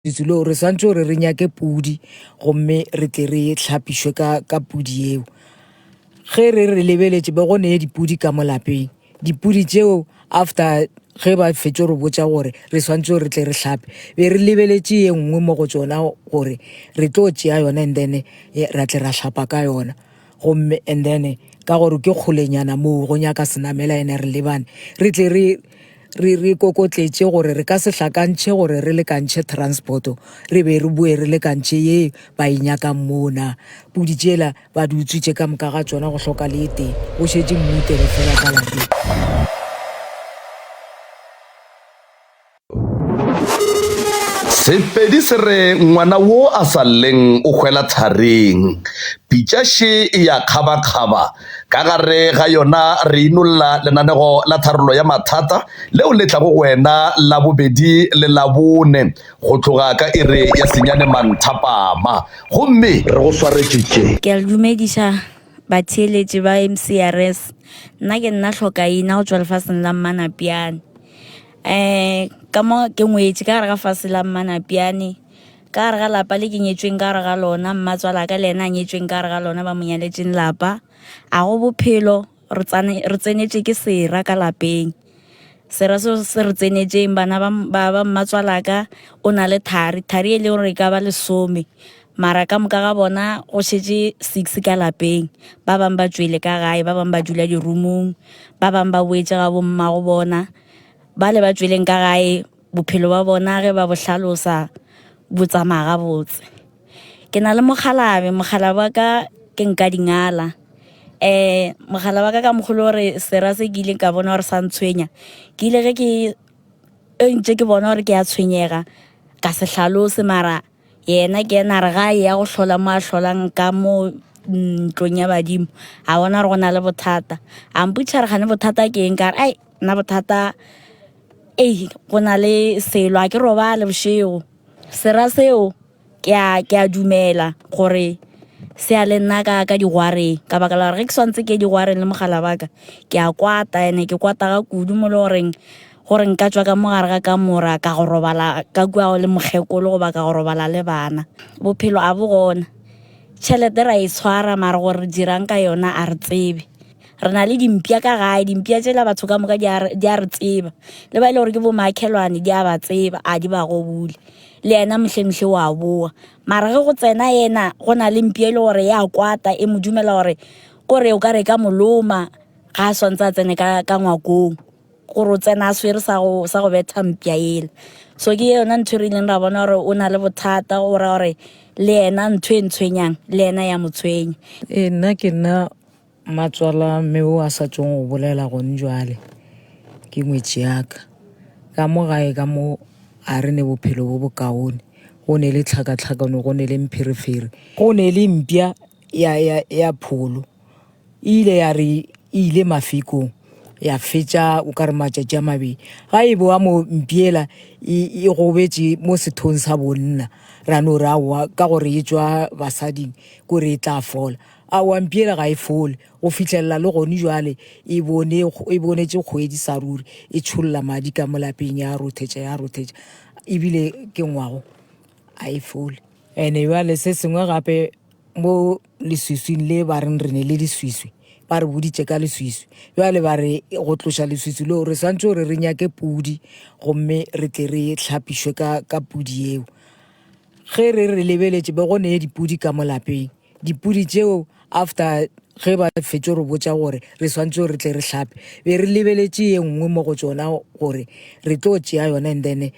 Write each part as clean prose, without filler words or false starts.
Ditsulong re swantše gore re nyake pudi gomme re tle re hlapišwe ka, ka pudi yeo. Ge re re lebeletše be go ne dipudi ka mo lapeng. Dipudi tšeo after ge ba fetšo re botša gore re swantše gore re tle re hlape, be re lebeletše ye nngwe mo go tšona gore re tlo tšea yona and then ra tle ra hlapa ka yona. Gomme and then ka gore ke kgolenyana moo go nyaka senamela ene re lebane, re tle re re re kokotletše gore re ka se hlakantšhe gore re lekantšhe transport re be re boe re lekantšhe ye ba e nyakang moo na pudi tšela ba di utswitše ka moka ga tšona go hloka le e tee go šetše mmutele fela ka lapeng. Sepedi se re ngwana wo a sa lleng o hwela thareng. Pitša še e ya kgabakgaba Ka gare ga yona re inolla lenanego la tharollo ya mathata leo le tlago go wena Labobedi le Labone go tloga ka iri ya senyane manthapama. Gomme re go swaretše tše. Ke a le dumediša batheeletši ba MCRS. Nna ke nna Hlokaina go tšwa lefaseng la Mmanapiane. Um ka mo ke ngwetše ka gare ga fase la Mmanapiane, ka gare ga lapa le ke nyetšweng ka gare ga lona, mmatswalaka le yena a nyetšweng ka gare ga lona ba mo nyaletšeng lapa. A go bophelo re tsane re tsenetše ke sera ka lapeng. Sera seo se re tsenetšeng bana ba ba ba mmatswalaka o na le thari, thari e le gore e ka ba lesome. Mara ka moka ga bona go šetše six ka lapeng. Ba bang ba tšwele ka gae, ba bang ba dula di-room-ong, ba bang ba boetše ga bo mmago bona. Bale ba tšweleng ka gae bophelo ba bona ge ba bo hlalosa bo tsamaya gabotse. Ke na le mokgalabje, mokgalabje wa ka ke Nkadingala. Um mokgalabje wa ka ka mokgwa o le gore sera se ke ileng ka bona gore sa ntshwenya, ke ile ge ke ntše ke bona gore ke a tshwenyega ka se hlalose mara yena ke yena a re ga a eya go hlola mo a hlolang ka mo ntlong ya badimo a bona gore go na le bothata. A mpotšiša a re kgane bothata ke eng, ka re ai nna bothata Ei, go na le selo, a ke robale bošego. Sera seo ke a, ke a dumela gore se ya le nna ka, ka digwareng ka baka la gore ge ke swantse ke ye digwareng le mogala wa ka ke a kwata ene ke kwata ga kudu mo le goreng gore nka tšwa ka mo gare ga kamora ka go robala ka kua le mokgekolo goba ka go robala le bana. Bophelo a bo gona, tšhelete ra e tshwara mara gore re dirang ka yona a re tsebe. Re na le dimpša ka gae, dimpša tšela batho ka moka di a re tseba. Le ba e le gore ke bomakhelwane di a ba tseba, a di ba gobule. Le yena mohlemohle wa boa. Mara ge go tsena yena, go na le mpša e le gore ya kwata, e mo dumela gore kore o ka re e ka mo loma ga a swantse a tsene ka ka ngwakong. Gore o tsena a swere sa go sa go betha mpša ela. So ke yona ntho e re ileng ra bona gore o na le bothata, go ra gore le yena ntho e ntshwenyang le yena ya mo tshwenya. Ee, nna ke nna Matswala mme o a sa tšong go bolela gone jwale ke ngwetši ya ka. Ka mo gae ka mo a re ne bophelo bo bokaone. Go ne le tlhakatlhakano, go ne le mpherefere. Go ne le mpša ya, ya, ya pholo. E ile ya re e ile mafikong ya fetša o ka re matšatši a mabedi. Ga e boa mo mpša yela e, e gobetše mo sethong sa bonna. Ra no re aowa ka gore e tšwa basading kore e tla fola. Aowa mpiela ga e fole go fihlelela le gone jwale e bone e bonetše kgwedi sa ruri e tšholla madi ka mo lapeng ya rothetša ya rothetša ebile ke ngwago a e fole. Ene jwale se sengwe gape mo leswiswing le ba reng re ne le leswiswi ba re boditše ka leswiswi jwale ba re go tloša leswiswi leo re swantše gore re nyake pudi gomme re tle re hlapišwe ka, ka pudi yeo. Ge re re lebeletše be go ne dipudi ka mo lapeng. Dipudi tšeo after ge ba fetšo re botša gore re swantše gore re tle re hlape, be re lebeletše ye nngwe mo go tšona gore re tlo tšea yona and then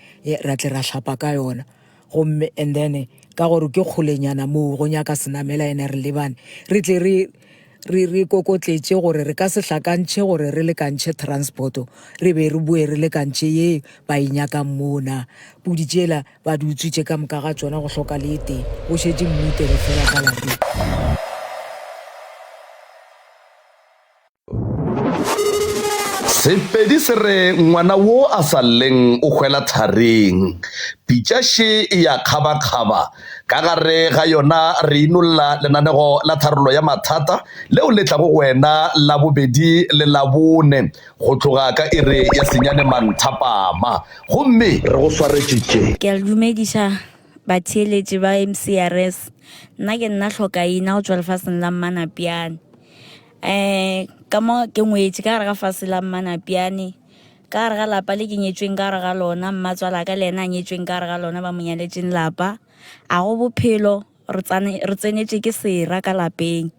ra tle ra hlapa ka yona. Gomme and then ka gore ke kgolenyana moo go nyaka senamela ene re lebane, re tle re re re kokotletše gore re ka se hlakantšhe gore re lekantšhe transport re be re boe re lekantšhe ye ba e nyakang moo na. Pudi tšela Ba di utswitše ka moka ga tšona go hloka le e tee, go šetše mmutele fela ka lapeng. Sepedi se re ngwana wo a sa lleng o hwela thareng. Pitša še e ya kgabakgaba. Ka gare ga yona re inolla lenanego la tharollo ya mathata leo le tlago go wena Labobedi le Labone go tloga ka iri ya senyane manthapama. Gomme re go swaretše tše. Ke a le dumediša. batheeletši ba MCRS. Nna ke nna Hlokaina go tšwa lefaseng la Mmanapiane. Um ka mo ke ngwetše ka gare ga fase la Mmanapiane, ka gare ga lapa le ke nyetšweng ka gare ga lona, mmatswalaka le yena a nyetšweng ka gare ga lona ba mo nyaletšeng lapa. A go bophelo re tsane re tsenetše ke sera ka lapeng.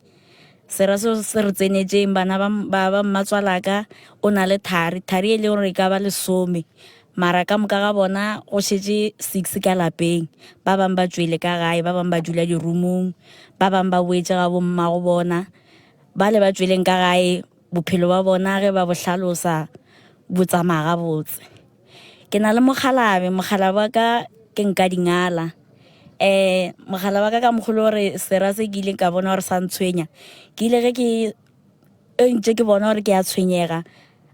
Sera seo se re tsenetšeng bana ba, ba, ba mmatswalaka o na le thari, thari e le gore e ka ba lesome mara ka moka ga bona go šetše six ka lapeng. Ba bangwe ba tšwele ka gae, ba bangwe ba dula dirumong, ba bangwe ba boetše ga bommago bona. Bale ba tšweleng ka gae bophelo ba bona ge ba bo hlalosa bo tsamaya gabotse. Ke na le mokgalabe, mokgalabe wa ka ke Nkadingala. Um mogala wa ka ka mokgwa le gore sera se ke ileng ka bona gore sa ntshwenya, ke ile ge ke e ntše ke bona gore ke a tshwenyega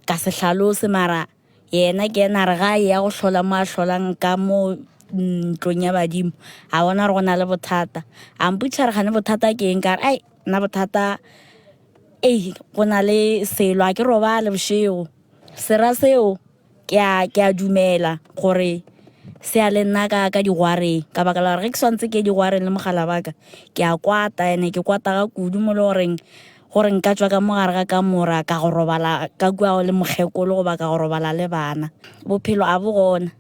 ka se hlalose mara yena ke yena a re ga a eya go hlola mo a hlolang ka mo ntlong ya badimo a bona gore go na le bothata. A mpotšiša gore kgane bothata ke eng, ka re ai nna bothata ei go na le selo ga ke robale bošego. Sera seo ke a, ke a dumela gore se ya le nna ka, ka digwareng ka baka la gore ge ke swantse ke ye digwareng le mogala wa ka ke a kwata ene ke kwata ga kudu mo le goreng gore nka tšwa ka mo gare ga kamora ka go robala ka kua le mokgekolo goba ka go robala le bana. Bophelo a bo gona,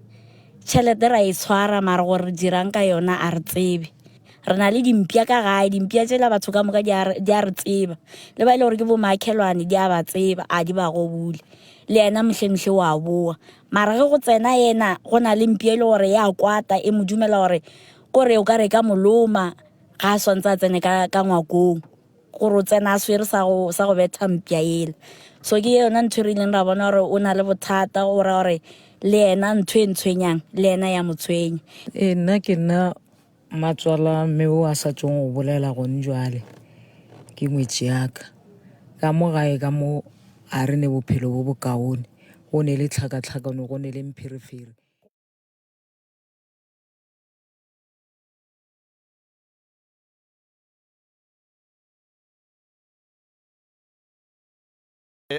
tšhelete ra e tshwara mara gore re dirang ka yona a re tsebe. Re na le dimpša ka gae, dimpša tšela batho ka moka di a re tseba. Le ba e le gore ke bomakhelwane di a ba tseba, a di ba gobule. Le yena mohlemhle wa boa. Mara ge go tsena yena, go na le mpša e le gore ya kwata, e mo dumela gore kore o ka re e ka mo loma ga a swantse a tsene ka, ka ngwakong. Gore o tsena a swere sa go, sa go betha mpša yela. So ke yona ntho e re ileng ra bona gore o na le bothata, go ra gore le yena ntho e ntshwenyang le yena ya mo tshwenya. Ee, nna ke nna Mmatswala mme o a sa tšong go bolela gone jwale ke ngwetši ya ka. Ka mo gae ka mo a re ne bophelo bo bokaone, go ne le tlhakatlhakano, go ne le mpherefere.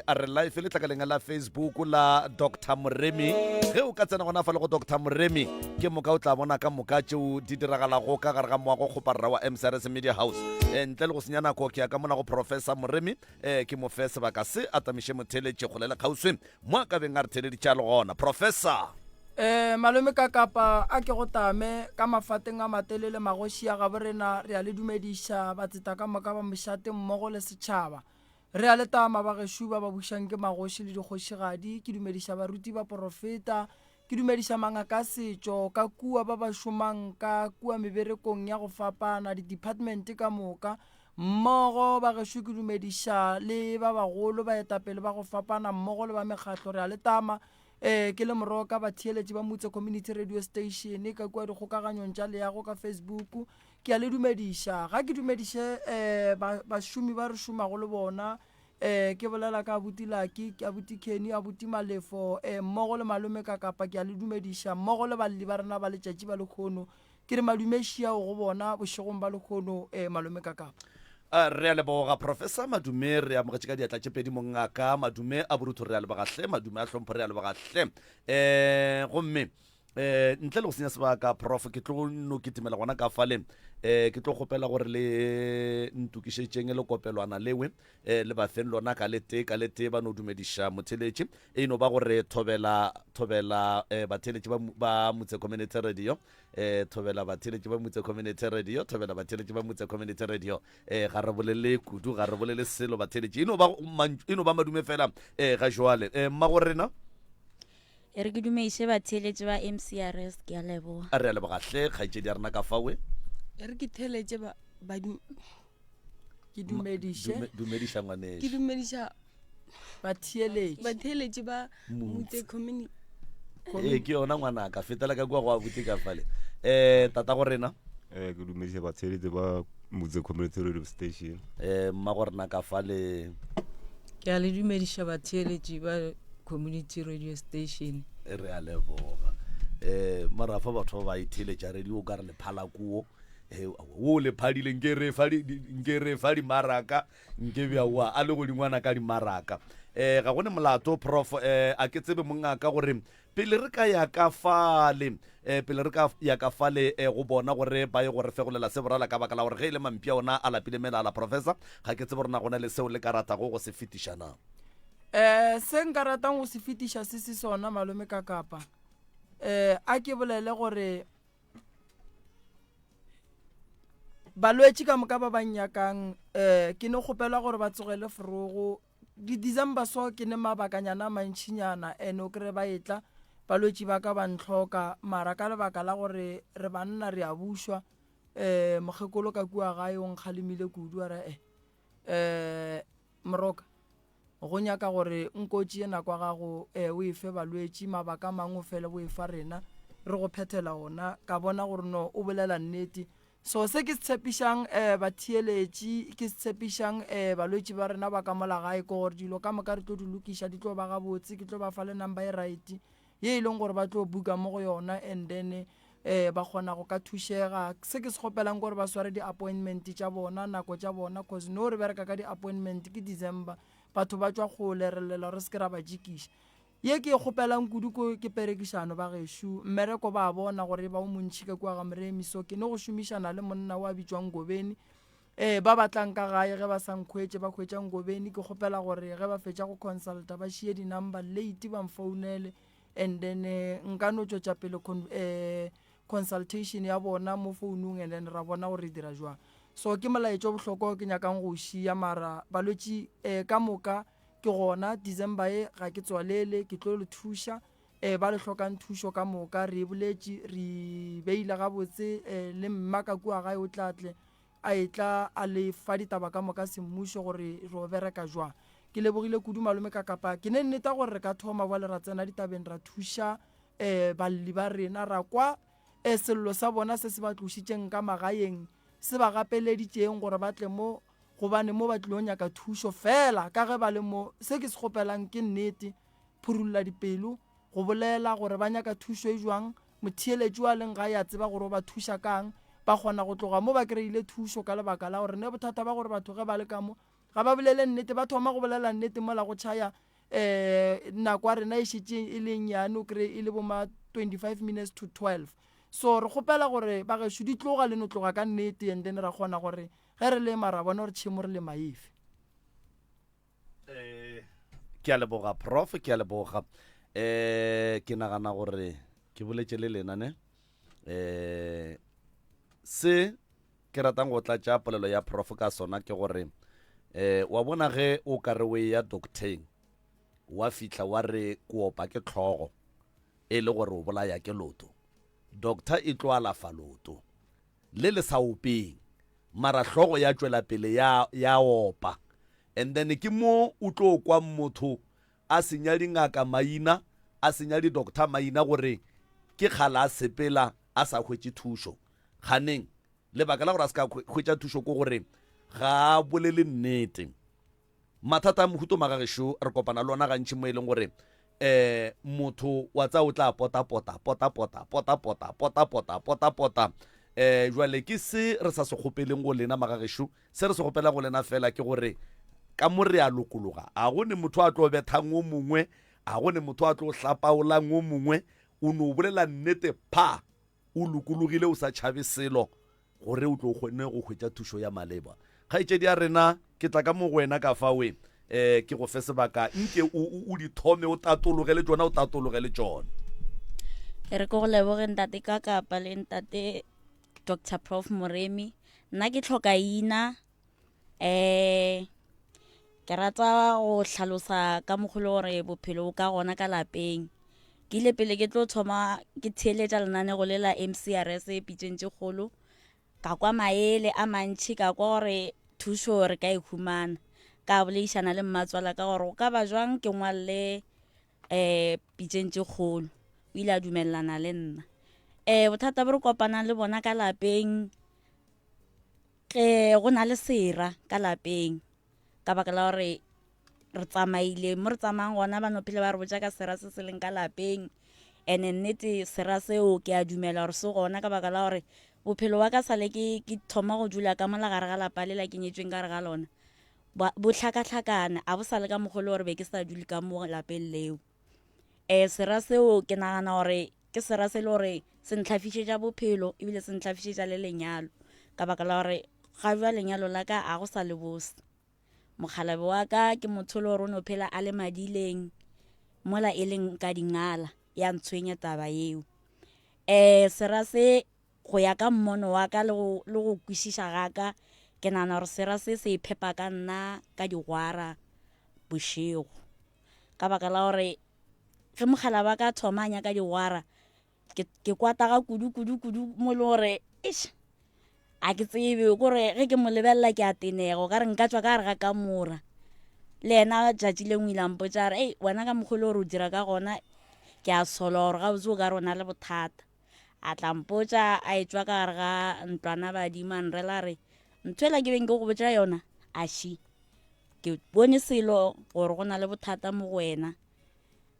A re live letlakaleng la Facebook la Dr Moremi. Ge o ka tsena gona fa le go Dr Moremi, ke moka o tla bona ka moka tšeo di diragalago ka gare ga moago kgoparara wa MCRS Media House. E, ntle le go senya nako ke ya ka mona go Professor Moremi, e, ke mo fe sebaka se a tamiše motheletše kgole le kgauswi mo a ka beng a re theleditše a le gona. Professor. E, malome ka kapa a ke go tame ka mafateng a matelele magoši a gabo rena re a le dumediša batseta ka moka ba mošate mmogo le setšhaba. Re a le tama, bagešo ba ba bušang ke magoši le dikgošigadi, ke dumediša baruti baporofeta, ke dumediša mangaka a setšo ka kua ba ba šomang ka kua meberekong ya go fapana, di-department ka moka, mmogo bagešo ke dumediša le ba bagolo baetapele ba go fapana mmogo le ba mekgahlo, re a le tama. Ee, ke le Moroka, batheeletši ba Mutse Community Radio Station ka kua dikgokaganyong tša leago ka Facebook, Ke a le dumediša. Ga ke dumediše um bašomi ba re šomago le bona. Um ke bolela ka abuti Lucky, ke abuti Kenny, abuti Malefo, um mmogo le malome Kakapa, ke a le dumediša, mmogo le balli ba rena ba letšatši ba lekgono. Ke re madume šiao go bona bošegong ba lekgono, um malome Kakapa. Re a leboga Professor Madume, re amogetše ka diatla tše pedi mongaka. Madume a borutho re a leboga hle, madume a hlompho re a leboga hle. Um gomme Eh, ntle le go senya sebaka prof ke tlo no kitimela gona ka fale eh ke tlo kgopela gore le ntokišetšeng le kopelwana lewe eh le bafeng lona ka le tee ka le tee ba no dumediša motheletši e no ba gore thobela thobela eh batheletši ba ba Motse Community Radio eh thobela batheletši ba Motse Community Radio thobela batheletši ba Motse Community Radio eh ga re bolele kudu ga re bolele selo batheletši e no ba e no ba madume fela eh ga jwale eh mmago rena E re ke dumeiše batheeletši ba MCRS, ke a leboga. A re a leboga hle kgaetšedi ya rena ka fawe. E re ke theeletše ba, ba Ke dumediše. Dume, dumediša ngwanešu. Ke dumediša batheeletši. Batheeletši ba Mutse Community. Ee, ke yona ngwanaka, fetela ka kua go abuti ka fale. Eh, tata go rena. Eh, ke dumediša batheeletši ba Mutse Community Radio Station. Eh, mma go rena ka fale. Ke a le dumediša batheeletši ba Community Radio Station. Re a leboga. Eh, mara fa batho ba ba itheeletša radio o ka re lephala kuo. Eh, wo le phadile nke re fa nke re fa dimaraka nke bja wa a le godingwana ka dimaraka. Um ga go ne molato prof um a ke tsebe mongaka gore pele re ka ya ka fale um pele re ka ya ka fale um go bona gore ba ye go re fegolela se borala ka baka la gore ge e le mampia ona a lapile melala professor ga ke tsebe gore na go na le seo le ka ratago go se fetiša na. Um se nka ratang go se fetiša se se sona malome ka kapa um a ke bolele gore balwetši ka moka ba ba nnyakang um ke ne kgopela gore ba tsogele forogo di-december so ke ne mabakanyana a mantšhinyana and o kry ba etla balwetši ba ka ba ntlhoka mara ka lebaka la gore re banna re a bušwa um mokgekolo ka kua gae o nkgalemile kudu a re e um moroka Go nyaka gore nko tšee nako ya gago e o e fe balwetši, mabaka a mangwe o fele o e fa rena, re go phethela ona. Ka bona gore no o bolela nnete. So se ke se tshepišang um batheeletši, ke se tshepišang um balwetši ba rena ba ka mola gae ke gore dilo ka moka re tlo di lokiša, di tlo ba gabotse, ke tlo ba fa le number e right ye e leng gore ba tlo buka mo go yona and then um ba kgona go ka thušega. Se ke se kgopelang ke gore ba sware di-appointment tša bona, nako tša bona, cause no re bereka ka di-appointment ke December, batho ba tšwa kgole, re llela gore re se ke ra ba jikiša. Ye ke e kgopelang kudu ko ke perekišano ba gešo, mmereko ba a bona gore e ba o montši ka kua ga Moremi, so ke no go šomišana le monna o a bitšwang Ngobeni. Ee, ba ba tlang ka gae ge ba sa nkhwetše ba hwetša Ngobeni, ke kgopela gore ge ba fetša go consulta ba šie di-number late ba mfounele and then eh, nka no tšwetša pele con, eh, consultation ya bona mo founung and then ra bona gore re dira jwang. So ke molaetša o bohlokwa o ke nyakang go o šia mara balwetši eh, ka moka ke gona December e ga ke tswalele ke tlo le thuša eh, ba le hlokang thušo ka moka re e boletše re beile gabotse eh, le mma ka kua gae o tla tle a etla a le fa ditaba ka moka semmušo gore ro bereka jwang. Ke lebogile kudu malome ka kapa ke ne nneta gore re ka thoma bjale ra tsena ditabeng ra thuša um balli ba rena ra kwa um sello sa bona se se ba tlošitšeng ka magaeng se ba gapeleditšeng gore ba tle mo gobane mo ba tlilo nyaka thušo fela ka ge ba le mo. Se ke se kgopelang ke nnete phurulla dipelo go bolela gore ba nyaka thušo e jwang Motheeletši wa leng gae a tseba gore o ba thuša ka'ng. Ba kgona go tloga mo ba kry-ile thušo ka lebaka la gore ne bothata ba gore batho ge ba le ka mo ga ba bolele nnete, ba thoma go bolela nnete mola go tšhaya um nako ya rena e šetše e le nnyane o kry-e e le bo ma 25 minutes to 12. So re kgopela gore bagešo di tloga le no tloga ka nnete and then ra kgona gore ge re lema ra bona gore tšhemo re lema efe. Eh, ke a leboga prof ke a leboga eh ke nagana gore ke boletše le lena ne eh se ke ratang go tlatša polelo ya prof ka sona ke gore eh wa bona ge o ka re o ya docteng wa fihla wa re kopa ke tlhogo e le gore o bolaya ke loto doctor e tlo alafa loto le le sa openg mara hlogo ya tšwela pele ya ya opa and then ke mo o tlo kwa motho a senya dingaka maina a senya di-doctor maina gore ke kgala a sepela a sa hwetše thušo kganeng lebaka la gore a se ka hwetša thušo ke gore ga a bolele nnete Mathata a mohuto magagešo re kopana le ona gantši mo e leng gore um motho wa tsaya o tla pota pota pota pota pota pota pota pota pota pota um jwale ke se re sa se kgopeleng go lena magagešo se re se kgopelang go lena fela ke gore ka mo re a lokologa a go ne motho a tlo bethang o mongwe a go ne motho a tlo hlapaolang o mongwe o no bolela nnete pha o lokologile o sa tšhabe selo gore o tlo kgone go hwetša thušo ya maleba. Kgaetšedi ya rena, ke tla ka mo go wena ka fa we, eh, ke go fe sebaka, nke o, o, o di thome, o tatologe le tšona, o tatologe le tšona. E re ke go leboge ntate ka kapa le ntate Dr Prof Moremi. Nna ke tlhoka ina um ke rata go hlalosa ka mokgwa le gore bophelo bo ka gona ka lapeng. Ke ile pele ke tlo thoma ke theeletša lenanego le la M_C_R_S pitšeng tše kgolo, ka kwa maele a mantši, ka kwa gore thušo re ka e humana. Ka boledišana le mmatswala ka gore go ka ba jwang ke ngwalele um pitšeng tše kgolo, o ile a dumelelana le nna. Um bothata bo re kopanang le bona ka lapeng Ge go na le sera ka lapeng ka baka la gore re tsamaile mo re tsamayang gona ba no phele ba re botša ka sera se se leng ka lapeng and-e nnete sera seo ke a dumela gore se gona ka baka la gore bophelo wa ka sale ke ke thoma go dula ka mola gare ga lapa le la ke nyetsweng ka gare ga lona. Ba, bo hlakahlakane, a bo sa le ka mokgwa o le gore be ke sa dule ka mo lapeng leo. Um sera seo ke nagana gore ke sera se le gore se ntlhafišetša bophelo ebile se ntlhafišetša le lenyalo ka baka la gore ga jwa lenyalo la ka a go sa le bose. Mokgalabe wa ka ke motho le gore o no phela a le madileng mola e leng ka dingala ya ntshwenya taba yeo. Um sera se go ya ka mmono wa ka le go, le go kwešiša ga ka, ke nagana gore sera se se iphepa ka nna ka digwara bošego. Ka baka la gore ge mogala wa ka thoma a nyaka digwara, ke, ke kwata ga kudu kudu kudu mo e le gore eish a ke tsebe kore ge ke mo lebelela ke a tenega o ka re nka tšwa ka gare ga kamora. Le yena tšatši le lengwe ile a mpotša a re, ei wena ka mokgwa o le gore o dira ka gona ke a sola gore gabotse o ka re o na le bothata. A tla mpotša a etšwa ka gare ga ntlwana badimo a nrela a re, Ntho ela ke beng ke go botša yona, a ši. Ke bone selo gore go na le bothata mo go wena.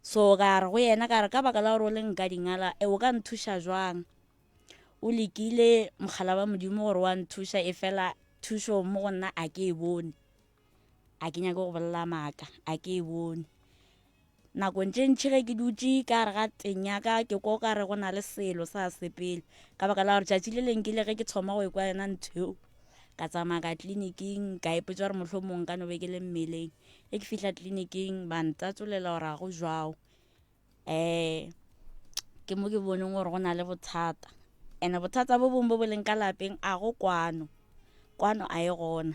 So ka re go yena ka re ka baka la gore o le nka dingala, e o ka nthuša jwang? O lekile mogala wa Modimo gore wa nthuša e fela thušo mo go nna a ke e bone. A ke nyake go bolela maaka, a ke e bone. Nakong tše ntši ge ke dutše ka gare ga teng ya ka, ke kwa o ka re go na le selo sa sepele. Ka baka la gore tšatši le leng ke ile ge ke thoma go ekwa yona ntho eo, ka tsamaya ka tleliniking, ka ipotša gore mohlomong nka no be ke le mmeleng. Ge ke fihla tleliniking ba ntatsolela gore ga go jwao. Um ke mo ke boneng gore go na le bothata. And-e bothata bo bongwe bo bo leng ka lapeng a go kwano, kwano a e gona.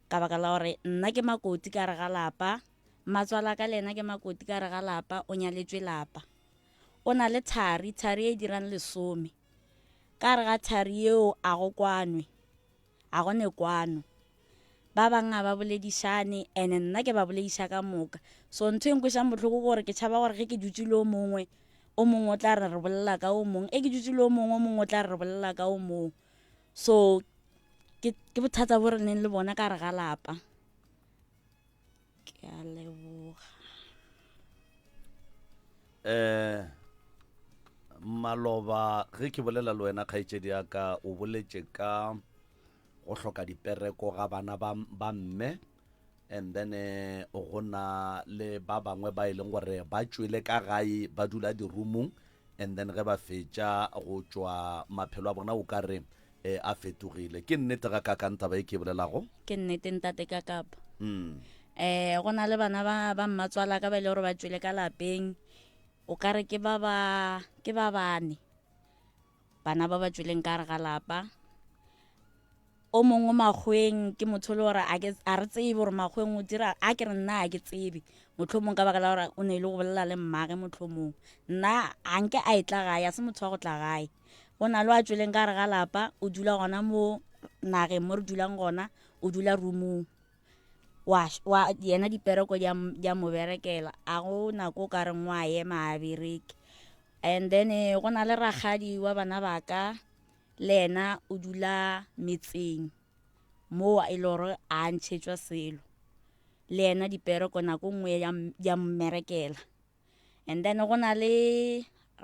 Ka baka la gore nna ke makoti ka gare ga lapa. Mmatswalaka le yena ke makoti ka gare ga lapa, o nyaletšwe lapa. O na le thari, thari e dirang lesome. Ka gare ga thari yeo a go kwanwe, a go ne kwano. Ba bang a ba boledišane, ene nna ke ba bolediša ka moka. So ntho e nkwešang bohloko ke gore ke tšhaba gore ge ke dutše le o mongwe, o mongwe o tla re re bolela ka o mongwe, e ke dutše le o mongwe, o mongwe o tla re re bolela ka o mongwe. So ke, ke bothata bo re neng le bona ka gare ga lapa. Ke a leboga. Eh maloba ge ke bolela le wena kgaetšedi ya ka o boletše ka go hloka dipereko ga bana ba, ba mme and then eh, go na le ba bangwe ba e leng gore ba tšwele ka gae ba dula dirumong and then ge ba fetša go tšwa maphelo a bona o ka re eh, a fetogile. Ke nnete ga kakang taba e ke e bolelago? Ke nnete ntate ka kapa. Mm. Eh, go na le bana ba ba mmatswala ka ba ile e gore ba tšwele ka lapeng o ka re ke ba ba ke ba bane bana ba ba tšweleng ka re ga lapa o mongwe makgweng ke motho le gore a re tsebe gore makgweng o dira a ke re nna a ke tsebe mohlomong ka baka la gore o ne e le go bolela le mmage mohlomong nna a nke a e tla gae a se motho wa go tla gae Go na le a tšweleng ka gare ga lapa, o dula gona mo nageng mo re dulang gona, o dula roomong. Wa, wa, yena dipereko di a mo berekela, a go nako o ka reng wa ema a bereke. And then eh, go na le rakgadi wa bana ba ka, le yena o dula metseng moo e le gore a ntšhetšwa selo. Le yena dipereko nako nngwe di a mmerekela. And then go na le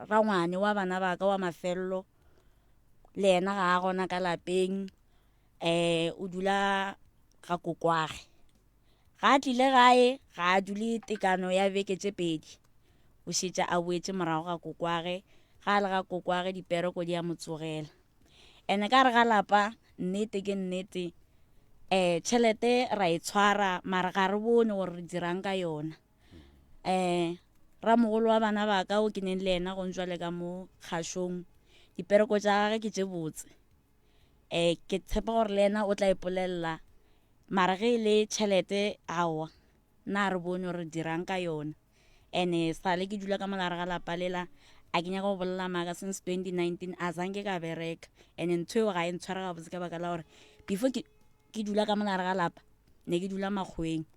rangwane wa bana ba ka wa mafello le yena ga a gona ka lapeng um o dula ga kokwage ga a tlile gae ga a dule tekano ya beke tše pedi o šetša a boetše morago ga kokwage ga a le ga kokwage dipereko di a mo tsogela ene ka re ga lapa nnete ke nnete um tšhelete ra e tshwara mara ga re bone gore re dirang ka yona um ramogolo wa bana ba ka o ke neng le yena gong jwale ka mo kgašong dipereko tša gage ke tše botse um ke tshepa gore le yena o tla ipolelela mara ge e le tšhelete aowa nna a re bone gore dirang ka yona and-e sale ke dula ka molare ga lapa lela a ke nyaka go bolela maaka since 2019 a zanke ka bereka and-e ntho eo ga e ntshware gabotse ka baka la gore before ke ke dula ka molare ga lapa ne ke dula makgweng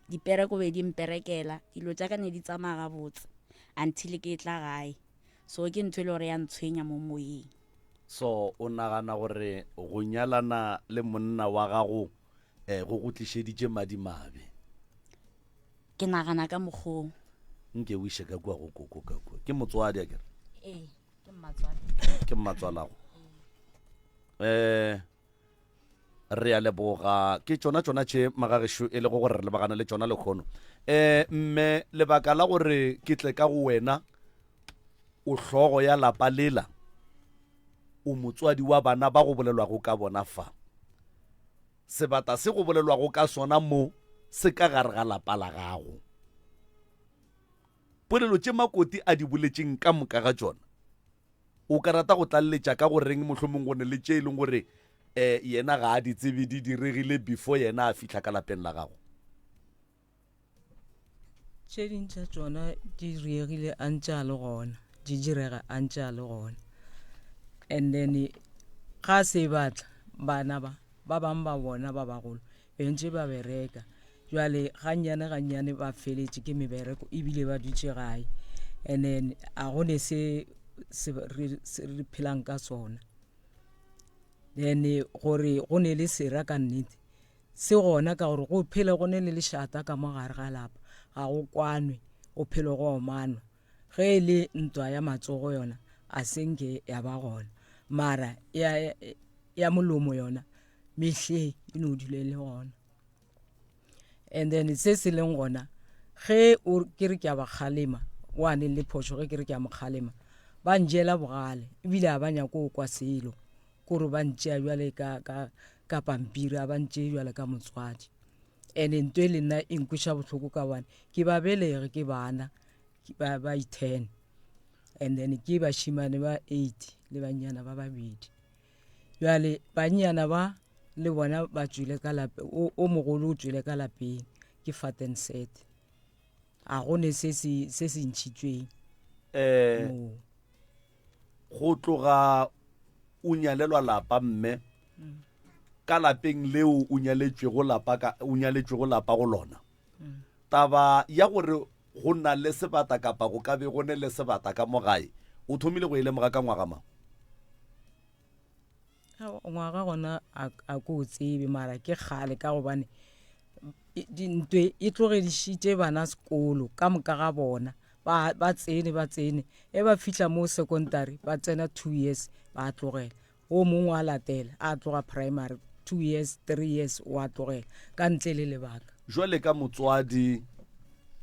dipereko be di mperekela dilo tša ka ne di tsamaya gabotse until ke tla gae so ke ntho e le gore ya ntshwenya mo moyeng so o nagana gore go nyalana le monna wa gago um go go tlišeditše madimabe ke nagana ka mokgong nke o iše ka kua go koko ka kua ke motswadi a kere ee ke mmatswala ke mmatswalago um eh, Re a leboga. Ke tšona tšona tše magagešo e lego gore re lebagane le tšona lekgono. Um mme lebaka la gore ke tle ka go wena, o hlogo ya lapa lela, o motswadi wa bana ba go bolelwago ka bona fa. Sebata se go bolelwago ka sona mo se ka gare ga lapa la gago. Polelo tše Makoti a di boletšeng ka moka ga tšona, o ka rata go tlaleletša ka go reng mohlomong go ne le tše e leng gore um yena ga a di tsebe di diregile before yena a fihla ka lapeng la gago? Tše ding tša tšona di diregile a ntše a le gona, di direga a ntše a le gona. And then ga a se batla bana ba, ba bangwe ba bona ba bagolo be ntše ba bereka. Jwale gannyane gannyane ba feletše ke mebereko ebile ba dutše gae. And then a go ne se se re, se re phelang ka sona. Then gore go ne le sera ka nnete Se gona ka gore go phele go ne le lešata ka mo gare ga lapa, ga go kwanwe, go phele go omanwa. Ge e le ntwa ya matsogo yona a se nke ya ba gona, mara ya, ya molomo yona mehleng e no dula e le gona. And then se se leng gona ge o ke re ke a ba kgalema, wa neng le phošo ge ke re ke a mo kgalema, ba njela bogale ebile ga ba nyake go kwa selo. Kore ba ntšea bjale ka, ka, ka pampiri, a ba ntšee bjale ka motswadi. And-e nto e le nna e nkweša bohloko ka gobane ke ba belege ke bana ba, ba i-ten. And then ke bašemane ba eight le bannyana ba babedi. Bjale bannyana ba le bona ba tšwile ka lape, o, o mogolo o tšwile ka lapeng ke Faten Set. A go ne se se, se se ntšhitšweng Eh, moo. Go tloga o nyalelwa lapa mme ka lapeng leo o nyaletšwego lapa ka o nyaletšwego lapa go lona. Taba ya gore go na le sebata kapa go ka be go ne le sebata ka mo gae o thomile go e lemoga ka ngwaga mang? Ngwaga gona a ko o tsebe mara ke kgale ka gobane ntwe e tlogedišitše bana sekolo ka moka ga bona ba ba tsene ba tsene e ba fihla mo secondary ba tsena two years ba tlogela o mongwe wa latela a tloga primary two years three years wa tlogela ka ntle le lebaka. Jwale ka motswadi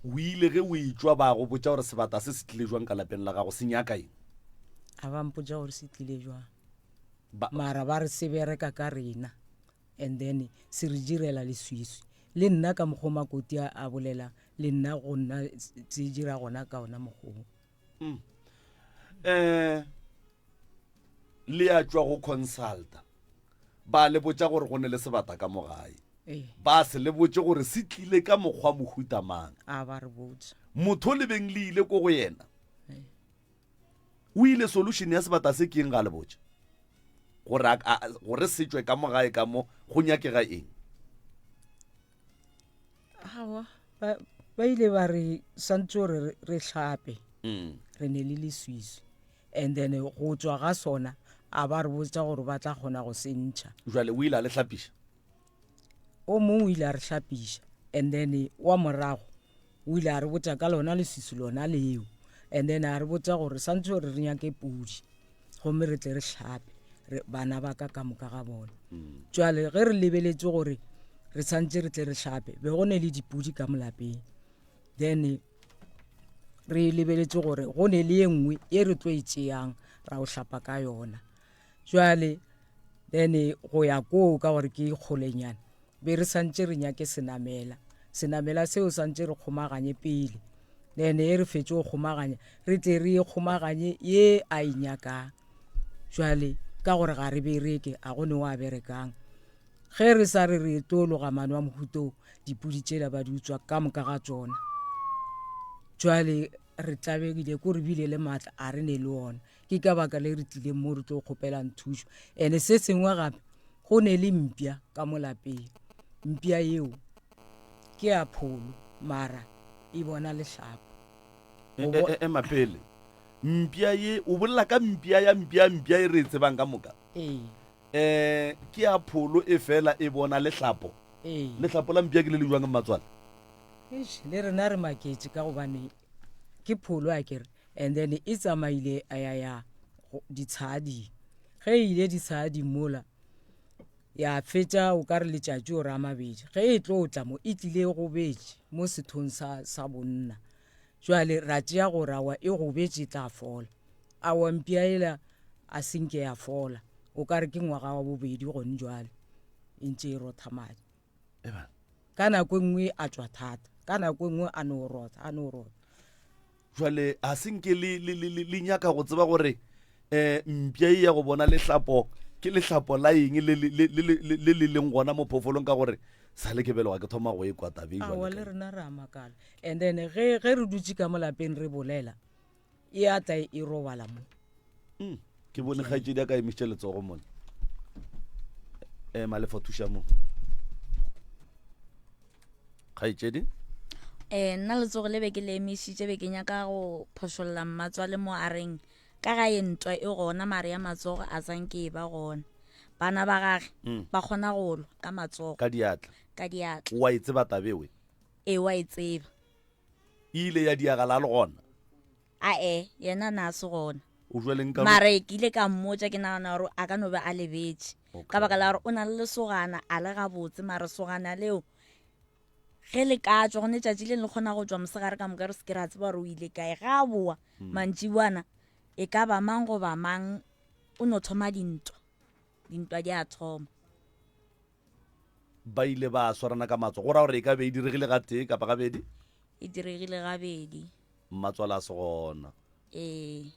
o ile ge o etšwa ba go botša gore sebata se se tlile jwang ka lapeng la gago se nyaka eng? A ba mpotša gore se tlile jwang mara ba re se bereka ka rena and then se re direla leswiswi le nna ka mokgwa makoti a a bolelang le nna go nna se dira gona ka ona mokgwa o. Um le a tšwa go consulta ba le botša gore go ne le sebata ka mo gae Ee. ba se le botše gore se tlile ka mokgwa mohuta mang A ba re botša. motho le beng le ile ko go yena O ile solution ya sebata se ke eng ga le botše gore gore se tšwe ka mo gae ka mo go nyakega eng? Aowa ba ba ile ba re swantse gore re hlape mm. re ne le leswiswi and then go tswa ga sona a ba re botsa gore ba tla kgona go se ntšha. Jwale o ile a le hlapiša? O mongwe o ile a re hlapiša and then wa morago o ile a re botša ka lona leswiswi lona leo and then a re botša gore santse gore re nyake pudi gomme re tle re hlape re bana ba ka ka moka ga bona jwale ge re lebeletše gore re santse re tle re hlape be go ne le dipudi ka molapeng then re lebeletše gore go ne le ye nngwe e re tlo e tšeyang ra o hlapa ka yona Jwale then go ya koo ka gore ke kgolenyana be re santše re nyake senamela senamela seo santše re kgomaganye pele then e re fetše go kgomaganya re tle re e kgomaganye ye a e nyakang jwale ka gore ga re bereke a go ne wa berekang ge re sa re re tlo loga mano a mohuto dipudi tšela ba di utswa ka moka ga tsona jwale re tlabegile ko re bile le maatla a re ne le ona Ke ka baka le re tlileng mo re tlo kgopelang thušo. Ene se sengwe gape, go ne le mpša ka mo lapeng. Mpša yeo ke ya pholo mara e bona lehlapo. E, e, e, ema pele. Mpša ye, o bolela ka mpša ya mpša mpša e re e tsebang ka moka? Ee. Eh, ke ya pholo e fela e bona lehlapo. Ee. Lehlapo la mpša ke le le jwang mmatswale? Eish, le rena re maketše ka gobane ke pholo akere. And then e tsamaile ya ya ditshading. Ge e ile ditshading mola, Ya fetša o ka re letšatši o ra mabedi. Ge e tlo tla mo, e tlile e gobetše mo sethong sa, sa bonna. Jwale ra tšea gore awa e gobetše e tla fola. Awa mpša ela a se nke ya fola. O ka re ke ngwaga wa bobedi gone jwale e ntše e rotha madi. Ka nako e nngwe a tšwa thata, ka nako e nngwe a no rotha, a no rotha. Jwale a se nke le, le, le, le, le nyaka go tseba gore um mpša e ya go bona lehlapo ke lehlapo la eng le le, le, le, le, le le leng gona mo phoofolong ka gore sa le ke beloga ke thoma go e kwa tabe Aowa le rena re a makala. And then ge, ge re dutše ka mo lapeng re bolela, e a tla e robala mo. Ke bone kgaetšedi a ka emišitše letsogo mone. Ema lefa thuša mo. Kgaetšedi? Um nna letsogo le be ke le emišitše be ke nyaka go phošolla mmatswale mo a reng ka gae ntwa e gona mare ya matsogo a sanke e ba gona. Bana ba gage ba kgona go lwa ka matsogo. Ka diatla. Ka diatla. Wa e tseba tabewe? Ee, wa e tseba. E ile ya diagala a le gona? Ae, yena na a se gona. O jwale nka Mare ke ile ka mmotša ke nagana gore a ka no be a lebetše. Ka baka la gore o na le lesogana a le gabotse mare sogana leo ge le ka tšwa gone tšatši le le kgona go tšwa mosegare ka moka re se ke ra tseba gore o ile kae. Ga a boa mantšiboana e ka ba mang goba mang o no thoma dintwa. Dintwa di a thoma. Ba ile ba swarana ka matsogo. Go ra gore e ka be e diregile gatee kapa gabedi? E diregile gabedi. Mmatswale a se gona. Ee.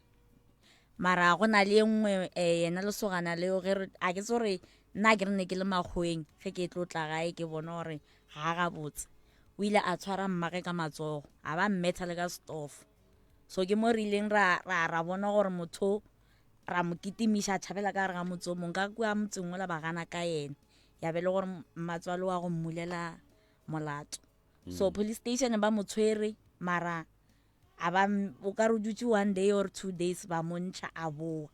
Mara go na le e nngwe eh, yena lesogana leo ge re a ke tse gore nna ke re ne ke le makgoweng ge ke tlo tla gae ke bona gore ga a gabotse. O ile a tshwara mmage ka matsogo a ba mmetha le ka stofo. So ke mo re ileng ra ra ra bona gore motho ra mo kitimiša a tšhabela ka gare ga motse o mongwe ka kua motseng ola ba gana ka yena ya be le gore mmatswale wa go mmulela molato. So police station ba mo tshwere mara a ba o ka re o dutše one day or 2 days ba mo ntšha a boa.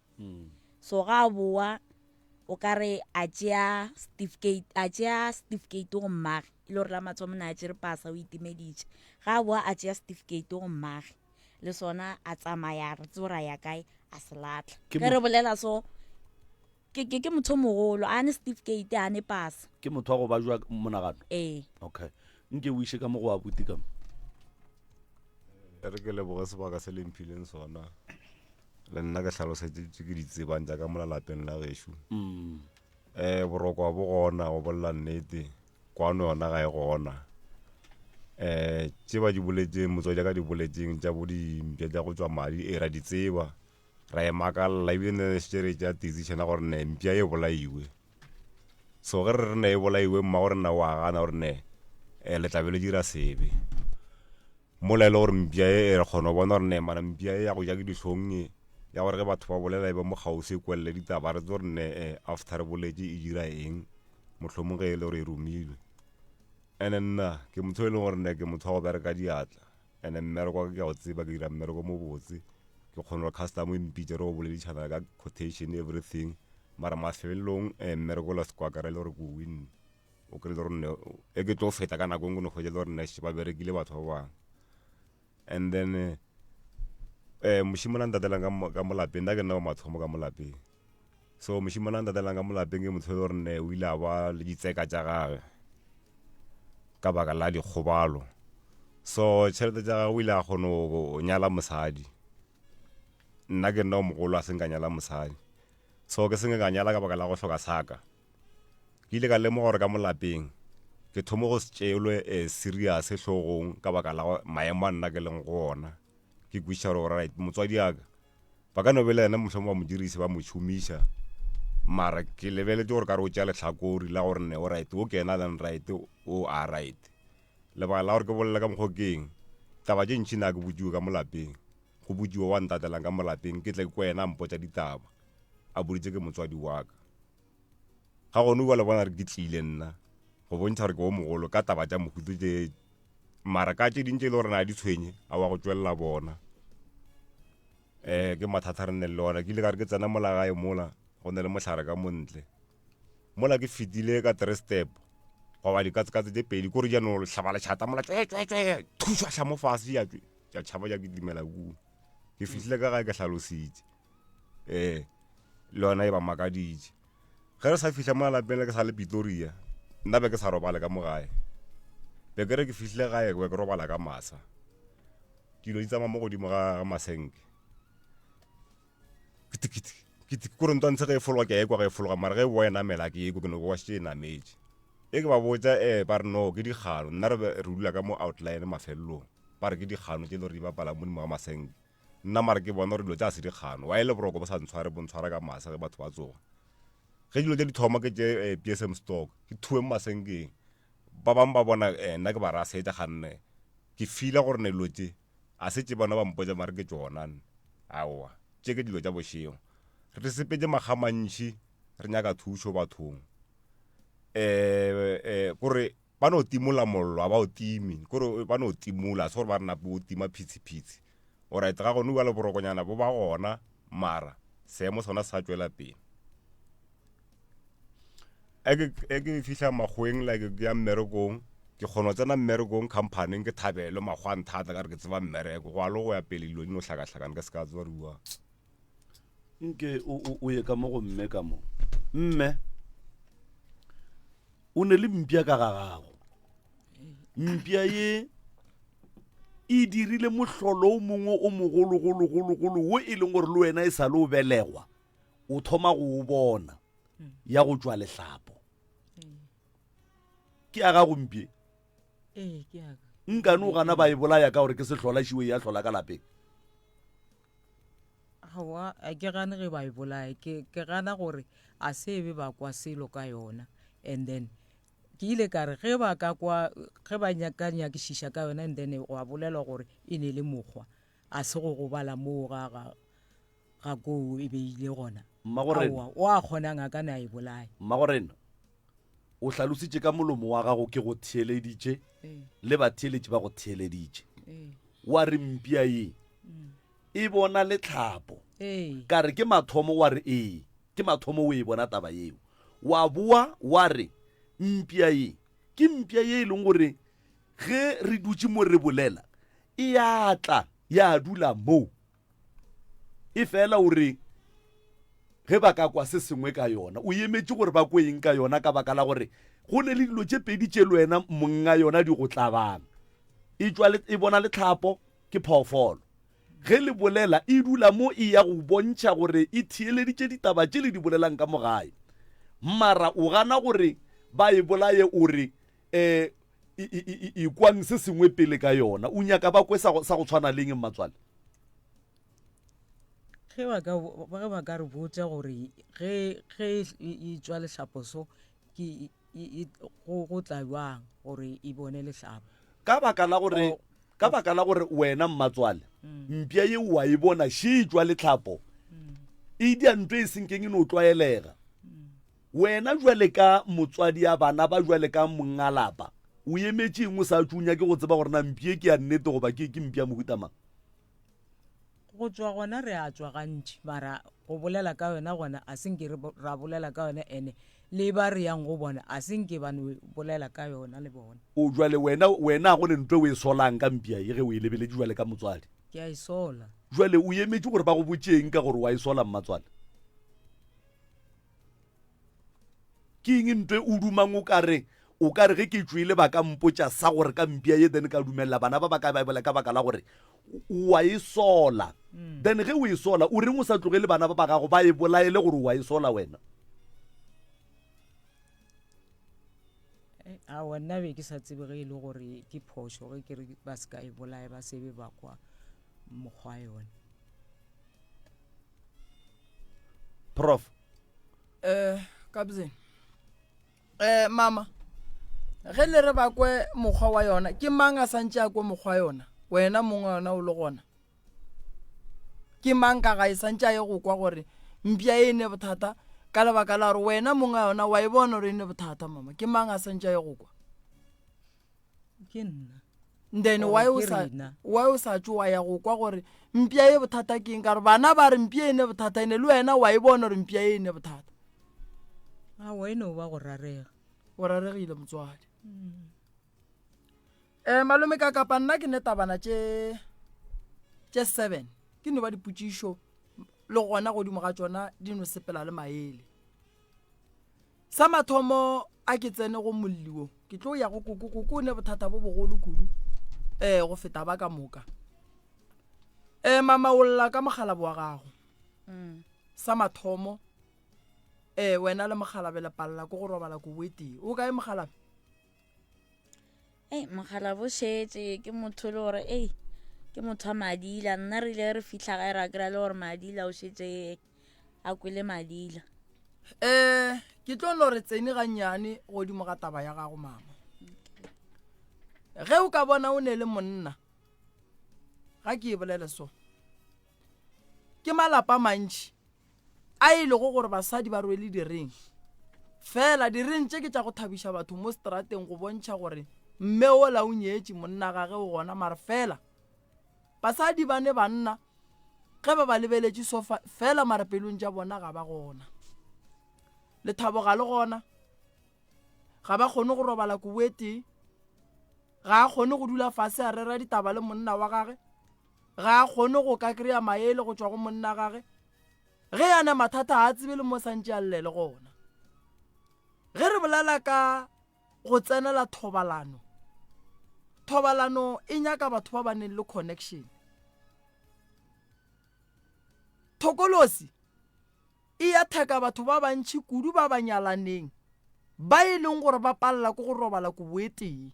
So ga a boa o ka re a tšea certificate, a tšea certificate go mmage e le gore la mathomo ne a tšere pasa o itimeditše. Ga a boa a tšea certificate go mmage le sona a tsamaya re tsebe gore a ya kae a se latlha. Ke Ge re bolela so ke ke ke motho o mogolo a ne certificate a ne pasa. Ke motho wa go bajwa monagano? Ee. Okay. Nke o iše ka mo go abuti ka mo. E re ke leboge sebaka se le mphileng sona. Le nna ke hlalosetse tše ke di tsebang tša ka mola lapeng la gešo. Boroko bo gona go bolela nnete, kwano yona ga e gona. Tše ba di boletseng motswadi a ka di boletseng tša bo dimpša tša go tšwa madi e ra di tseba. Ra e makalla ebile ne re šetše re tšea decision ya gore ne mpša e bolaiwe. So ge re re ne e bolaiwe mmago rena o a gana gore ne le tla be le dira sebe. Mola e le gore mpša e re kgona go bona gore ne mara mpša e ya go ja ke dihlong e ya gore ge batho ba bolela e ba mo kgauswi e kwelele ditaba re tsebe gore ne after re boletše e dira eng mohlomong ge e le gore e romilwe. And-e nna ke motho e leng gore ne ke motho wa go bereka diatla and-e mmereko wa ka ke a o tseba ke dira mmereko o mobotse ke kgona gore customer e mpitše re go boledišana ka quotation everything mara mafelelong mmereko ola se kwa kry-a e le gore ke o winne. O kry-e le gore nne e ke tlo feta ka nako e nngwe no hwetša e le gore nne ba berekile batho ba bangwe. And then mošemane a ntatelang ka mo lapeng nna ke nna wa mathomo ka mo lapeng. So mošemane a ntatelang ka mo lapeng ke motho e le gore nne o ile a ba le ditseka tša gage ka baka la dikgobalo. So tšhelete tša gagwe o ile a kgona go nyala mosadi. Nna ke nna o mogolo a seng ka nyala mosadi. So ke seng ka nyala ka baka la go hloka saka. Ke ile ka lemoga gore ka mo lapeng ke thoma go se tšeelwe serious hlogong ka baka la maemo a nna ke leng go ona. Ke kwešiša gore right motswadi wa ka ba ka no be le yena mohlomong ba mo dirise ba mo šomiša mara ke lebeletše gore ka re o tšea lehlakori la gore ne o right o ke yena a leng right o a right. Lebaka la gore ke bolele ka mokgwa o ke eng, taba tše ntši na ke botšiwe ka mo lapeng, go botšiwe wa ntatelang ka mo lapeng ke tle ke kwe yena a mpotša ditaba a boditše ke motswadi wa ka. Ga gone o le bona re ke tlile nna go bontšha gore ke o mogolo ka taba tša mohuto tše mara ka tše ding tše e le gore na di tshwenye a wa go tšwelela bona. Ke mathata re nne le ona. Ke ile ka re ke tsena mola gae mola go ne le mohlare ka montle. Mola ke fetile ka three step goba dikatsekatse tše pedi kore jaanong hlaba lešata mola tswe tswe tswe thušwa hla mo fase ya tswe ya tšhaba ya kitimela kua. Ke fihlile ka gae ke hlalositše. Le yona e ba makaditše. Ge re sa fihla mo lapeng le ke sa le Pretoria, nna be ke sa robale ka mo gae. Be ke re ke fihlile gae be ke robala ka masa. Dilo di tsamaya mo godimo ga ga masenke. Kitikiti kiti kore ntwa ntshe ge e fologa ke a ekwa ge e fologa mara ge e boa e namela ke ekwe ke no kwa šetše e nametše. E ke ba botša eh ba re no ke dikgano nna re be re dula ka mo outline mafelelong ba re ke dikgano tše e le gore di bapala mo godimo ga masenke. Nna mara ke bona gore dilo tša se dikgano wa e le boroko bo sa ntshware bo ntshwara ka masa ge batho ba tsoga. Ge dilo tše di thoma ke tše eh, PSM stock ke thuwe mo masenkeng ba bangwe ba bona eh, nna ke ba rasetša ganne ke feela gore ne dilo tše a se tše bona ba mpotša mare ke tšona nne aowa tše ke dilo tša bošego. Re sepetše makga mantši re nyaka thušo bathong um kore ba no timola mollo a ba o time kore ba no timola se gore ba re nape o tima phitsi-phitsi orit ga gone bjale borokonyana bo ba gona mara seemo sona sa tšwela pele e ke fihla makgoweng like ke ya mmerekong ke kgona go tsena mmerekong companyng ke thabele makgwa a nthata ka re ke tseba mmereko go alo go ya pele dilo di no hlakahlakana ka se ka tseba re buang nke o ye ka mo go mme ka mo mme o ne le mpša ka ga gago mpša ye e dirile mohlolo o mongwe o mogologologologolo wo e leng gore le wena e sa le o belegwa o thoma go o bona ya go tšwa lehlapo ke ya gago mpše nkane o gana ba e bolaya ka gore ke sehlola šiwe ya hlola ka lapeng Aowa, a ke gane ge ba e bolaya ke ke gana gore a se be ba kwa selo ka yona and then ke ile ka re ge ba ka kwa ge ba nyaka nyakišiša ka yona and then gwa bolelwa gore e ne le mokgwa a se go gobala moo ga ga ga koo e be ile gona Mmagorena. Aowa, o a kgonang a ka ne a e bolaya. Mmagorena, o hlalositše ka molomo wa gago ke go theeleditše le batheeletši ba go theeleditše wa re mpša ye e bona letlhapo ka re ke mathomo wa re ee ke mathomo o e bona taba yeo wa boa wa re mpša ye ke mpša ye e leng gore ge re dutše mo re bolela e ya tla ya dula moo e fela o re ge ba ka kwa se sengwe ka yona o emetše gore ba kwe eng ka yona ka baka la gore go ne le dilo tše pedi tše le wena monga yona di go tlabang e tšwa e bona letlhapo ke phoofolo ge le bolela e dula mo e ya go bontšha gore e theeleditše ditaba tše le di bolelang ka mo gae mara o gana gore ba e bolaye o re um ikwang se sengwe pele ka yona o nyaka ba kwe sa go tshwana leng mmatswale ge ba ka ge ba ka re botša gore ge ge e tšwa lehlapo so ke go go tla jwang gore e bone lehlapo ka baka la gore ka baka la gore wena mmatswale mm. mpša ye wa e bona še e tšwa letlhapo mm. e dia nto e senkeng e no tlwaelega mm. Wena bjale ka motswadi ya bana ba bjale ka mongalapa, o emetše eng o sa tšo nyake go tseba gore na mpše ke ya nnete goba ke ke mpša mohuta mang? Go tšwa gona re a tšwa gantši mara go bolela ka yona gona a se nke re ra bolela ka yona ene le ba re yang go bona a se nke ba no bolela ka yona le bona. O jwale wena wena a go ne ntho e o e solang ka mpša ye ge o e lebeletše jwale ka motswadi? Ke a e sola. Jwale o emetše gore ba go botše eng ka gore wa e sola mmatswale? Ke eng ntwe o dumang o ka re o ka re ge ke tšwele ba ka mpotša sa gore ka mpša ye then ka dumelela bana ba ba ka Bible ka baka la gore wa e sola mm. then ge o e sola o reng o sa tlogele bana ba ba gago ba e bolaele gore wa e sola wena eh, aowa nna be ke sa tsebe ge e le gore ke phošo ge ke re ba se ka e bolaye ba sebe ba kwa mokgwa yone Prof. Eh, Kabzeni. Eh, mama. Ge le re ba kwe mokgwa wa yona, ke mang a santše a kwe mokgwa wa yona? Wena mong wa yona o le gona. Ke mang ka gae santše a ye go kwa gore mpša e ne bothata ka lebaka la gore wena mong wa yona wa e bona gore e ne bothata mama. Ke mang a santše a ye go kwa? Ke nna. Then why o sa why o sa tšo wa ya go kwa gore mpša ye bothata ke eng ka gore bana ba re mpša e ne bothata ene le wena wa e bona gore mpša e ne bothata. Aowa e no ba go rarega. O raregile motswadi. Mm. Eh malome ka kapa nna ke ne tabana tše tše 7 ke no ba dipotšišo le gona godimo ga tšona di no sepela le maele. Sa mathomo a ke tsene go molli wo, ke tlo ya go koko, koko o ne bothata bo bogolo kudu um go feta ba ka moka. Um mama o lla ka mokgalabo wa gago. Mm. Sa mathomo um wena le mokgalabe le palela ko go robala kobo e tee. O kae mokgalabe? Ei, mokgalabo šetše ke motho le gore ei ke motho wa madila nna re ile re fihla gae ra kry-a le gore madila o šetše a kwele madila um ke tlo no re tsene gannyane godimo ga taba ya gago mama ge o ka bona o ne le monna ga ke e bolele so ke malapa mantši a e lego gore basadi ba rwele direng fela direng tše ke tša go thabiša batho mo strateng go bontšha gore mme ola o nyetše monna gage o gona mare fela basadi ba ne banna ge ba ba lebeletše sofa fela mare pelong tša bona ga ba gona lethabo ga le gona ga ba kgone go robala kobo e tee ga a kgone go dula fase a rera ditaba le monna wa gage ga a kgone go ka kry-a maele go tšwa go monna gage ge a ne mathata ga a tsebe le mo santše a llele gona ge re bolela ka go tsenela thobalano thobalano e nyaka batho ba ba neng le connection thokolosi e ya theka batho ba bantši kudu ba ba nyalaneng ba e leng gore ba palela ke go robala kobo e tee.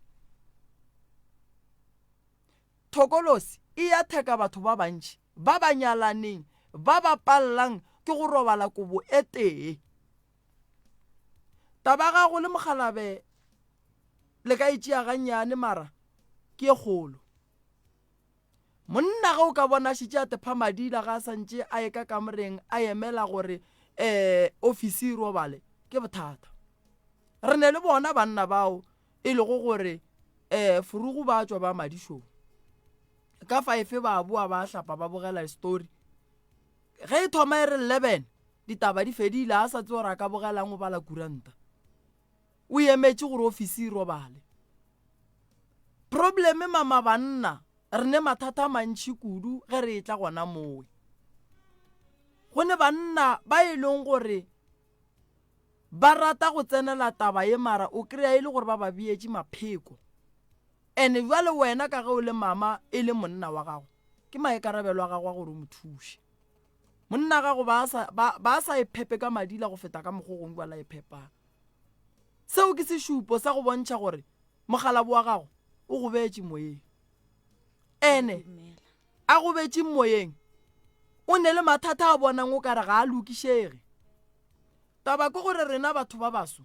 Thokolosi e ya theka batho ba bantši ba ba nyalaneng ba ba palelang ke go robala kobo e tee. Taba gago le mokgalabe le ka e tšea gannyane mara ke e kgolo. Monna ge o ka bona a šetše a tepha madila ga a sa ntše a ye ka kamoreng a emela gore um ofisi e robale, ke bothata. Re ne le bona banna bao e lego gore um furugu ba tšwa ba madišong. Ka five ba boa ba hlapa ba bogela story. Ge e thoma e re 11 ditaba di fedile a sa tsebe gore a ka bogelang o bala kuranta. O emetše gore ofisi e robale. Probleme mama banna re ne mathata a mantši kudu ge re etla gona mowe. Go ne banna ba e leng gore ba rata go tsenela taba ye mara o kry-a e le gore ba ba beetše mapheko. And jwale wena ka ge o le mama e le monna wa gago ke maikarabelo a gago a gore o mo thuše. Monna gago ba sa ba, ba sa e phepe ka madila go feta ka mokgo gongwe ba la e phepang. Seo ke sešupo sa go bontšha gore mokgalabo wa gago o gobetše moyeng. Ene a gobetše moyeng o ne le mathata a bonang o kare ga a lokišege. Taba ke gore rena batho ba baso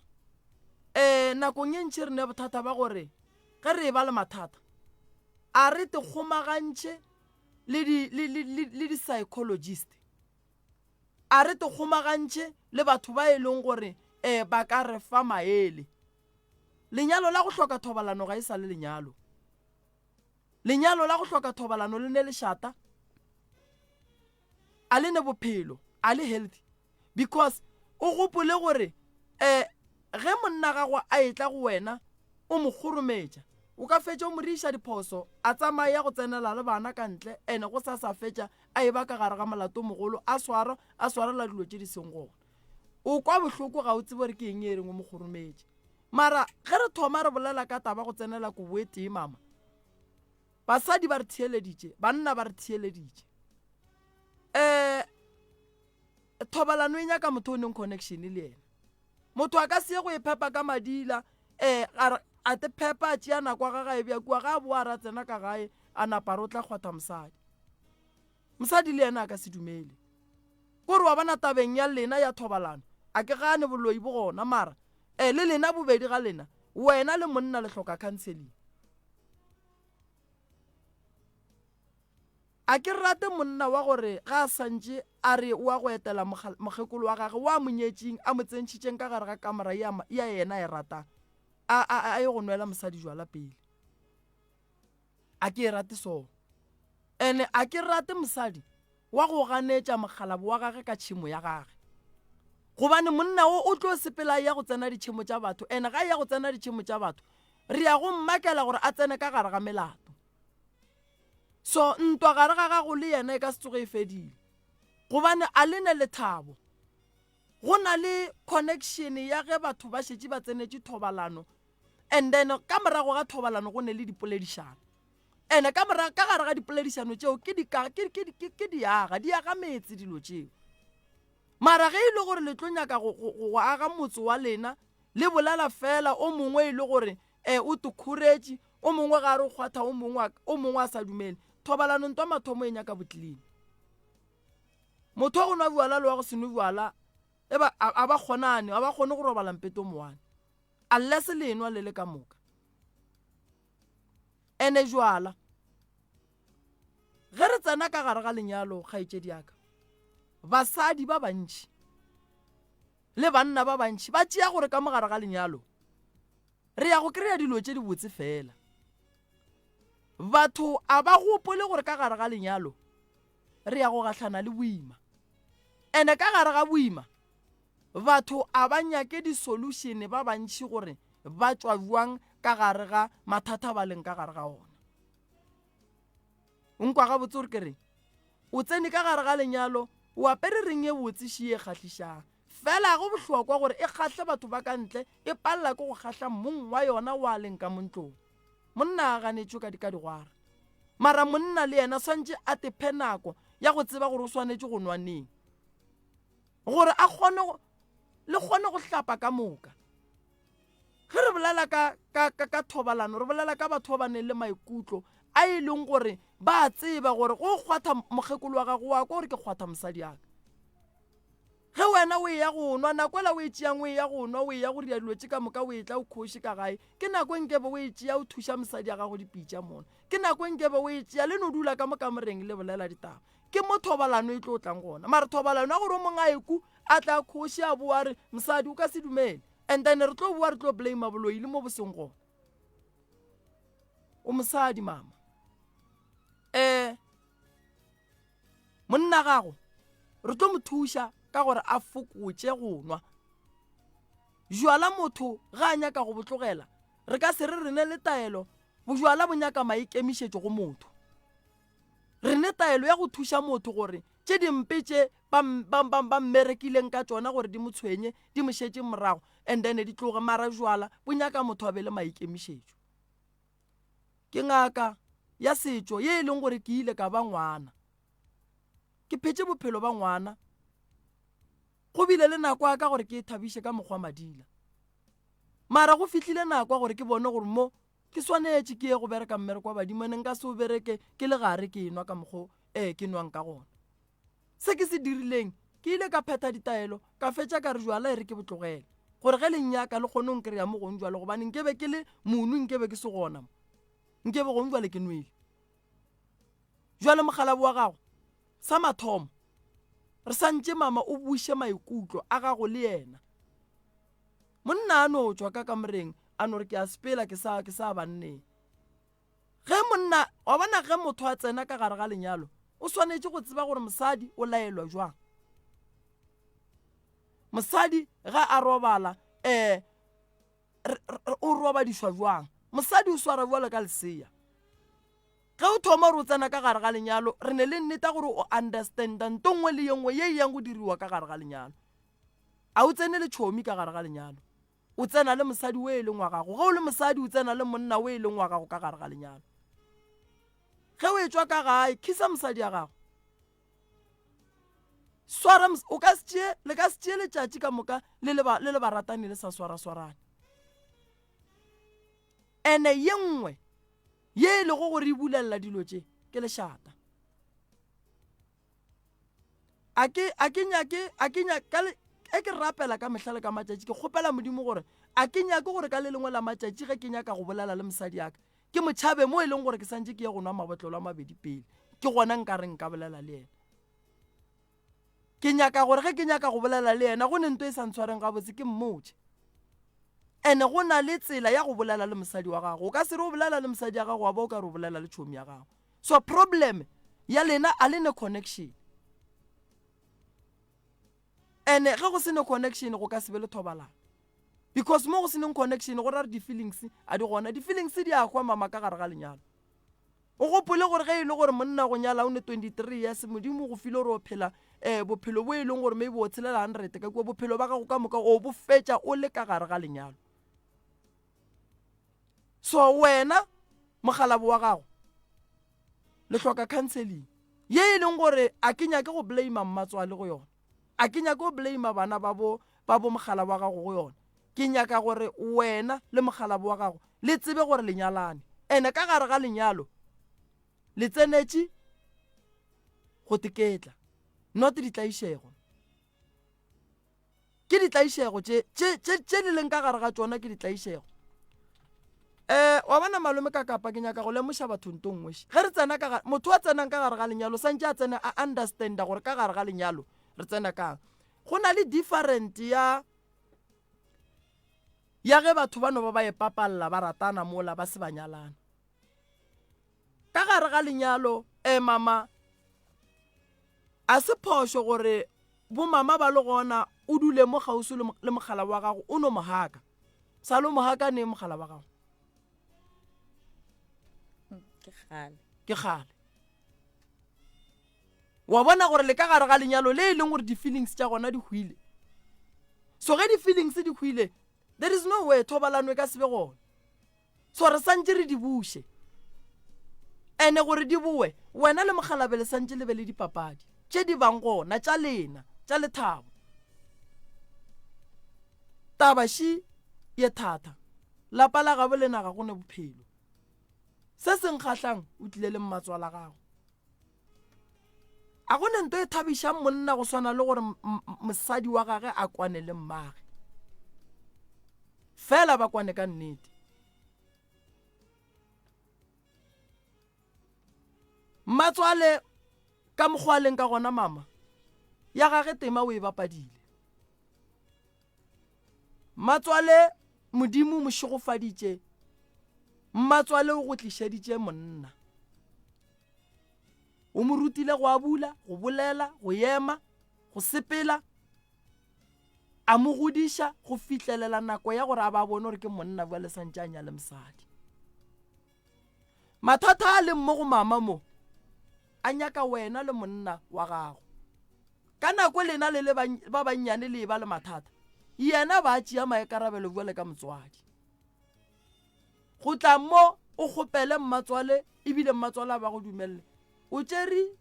um nakong e ntši re ne bothata ba gore ge re e ba le mathata a re te kgomagantšhe le di-psychologist A re te kgomagantšhe le batho ba e leng gore um ba ka re fa maele. Lenyalo la go hloka thobalano ga e sa le lenyalo. Lenyalo la go hloka thobalano le ne lešata, a le ne bophelo, a le healthy. Because o gopole gore um ge monna gago a etla go wena o mo kgorometša, o ka fetša o mo riša diphoso, a tsamaya ya go tsenela le bana ka ntle ene go sa sa fetša a eba ka gare ga molato mogolo a swarwa a swarela dilo tše di seng gona. O kwa bohloko ga o tsebe gore ke eng e reng o mo kgorometše. Mara ge re thoma re bolela ka taba go tsenela kobo e tee mama, basadi ba re theeleditše, banna ba re theeleditše. Um thobalano e nyaka motho o neng connection le yena. Motho a ka se ye go e phepa ka madila um a te phepa a tšea nako ya gage a e bea kua ga a boa a re a tsena ka gae a napa re o tla kgwatha mosadi. Mosadi le yena a ka se dumele. Kore wa bona tabeng ya lena ya thobalano a ke gane boloi bo gona mara um le lena bobedi ga lena wena le monna le hloka counseling. A ke rate monna wa gore ga a santše a re o a go etela mokgekolo wa gage wa mo nyetšeng a mo tsentšhitšeng ka gare ga kamora ya, ya yena a e ratang, a, a, a ye go nwela mosadi jwala pele. A ke e rate so. Ene a ke rate mosadi wa go ganetša mokgalabo wa gage ka tšhemo ya gage. Gobane monna wo o tlo sepela a ya go tsena ditšhemo tša batho, ene ga a ya go tsena ditšhemo tša batho, re ya go mmakela gore a tsene ka gare ga melato. So ntwa gare ga gago le yena e ka se tsoge e fedile, gobane a le ne lethabo. Go na le connection ya ge batho ba šetše ba tsenetše thobalano and then ka morago ga thobalano go ne le dipoledišano. Ene ka morago ka gare ga dipoledišano tšeo ke di ke ke ke ke diaga di aga metse dilo tšeo. Mara ge e le gore le tlo nyaka go go go aga motse wa lena le bolela fela o mongwe e le gore eh o tekhoretše o mongwe ga a re o kgwatha o mongwe o mongwe a sa dumele. Thobalano ntwa mathomo e nyaka boclean. Motho wa go nwa bjala le wa go se nwe bjala e ba a ba kgonane a ba kgone go robala mpete o mowane unless le enwa le le ka moka. Ene jwala ge re tsena ka gare ga lenyalo kgaetšedi ya ka basadi ba bantši le banna ba bantši ba tšea gore ka mogare ga lenyalo re ya go kry-a dilo tše dibotse fela. Batho a ba gopole gore ka gare ga lenyalo re ya go gahlana le boima. Ene ka gare ga boima batho a ba nyake di-solution ba bantši gore ba tšwa bjang ka gare ga mathata ba leng ka gare ga ona. O nkwa gabotse gore ke reng? O tsene ka gare ga lenyalo o apere reng e botse ši e kgahlišang. Fela go bohlokwa gore e kgahle batho ba ka ntle e palela ke go kgahla mong wa yona wa leng ka mo ntlong. Monna a ganetšwe ka ka digwara. Mara monna le yena swantše a tephe nako ya go tseba gore o swanetše go nwa neng. Gore a kgone go le kgone go hlapa ka moka. Ge re bolela ka, ka, ka, ka thobalano, re bolela ka batho ba ba neng le maikutlo a e leng gore ba a tseba gore go kgwatha mokgekolo wa gago wa kwa gore ke kgwatha mosadi aka. Ge wena o eya go nwa, nako ela o e tšeang o eya go nwa, o eya go ria dilo tše ka moka, o etla o khoše ka gae, ke nako e nkebe o e tšea o thuša mosadi ya gago dipitša mona. Ke nako e nkebe o e tšea le no dula ka mo kamoreng le bolela ditaba. Ke mo thobalano e tlo tlang gona. Mara thobalano ya gore o mongwe a eku a tla khoše a boa re mosadi o ka se dumele. And then re tlo boa re tlo blame boloi le mo bo seng gona. O mosadi mama. Eh Monna gago re tlo mo thuša ka gore a fokotše go nwa bjala. Motho ga a nyaka go bo tlogela, re ka se re re ne le taelo. Bojwala bo nyaka maikemišetšo go motho. Re ne taelo ya go thuša motho gore tše dimpe tše ba, ba, ba, ba mmerekileng ka tšona gore di mo tshwenye, di mo šetše morago and then di tloge. Mara bjala bo nyaka motho a be le maikemišetšo. Ke ngaka ya setšo ye e leng gore ke ile ka ba ngwana. Ke phetše bophelo ba ngwana. Go bile le nako ya ka gore ke thabiše ka mokgwa madila. Mara go fihlile nako ya gore ke bone gore mo ke swanetše ke ye go bereka mmereko wa badimo ene nka se o bereke ke le gare ke enwa ka mokgwa e ke nwang ka gona. Se ke se dirileng, ke ile ka phetha ditaelo, ka fetša ka re jwala e re ke bo tlogele, gore ge le nnyaka le kgone go nkreya mo gong jwale, gobane nke be ke le monwi nke be ke se gona mo, nke be gong jwale ke nwele. Jwale mokgalabo wa gago, sa mathomo, re santše mama o buše maikutlo a gago le yena. Monna a no tšwa ka kamoreng a no re ke a sepela ke sa ke sa banneng. Ge monna, wa bona, ge motho a tsena ka gare ga lenyalo, o swanetše go tseba gore mosadi o laelwa jwang. Mosadi ge a robala, um o robadišwa jwang. Mosadi o swara bjalo ka lesea. Ge o thoma gore o tsena ka gare ga lenyalo, re ne le nneta gore o understanda nto nngwe le ye nngwe ye e yang go diriwa ka gare ga lenyalo. A o tsene le tšhomi ka gare ga lenyalo. O tsena le mosadi o e leng wa gago. Ge o le mosadi, o tsena le monna o e leng wa gago ka gare ga lenyalo. Ge o etšwa ka gae, khisa mosadi ya gago. Swara, o ka se tšee, le ka se tšee letšatši ka moka le le ba, le le baratani le sa swaraswarane. Ene ye nngwe ye e lego gore e bulelela dilo tše ke lešata. A ke, a ke nyake, a ke nyake, ka le, e ke rapela ka mehla le ka matšatši, ke kgopela Modimo gore a ke nyake gore ka le lengwe la matšatši ge ke nyaka go bolela le mosadi ya ka, ke mo tšhabe mo e leng gore ke santše ke ye go nwa mabotlelo a mabedi pele, ke gona nka re nka bolela le yena. Ke nyaka gore ge ke nyaka go bolela le yena go ne nto e sa ntshwareng gabotse ke mmotše. Ene go na le tsela ya go bolela le mosadi wa gago. O ka se re o bolela le mosadi ya gago wa ba o ka re o bolela le tšhomi ya gago. So problem ya lena a le ne connection. Ene ge go se ne connection go ka se be le thobalano. Because mo go se neng connection go ra re di-feelings a di gona. Di-feelings di a hwa mama ka gare ga lenyalo. O gopole gore ge e le gore monna go nyala o ne 23 years, Modimo o go file gore o phela um bophelo bo e leng gore maybe o tshelela hundred ka kua bophelo ba gago ka moka o bo fetša o le ka gare ga lenyalo so wena mogalabo wa gago le hloka counseling ye e leng gore a ke nyake go blame mmatswale go yona a ke nyake go blame bana ba bo ba bo mogala wa gago go yona ke nyaka gore wena le mogalabo wa gago le tsebe gore le nyalane ene ka gare ga lenyalo le tsenetše go teketla not ditlaišego ke ditlaišego tše tše tše tše di leng ka gare ga tšona ke ditlaišego um wa bona malome ka kapa ke nyaka go lemoša batho nto nngwe ge re tsena ka motho a tsenang ka gare ga lenyalo santse a tsene a understanda gore ka gare ga lenyalo re tsena kang go na le different ya ya ge batho ba no ba ba e papalela ba ratana mola ba se ba nyalana Ka gare ga lenyalo, eh mama, a se phošo gore bomama ba le gona o dule mo kgauswi le mogala wa gago o no mo haka. Sa lo mo haka neng mogala wa gago? Ke kgale. Ke kgale. Wa bona gore le ka gare ga lenyalo le e leng gore di-feelings tša gona di hwile. So ge di-feelings di hwile, there is no way thobalano e ka se be gona. So re santše re di buše. Ene gore di boe, wena le mokgalabe le santše le be le dipapadi tše di bang gona tša lena tša lethabo. Taba ši ye thata, lapa la gabo lena ga go ne bophelo. Se se nkgahlang o tlile le mmatswala gago. A go ne nto e thabišang monna go swana le gore mosadi wa gage a kwane le mmage. Fela ba kwane ka nnete. Mmatswale ka mokgwa a leng ka gona mama ya gage tema o e bapadile. Mmatswale Modimo o mo šegofaditše. Mmatswale o go tlišeditše monna. O mo rutile go abula, go bolela, go ema, go sepela, a mo godiša go fihlelela nako ya gore a ba bone gore ke monna bjale santše a nyale mosadi. Mathata a leng mo go mama mo a nyaka wena le monna wa gago. Ka nako lena le le ba bannyane le eba le mathata, yena ba tšea maikarabelo bjale ka motswadi. Go tla mo o kgopele mmatswale ebile mmatswale a ba go dumelele, o tšere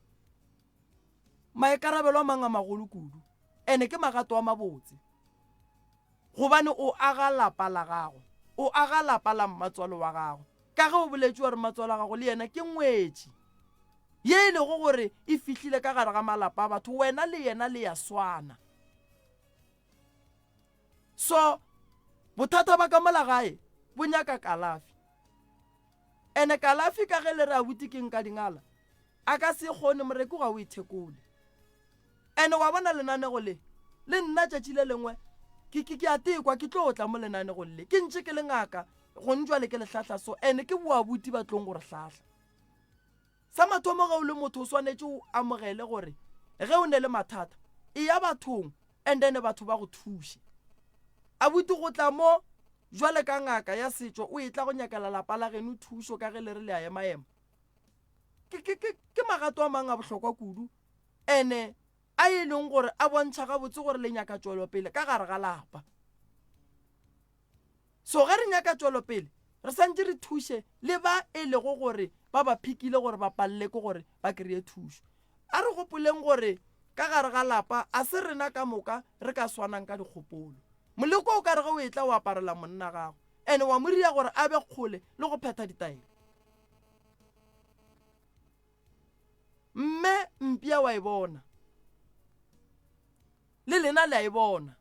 maikarabelo a mang a magolo kudu ene ke magato a mabotse gobane o aga lapa la gago, o aga lapa la mmatswalo wa gago. Ka ge o boletše wa re mmatswalo wa gago le yena ke ngwetši ye e lego gore e fihlile ka gare ga malapa a batho, wena le yena le ya swana. So bothata ba ka mola gae bo nyaka kalafi. Ene kalafi ka ge le re abuti ke nka dingala, a ka se kgone moreki ga o e thekole. Ene wa bona lenanego le, le nna tšatši le lengwe ke ke ke a tekwa ke tlo tla mo lenanegong le. Ke ntše ke le ngaka gong jwale ke le hlahla so ene ke boabuti ba tlong go re hlahla. Sa mathomo ge o le motho o swanetše o amogele gore ge o ne le mathata eya bathong and then batho ba go thuše. Abuti go tla mo jwale ka ngaka ya setšo o etla go nyakela lapa la geno thušo ka ge le re le a emaema. Ke, ke, ke, ke magato a mang a bohlokwa kudu ene a e leng gore a bontšha gabotse gore le nyaka tšwelopele ka gare ga lapa. So ge re nyaka tšwelopele, re santše re thuše le ba e lego gore ba ba phikile gore ba palele ke gore ba kry-e thušo. A re gopoleng gore ka gare ga lapa a se rena ka moka re ka swanang ka dikgopolo. Moleko o ka re ge o etla o aparela monna gago ene wa mo ria gore a be kgole le go phetha ditaelo. Mme mpša wa e bona. Le lena le a e bona.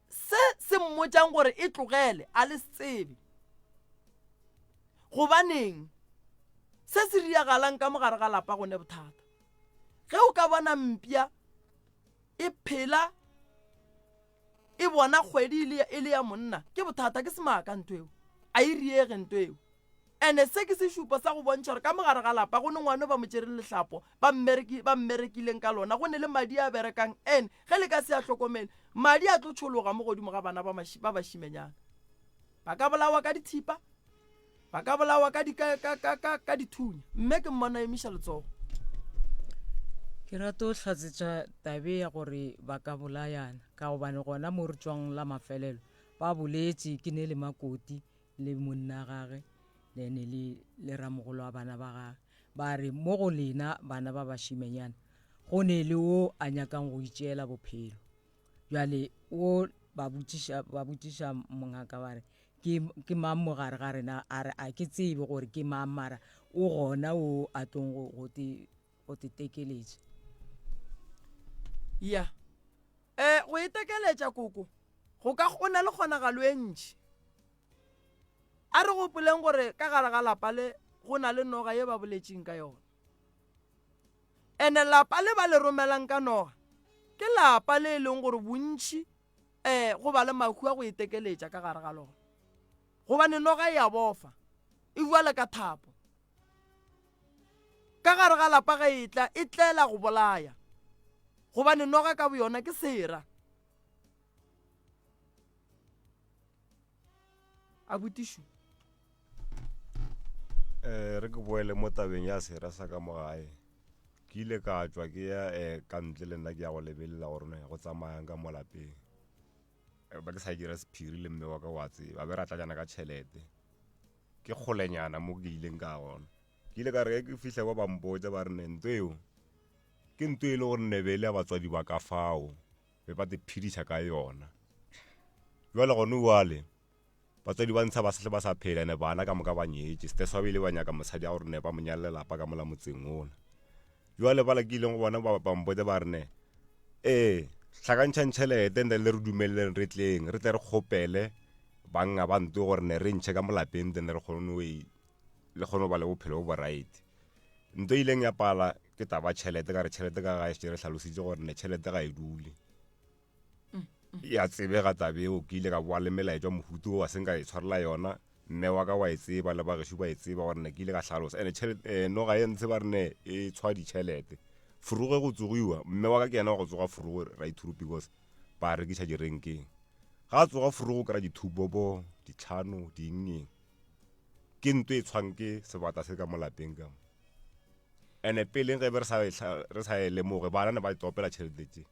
Se se mmotšang gore e tlogele a le se tsebe. Gobaneng? Se se riagalang ka mogare ga lapa go ne bothata. Ge o ka bona mpša e phela e bona kgwedi e le ya monna, ke bothata, ke semaka ntho eo. A e riege ntho eo. Ene se ke sešupo sa go bontšha gore ka mo gare ga lapa go ne ngwana o ba mo tšereng lehlapo, ba mmereki, ba mmerekileng ka lona, go ne le madi a berekang. Ene ge le ka se a hlokomele, madi a tlo tšhologa mo godimo ga bana ba, ba bašimenyana. Ba ka bolawa ka dithipa, ba ka bolawa ka, di, ka, ka, ka, ka, ka dithunya. Mme ke mmona emiša letsogo. Ke rata go hlatsetša tabe ya gore ba ka bolayana ka gobane gona mo re tšwang la mafelelo ba boletše ke ne le makoti le monna gage then le le ramogolo wa bana ba gage ba re mo go lena bana ba bašimenyana go ne le wo a nyakang go itšeela bophelo bjale wo ba botšiša ba botšiša mongaka ba re ke ke mang mo gare ga rena a re a ke tsebe gore ke mang mara o gona o a tlong go go te go te tekeletša. Ya. E, go itekeletša koko go ka go na le kgonagalo e ntši. A re gopoleng gore ka gare ga lapa le go na le noga ye ba boletšeng ka yona. Ene lapa le ba le romelang ka noga ke lapa le e leng gore bontši um go ba le mahu a go itekeletša ka gare ga lona. Gobane noga e a bofa, e bjale ka thapo. Ka gare ga lapa ge e tla, e tlela go bolaya. Gobane noga ka boyona ke sera. Abuti Shu. Eh, re ke boele mo tabeng ya sera sa ka mo gae. Ke ile ka tšwa ke ya eh, ka ntle le nna ke ya go lebelela gore ne go tsamayang ka mo lapeng. Eh, ba ke sa dira sephiri le mme wa ka wa tseba, be ra tlatšana ka tšhelete. Ke kgolenyana mo ke ileng ka gona. Ke ile ka re ge ke fihla kwa ba mpotša ba re ne nto eo ke nto e le gore ne be e le ya batswadi ba ka fao be ba te phediša ka yona. Jwale gone jwale batswadi ba ntsha ba sehle ba sa phela ene bana ka moka ba nyetše seteswa ba ile ba nyaka mosadi a gore ne ba mo nyalle lapa ka mola motseng ona. Jwale bala ke ileng go bona ba ba mpotša ba re ne ee hlakantšhang tšhelete and then le re dumeleleng re tleng re tle re kgopele banna ba nto gore ne re ntšhe ka mo lapeng then re kgone go e le kgone go ba le bophelo bo bo right. Nto e ileng ya pala ke taba tšhelete ka re tšhelete ka gae šetše re hlalositše gore ne tšhelete ga e dule. Ya tsebega taba eo ke ile ka boa le melaetša mohuta o wa seng ka e tshwarela yona mme wa ka wa e tseba le bagešo ba e tseba gore ne ke ile ka hlalosa ene tšhelete eh, noga ye ntshe ba re ne e tshwa ditšhelete furuge go tsogiwa mme wa ka ke yena wa go tsoga furuge right through because ba rekiša direnkeng ga a tsoga furuge o kry-a dithubobo ditlhano ding eng ke nto e tshwang ke sebata se ka mo lapeng ka mo ene peleng ge be re sa e re sa e lemoge bana ne ba topela tšhelete tše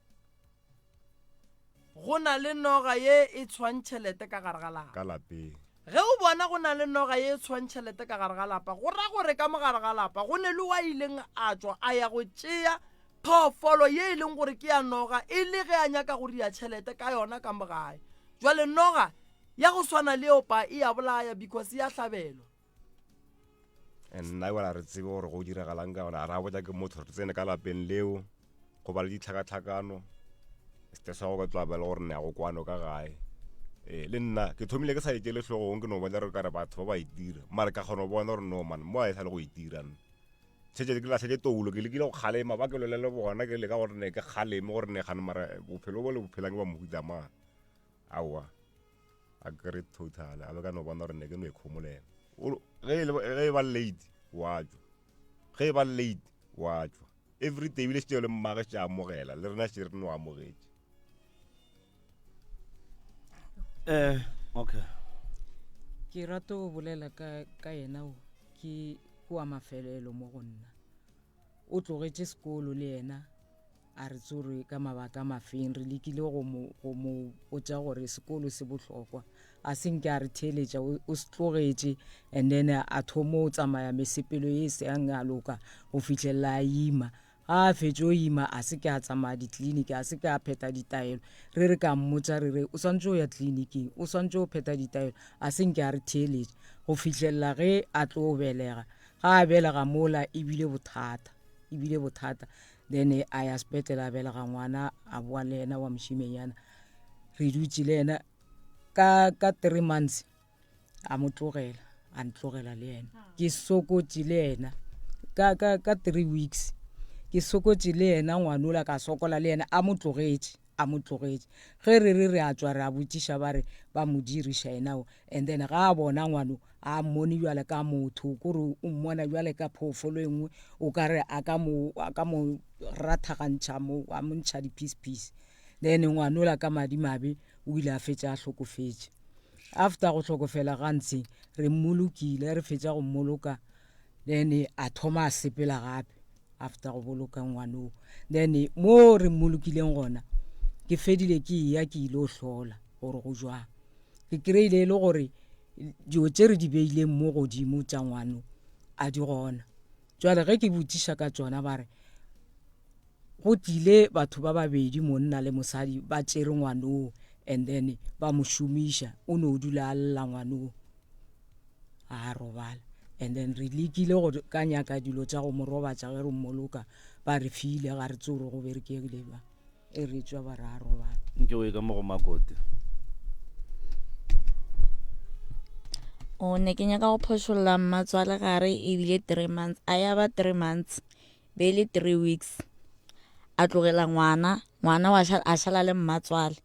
Go na le noga ye e tshwang tšhelete ka gare ga lapa. Ka lapeng. Ge o bona go na le noga ye e tshwang tšhelete ka gare ga lapa, go ra gore ka mo gare ga lapa go ne le wa ileng a tšwa a ya go tšea phoofolo ye e leng gore ke ya noga e le ge a nyaka go ria tšhelete ka yona ka mo gae. Jwale noga ya go swana le eo pa e a bolaya because e a hlabelwa. And nna ebala re tsebe gore go diragalang ka gona ra botsa ke motho re tsene ka lapeng leo go ba le ditlhakatlhakano sete sa go ka tloa ba le gore ne ya go kwano ka gae ee le nna ke thomile ke sa e tšele hlogong ke no bona re kare batho ba ba e dira mare ka kgona go bona gore no man mo a e sa le go e dira nna tšhetse ke latlhetse toulo ke lekile go kgalema ba ke lwele le bona ke leka gore ne ke kgaleme gore ne gane mara bophelo bo le bophelang ke ba mohuta mang aowa a kry total a be ka no bona gore ne ke no ikhomolela ge e, e ba late wa tšwa ge e ba late wa tšwa every day ebile šetše le mmage šetše amogela le rena šetše re no amogetše eh okay ke rata go bolela ka ka yena o ke kwa mafelelo mo go nna O tlogetše sekolo le yena a re tsore ka mabaka a mafeng. Re lekile go mo, go mo botša gore sekolo se bohlokwa. A se nke a re theeletša, o, o se tlogetše and then a thomo o tsamaya mesepelo ye e seng ya loka go fihlelela a ima. Ga a fetše o ima a se ke a tsamaya ditleliniki, a se ke a phetha ditaelo. Re re ka mmotša re re o swantše o ya tleliniking, o swantše o phetha ditaelo, a se nke a re theeletša go fihlelela ge a tlo belega. Ga a belega mola e bile bothata, e bile bothata. Then a ya sepetlele a belega ngwana, a boa le yena wa mošimenyana. Re dutše le yena ka ka 3 months a mo tlogela, a ntlogela le yena. Ke sokotše le yena ka ka ka 3 weeks. Ke sokotše le yena ngwanola ka sokola le yena a mo tlogetše. a mo tlogetše. Ge re re re a tšwa re a botšiša ba re ba mo diriša yena o and then ga a bona ngwano a mmone bjale ka motho kore o mmona bjale ka phoofolo e nngwe o ka re a ka mo a ka mo rathagantšha mo a mo ntšha di-piece piece. Then ngwanola ka madimabe o ile a fetša a hlokofetše. After go hlokofela ga Ntshe re mmolokile re fetša go mmoloka then a thoma a sepela gape. After go boloka ngwanoo, then mo re mmolokileng gona, ke fedile ke eya ke ile o hlola gore go jwang. Ke kry-ile e le gore dilo tše re di beileng mo godimo tša ngwano a di gona. Jwale ge ke botšiša ka tšona ba re go tlile batho ba babedi monna le mosadi ba tšere ngwanoo and then ba mo šomiša, o no dula a lla ngwanoo. A robala and then re lekile go ka nyaka dilo tša go mo robatša ge re mmoloka ba re file ga re tsore go berekegile ba e re tswa ba re a robala. Nke o ye ka mo go Makote. O ne ke nyaka go phošolla mmatswale gare ebile 3 months a ya ba 3 months be le 3 weeks a tlogela ngwana ngwana wa a šala le mmatswale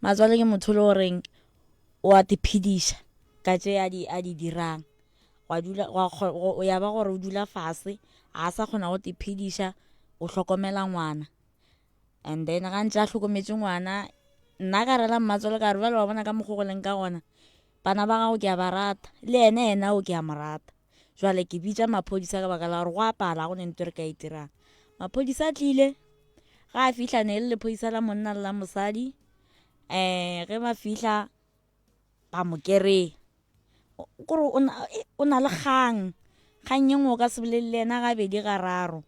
mmatswale ke motho le goreng o a tiphediša ka tše a di a di dirang gwa dula gwa go ya ba gore o dula fase a sa kgona go tiphediša o hlokomela ngwana and then ga ntse a hlokometše ngwana nna ka rela mmatswale ka re bjale wa bona ka mokgo go leng ka gona bana ba gago ke a ba rata le ene ena o ke a mo rata jwale ke bitša maphodisa ka baka la gore go a pala go ne ntho re ka e dirang maphodisa a tlile ga a fihla ne le lephodisa la monna le la mosadi um ge ba fihla ba mo kereng kore o na le kgang kgang e nngwe o ka se bolele le yena gabedi gararo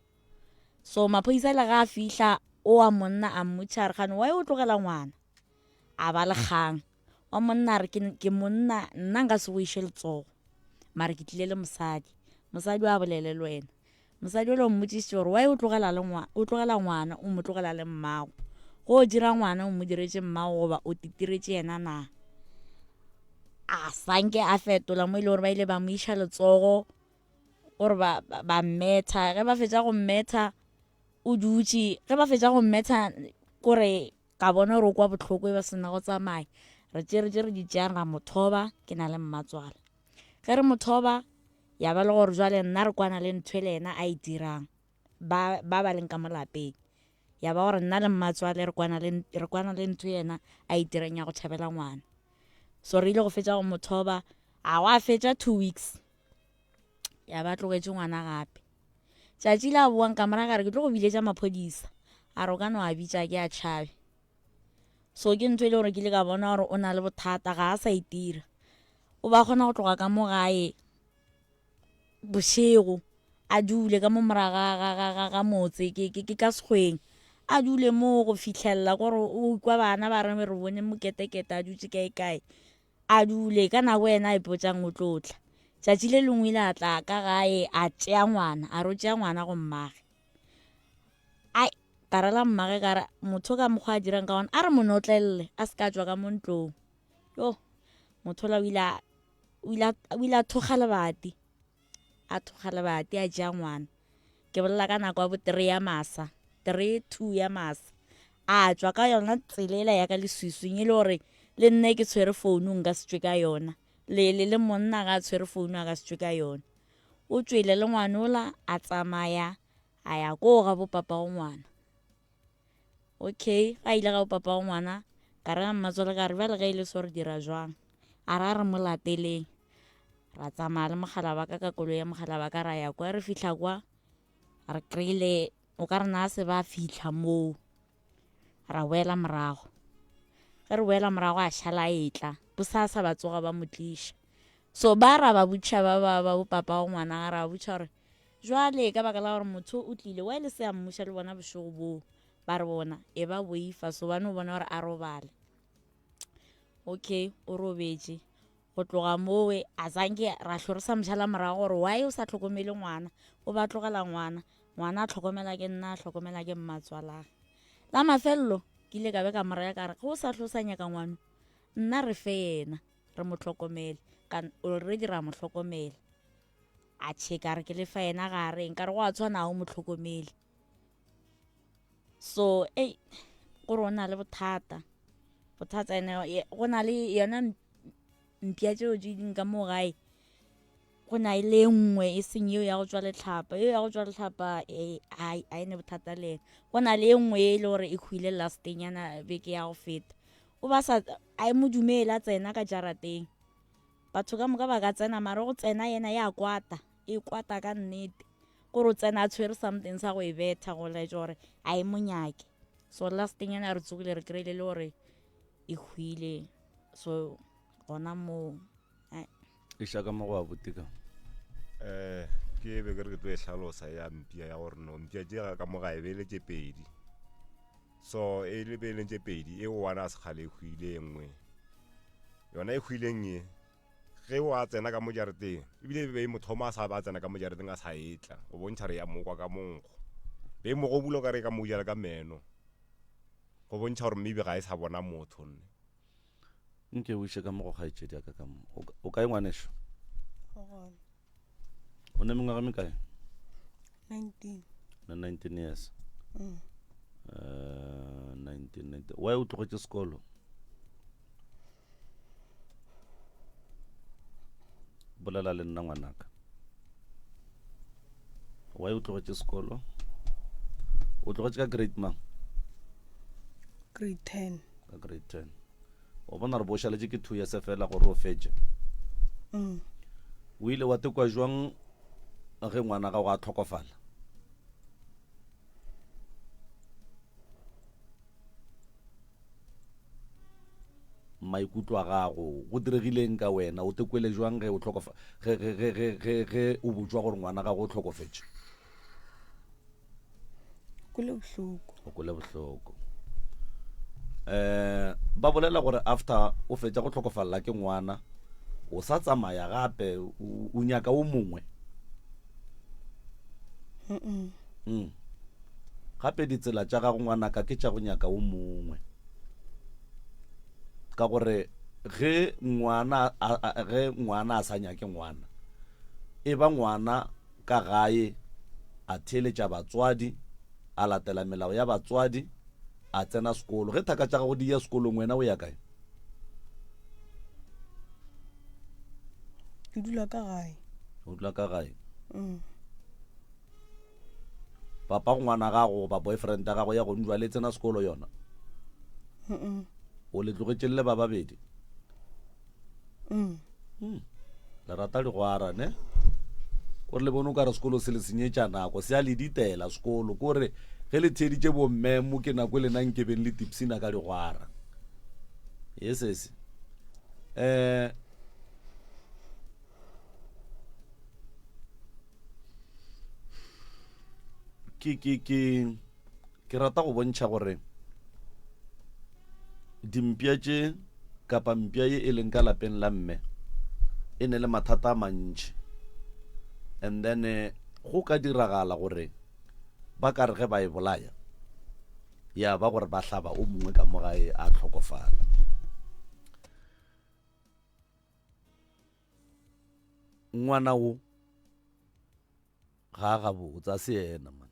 so maphodisa le ga a fihla o wa monna a mmotšha a re gane why o tlogela ngwana a ba le kgang wa monna a re ke monna nna nka se go iše letsogo mare ke tlile le mosadi mosadi wa bolele le wena Mosadi yola o mmotšišitše gore why o tlogela le ngwa o tlogela ngwana o mo tlogela le mmago. Go o dira ngwana o mo diretše mmago goba o titiretše yena na? A sanke a fetola mo e le gore ba ile ba mo iša letsogo gore ba ba mmetha ge ba fetša go mmetha o dutše ge ba fetša go mmetha kore ka bona gore o kwa bohloko e ba sena go tsamaya re tšere tše re di tšeang ra mo thoba ke na le mmatswala ge re mo thoba Ya ba le gore jwale nna re kwana le ntho e le yena a e dirang, ba ba ba leng ka mo lapeng. Ya ba gore nna le mmatswale re kwana le re kwana le ntho yena a e dirang ya go tšhabela ngwana. So re ile go fetša go mo thoba, a gwa fetša 2 weeks. Ya ba tlogetše ngwana gape. Tšatši la boang ka morago a re ke tlo go biletša maphodisa. A re o ka no a bitša ke a tšhabe. So ke ntho e le gore ke ile ka bona gore o na le bothata ga a sa itira. O ba kgona go tloga ka mo gae bošego a dule ka mo moraga ga, ga, ga, ga motse ke, ke, ke ka sekgweng a dule moo go fitlhelela kore o kwa bana ba re re bone moketekete a dutse kae kae a dule ka nako ena a ipotsang o tlo tla tšatši le lengwe ile a tla ka gae a tšea ngwana a re o tšea ngwana go mmage ai ka rela mmage ka re motho ka mokgwa a dirang ka gona a re mo notlelele a se ka tswa ka mo ntlong yo motho ola o ile a o ile o ile a thoga lebati a thoga lebati a ja ngwana ke bolela ka nako ya bo three ya masa three two ya masa a tswa ka yona tsela ela ya ka leswiswing e le gore le nne ke tshwere founu nka se tswe ka yona le le le monna ga a tshwere founu a ka se tswe ka yona o tswele le ngwana ola a tsamaya a ya koo ga bo papa go ngwana Okay, ga ile ga bo papa wa ngwana, ka re ga mmatswale ka re bjale ge e le so re dira jwang? A re a re mo lateleng. Ra tsamaya le mogala wa ka ka koloi ya mogala wa ka ra ya kwa re fihla kwa re kry-ile o ka re na se ba fihla moo ra boela morago. Ge re boela morago a šala a etla bosasa ba tsoga ba mo tliša. So ba ra ba botšiša ba ba ba bo papa wa ngwana ga ra ba botšiša gore Jwale ka baka la gore motho o tlile, why le se a mmuša le bona bošego boo? Ba re bona, e ba boifa, so ba no bona gore a robale. Okay, o robetše. Go tloga mowe, a zanke ra hlo re sa mošala morago gore why o sa hlokomele ngwana, o ba tlogela ngwana, ngwana a hlokomela ke nna, a hlokomela ke mmatswalage. La mafelelo, ke ile ka be ka mo raya ka re, ge o sa hlo o sa nyaka ngwano, nna re fe yena, re mo hlokomele. Ka already ra mo hlokomela. A tšhe ka re ke lefa yena ga a reng ka re go a tshwana ga o mo tlhokomele so ei gore o na le bothata bothata ene go na le yona mpša tšeo tše ding ka mo gae go na le e nngwe e seng yeo ya go tšwa letlhapa yeo ya go tšwa letlhapa a e ne bothata le ena go na le e nngwe e le gore e hwile lasteng yana beke ya go feta o ba sa a e mo dumele a tsena ka jarateng Batho ka moka ba ka tsena mare go tsena yena ya kwata, e kwata ka nnete. Kore o tsena a tshwere something sa go e betha go laetša gore a e mo nyake. So last thing ena re tsogile re kry-ile le gore e hwile. So gona moo. Iša ka mo go abuti ka. Eh, ke be ke re ke tlo e hlalosa ya mpia ya gore no mpia tše ga ka mo gae be e le tše pedi. So e le be e leng tše pedi e one a sekgale e hwile e nngwe. Yona e hwileng ye ge wa tsena ka mo jareteng ebile e be e mo thoma a sa ba tsena ka mo jareteng a sa etla go bontšha re ya mokwa ka monkgo be e mo gobula o ka re ka mo jala ka meno go bontšha gore maybe ga e sa bona motho nne Nke o iše ka mo go kgaetšedi ya ka ka mo. O kae ngwaneso? Go gona. O ne mengwaga mekae? 19. Na 19 years. Mm. Uh, 19, 19. Why o tlogetše sekolo? Bolela le nna ngwanaka. Why o tlogetše sekolo? O tlogetše ka grade mang? Grade 10. Ka grade 10. O bona re bo šaletše ke 2 years fela gore o fetše. Mm. O ile wa tekwa jwang ge ngwana gago a tlhokofala? Maikutlo a gago, go diregileng ka wena, o tekwele jwang ge o hlokofa, ge, ge, ge, ge, ge, ge o botšwa gore ngwana gago o hlokofetše? Kwele bohloko. O kwele bohloko. Eh, ba bolela gore after o fetša go hlokofalela ke ngwana, o sa tsamaya gape o, o nyaka o mongwe. Mm. Mm. Gape ditsela tša gago ngwanaka ke tša go nyaka o mongwe. Ka gore ge ngwana a, a, ge ngwana a sa nyake ngwana, e ba ngwana ka gae a theeletša batswadi, a latela melao ya batswadi, a tsena sekolo. Ge thaka tša gago di ya sekolong, wena o ya kae? Ke dula ka gae. O dula ka gae? Mm. Papa go ngwana gago goba boyfriend ya gago ya go njwa le tsena sekolo yona? Mm. O le tlogetše le ba babedi? Mm. Mm. Le rata digwara ne? Kore le bone o ka re sekolo se le senyetša nako, se a le ditela sekolo. Kore ge le theeditše bomme mo ke nako e lena nkebeng le tipsina ka digwara. Ye sesi. Eh ke ke ke ke rata go bontšha gore dimpša tše kapa mpša ye e leng ka lapeng la mme e ne le mathata a mantši and then eh, go ka diragala gore ba ka re ge ba e bolaya ya ba gore ba hlaba o mongwe ka mo gae a tlhokofala. Ngwana wo ga a gabotse a se yena man.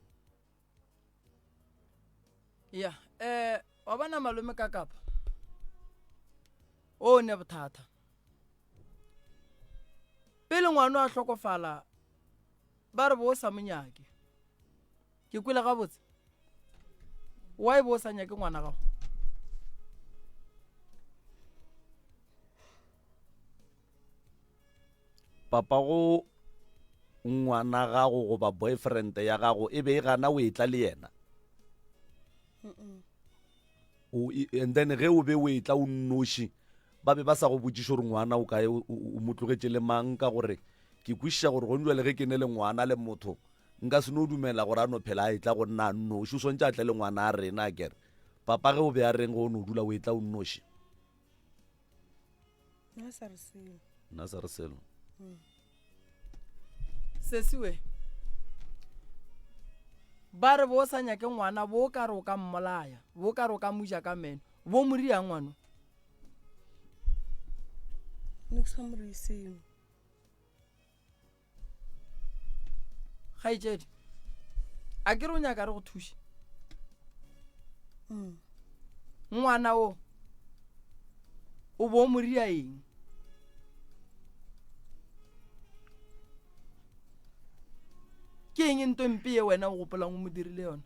Ya eh wa bona malome ka kapa o ne bothata pele ngwana a hlokofala ba re bo sa monyake Ke kwele gabotse? Why bo o sa nyake ngwana gago? Papa go ngwana gago goba boyfriend ya gago e be e gana o etla le yena? O, and then ge o be o etla o nnoši ba be ba sa go botšiše gore ngwana o kae o mo tlogetše le mang ka gore ke kwešiša gore gone jwale ge ke ne le ngwana le motho Nka se no dumela gore a no phela a etla go nna a nnoši. O swantše a tle le ngwana a rena, akere? Papa ge o be a reng ge o no dula o etla o nnoši? Nna sa re selo. Nna sa re selo. Mm. Sesi we. Ba re bo sa nyake ngwana bo ka re o ka mmolaya, bo ka re o ka muja ka meno. Bo mo riang ngwano? Ne ke sa mo reye selo. Kgaetšedi, a ke re o nyaka re go thuše? Mm. Ngwana o o bo o mo ria eng? Ke eng nto mpe ye wena o gopolang o mo dirile yona?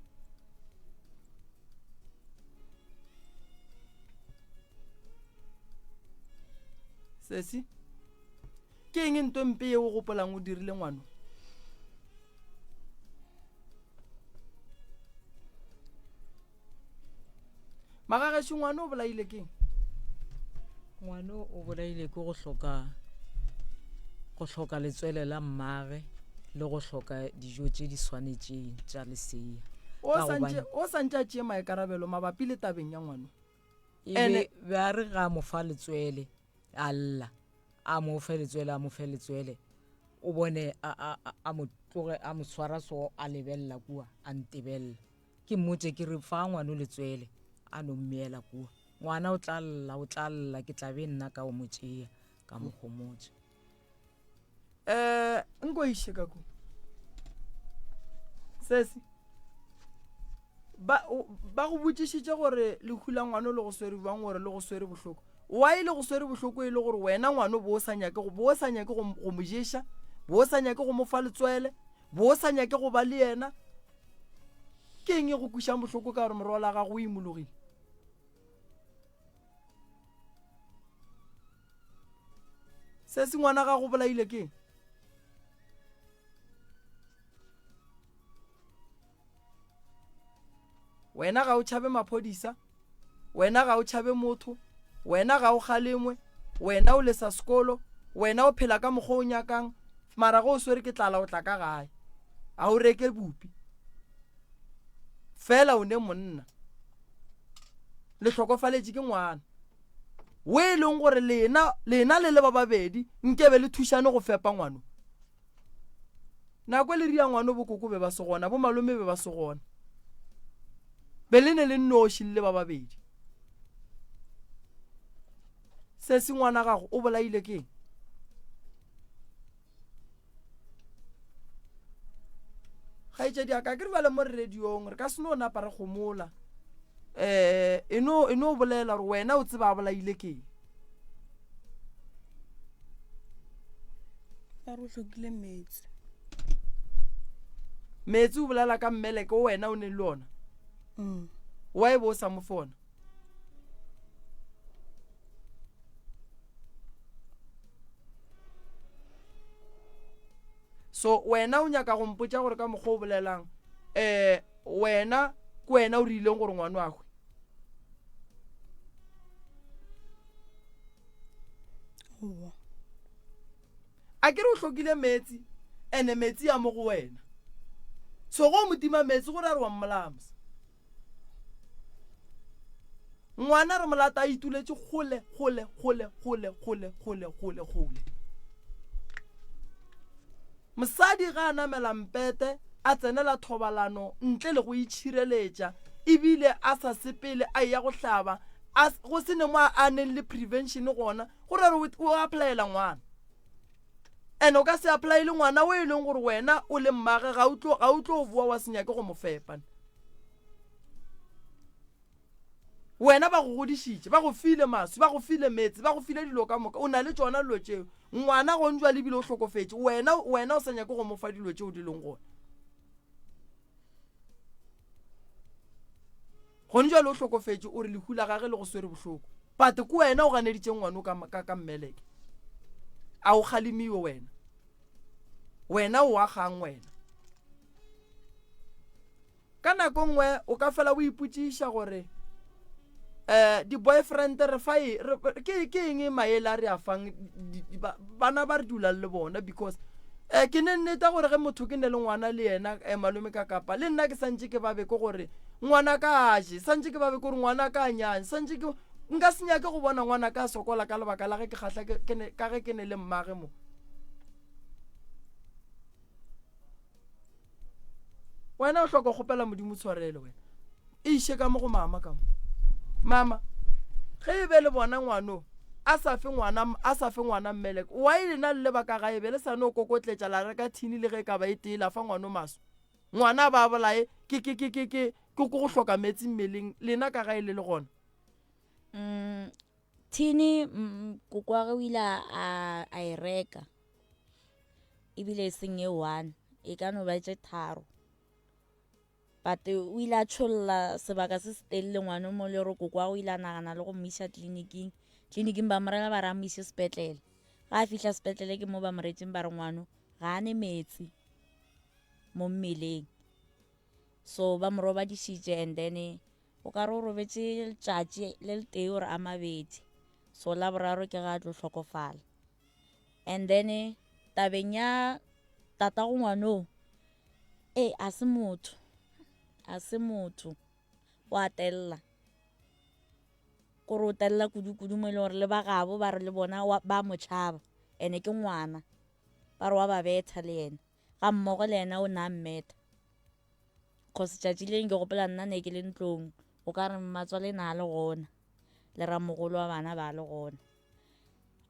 Sesi? Ke eng nto mpe ye o gopolang o dirile ngwano? Magagešo ngwano o bolaile keng? Ngwano o bolaile ke go hloka go hloka letswele la mmage le go hloka dijo tše di swanetšeng tša lesea. O santše o santše a tšee maikarabelo mabapi le tabeng ya ngwano. Ene be a re ga mo fa letswele a lla a mo fe letswele a mo fe letswele o bone a a a mo tloge a mo swara so a lebelela kua a ntebelela. Ke mmotše ke re, Fa ngwano letswele, a no mmeela kua. Ngwana o tla lla, o tla lla, ke tla be nna ka o mo tšea, ka mo homotša. Eh, nko iše ka ko. Sesi, ba, ba go botšišitše gore lehu la ngwano le go swere bjang gore le go swere bohloko. Why le go swere bohloko e le gore wena ngwano bo o sa nyake go, bo o sa nyake go, go mo ješa, bo o sa nyake go mo fa letswele, Bo o sa nyake go ba le yena, ke eng e go kwešang bohloko ka gore morwalo wa gago o imologile? Se se ngwana gago o bolaile ke eng? Wena ga o tšhabe maphodisa, wena ga o tšhabe motho, wena ga o kgalemwe, wena o lesa sekolo, wena o phela ka mokgwa o nyakang, mara ge o swere ke tlala o tla ka gae. A o reke bupi. Fela o ne monna. Le hlokofaletše ke ngwana. O e leng gore lena, lena le le ba babedi nkebe le thušane go fepa ngwano. Nako e le ria ngwano bokoko be ba se gona, bo malome be ba se gona. Be le ne le nnoši le le ba babedi. Sesi ngwana gago o bolaile ke eng? Kgaetšedi ya ka ke re bjale mo re radiong re ka se no napa re gomola. Eh e no e no bolela gore wena o tseba a bolaile ke eng. Ba re o hlokile meetse. Meetse o bolela ka mmeleke o wena o neng le ona. Mm. Wa e bo o sa mo fona. So wena o nyaka go mpotša gore ka mokgwa o bolelang eh wena ke wena o rileng gore ngwano a hwe. Aowa. A ke re o hlokile meetse ene meetse a mo go wena. So go o mo tima meetse go ra re wa mmolaya mos. Ngwana re mo lata a ituletše kgole kgole kgole kgole kgole kgole kgole kgole. Mosadi ga a namela mpete a tsenela thobalano ntle le go itšhireletša ebile a sa sepele a eya go hlaba a go se ne mo a neng le prevention gona go ra re o applyela ngwana. And o ka se applyele ngwana o e leng gore wena o le mmage ga o tlo ga o tlo boa wa se nyake go mo fepa. Wena ba go godišitše, ba go file maswi, ba go file meetse, ba go file dilo ka moka, o na le tšona dilo tšeo. Ngwana gone jwale ebile o hlokofetše, wena wena o sa nyake go mo fa dilo tšeo di leng gona. Gone jwale o hlokofetše, o re lehu la gage le go swere bohloko. But ke wena o ganeditšeng ngwano ka, ka, ka mmeleke. A o kgalemiwe wena. Wena o agang wena. Ka nako nngwe o ka fela o ipotšiša gore um di-boyfriend re fa e, ke ke eng maele a re a fang bana ba re dulang le bona because um ke ne nneta gore ge motho ke ne le ngwana le yena um malome ka kapa le nna ke santše ke babe ke gore ngwana ka a je santše ke babe ke gore ngwana ka a nyanye santše ke nka se nyake go bona ngwana ka a sokola ka lebaka la ge ke kgahla ka ge ke ne le mmage mo. Wena o hloka go kgopela Modimo tshwarelo wena. E iše ka mo go mama ka mo. Mama, ge e be le bona ngwano a sa fe ngwana a sa fe ngwana mmeleko, why lena le le ba ka gae be le sa no kokotletša la reka thini le ge e ka ba e tee la fa ngwano maswi? Ngwana a ba a bolaye ke ke ke ke ke ke go hloka meetse mmeleng lena ka gae le le gona. Mm, thini mm, kokoage o ile a a e reka. Ebile e seng e one, e ka no ba tše tharo. But o ile a tšholla sebaka se se telele ngwana o mo le gore koko wa o ile a nagana le go mo iša tleliniking. Tleliniking ba mo rela ba re a mo iše sepetlele. Ga a fihla sepetlele ke mo ba mo retseng ba re ngwano ga a ne meetse mo mmeleng. So ba mo robadišitše and then. O ka re o robetše letšatši le letee or a mabedi. So la boraro ke ga a tlo hlokofala. And then tabeng ya tatago ngwanoo, ee a se motho, a se motho, o a tella. Kore o tella kudu-kudu mo e leng gore le ba gabo ba re le bona ba mo tšhaba, ene ke ngwana, ba re wa ba betha le yena, ga mmogo le yena o na mmetha. Cause tšatši le ke gopola nna ne ke le ntlong, o ka re mmatswale na le gona, le ramogolo wa bana ba le gona.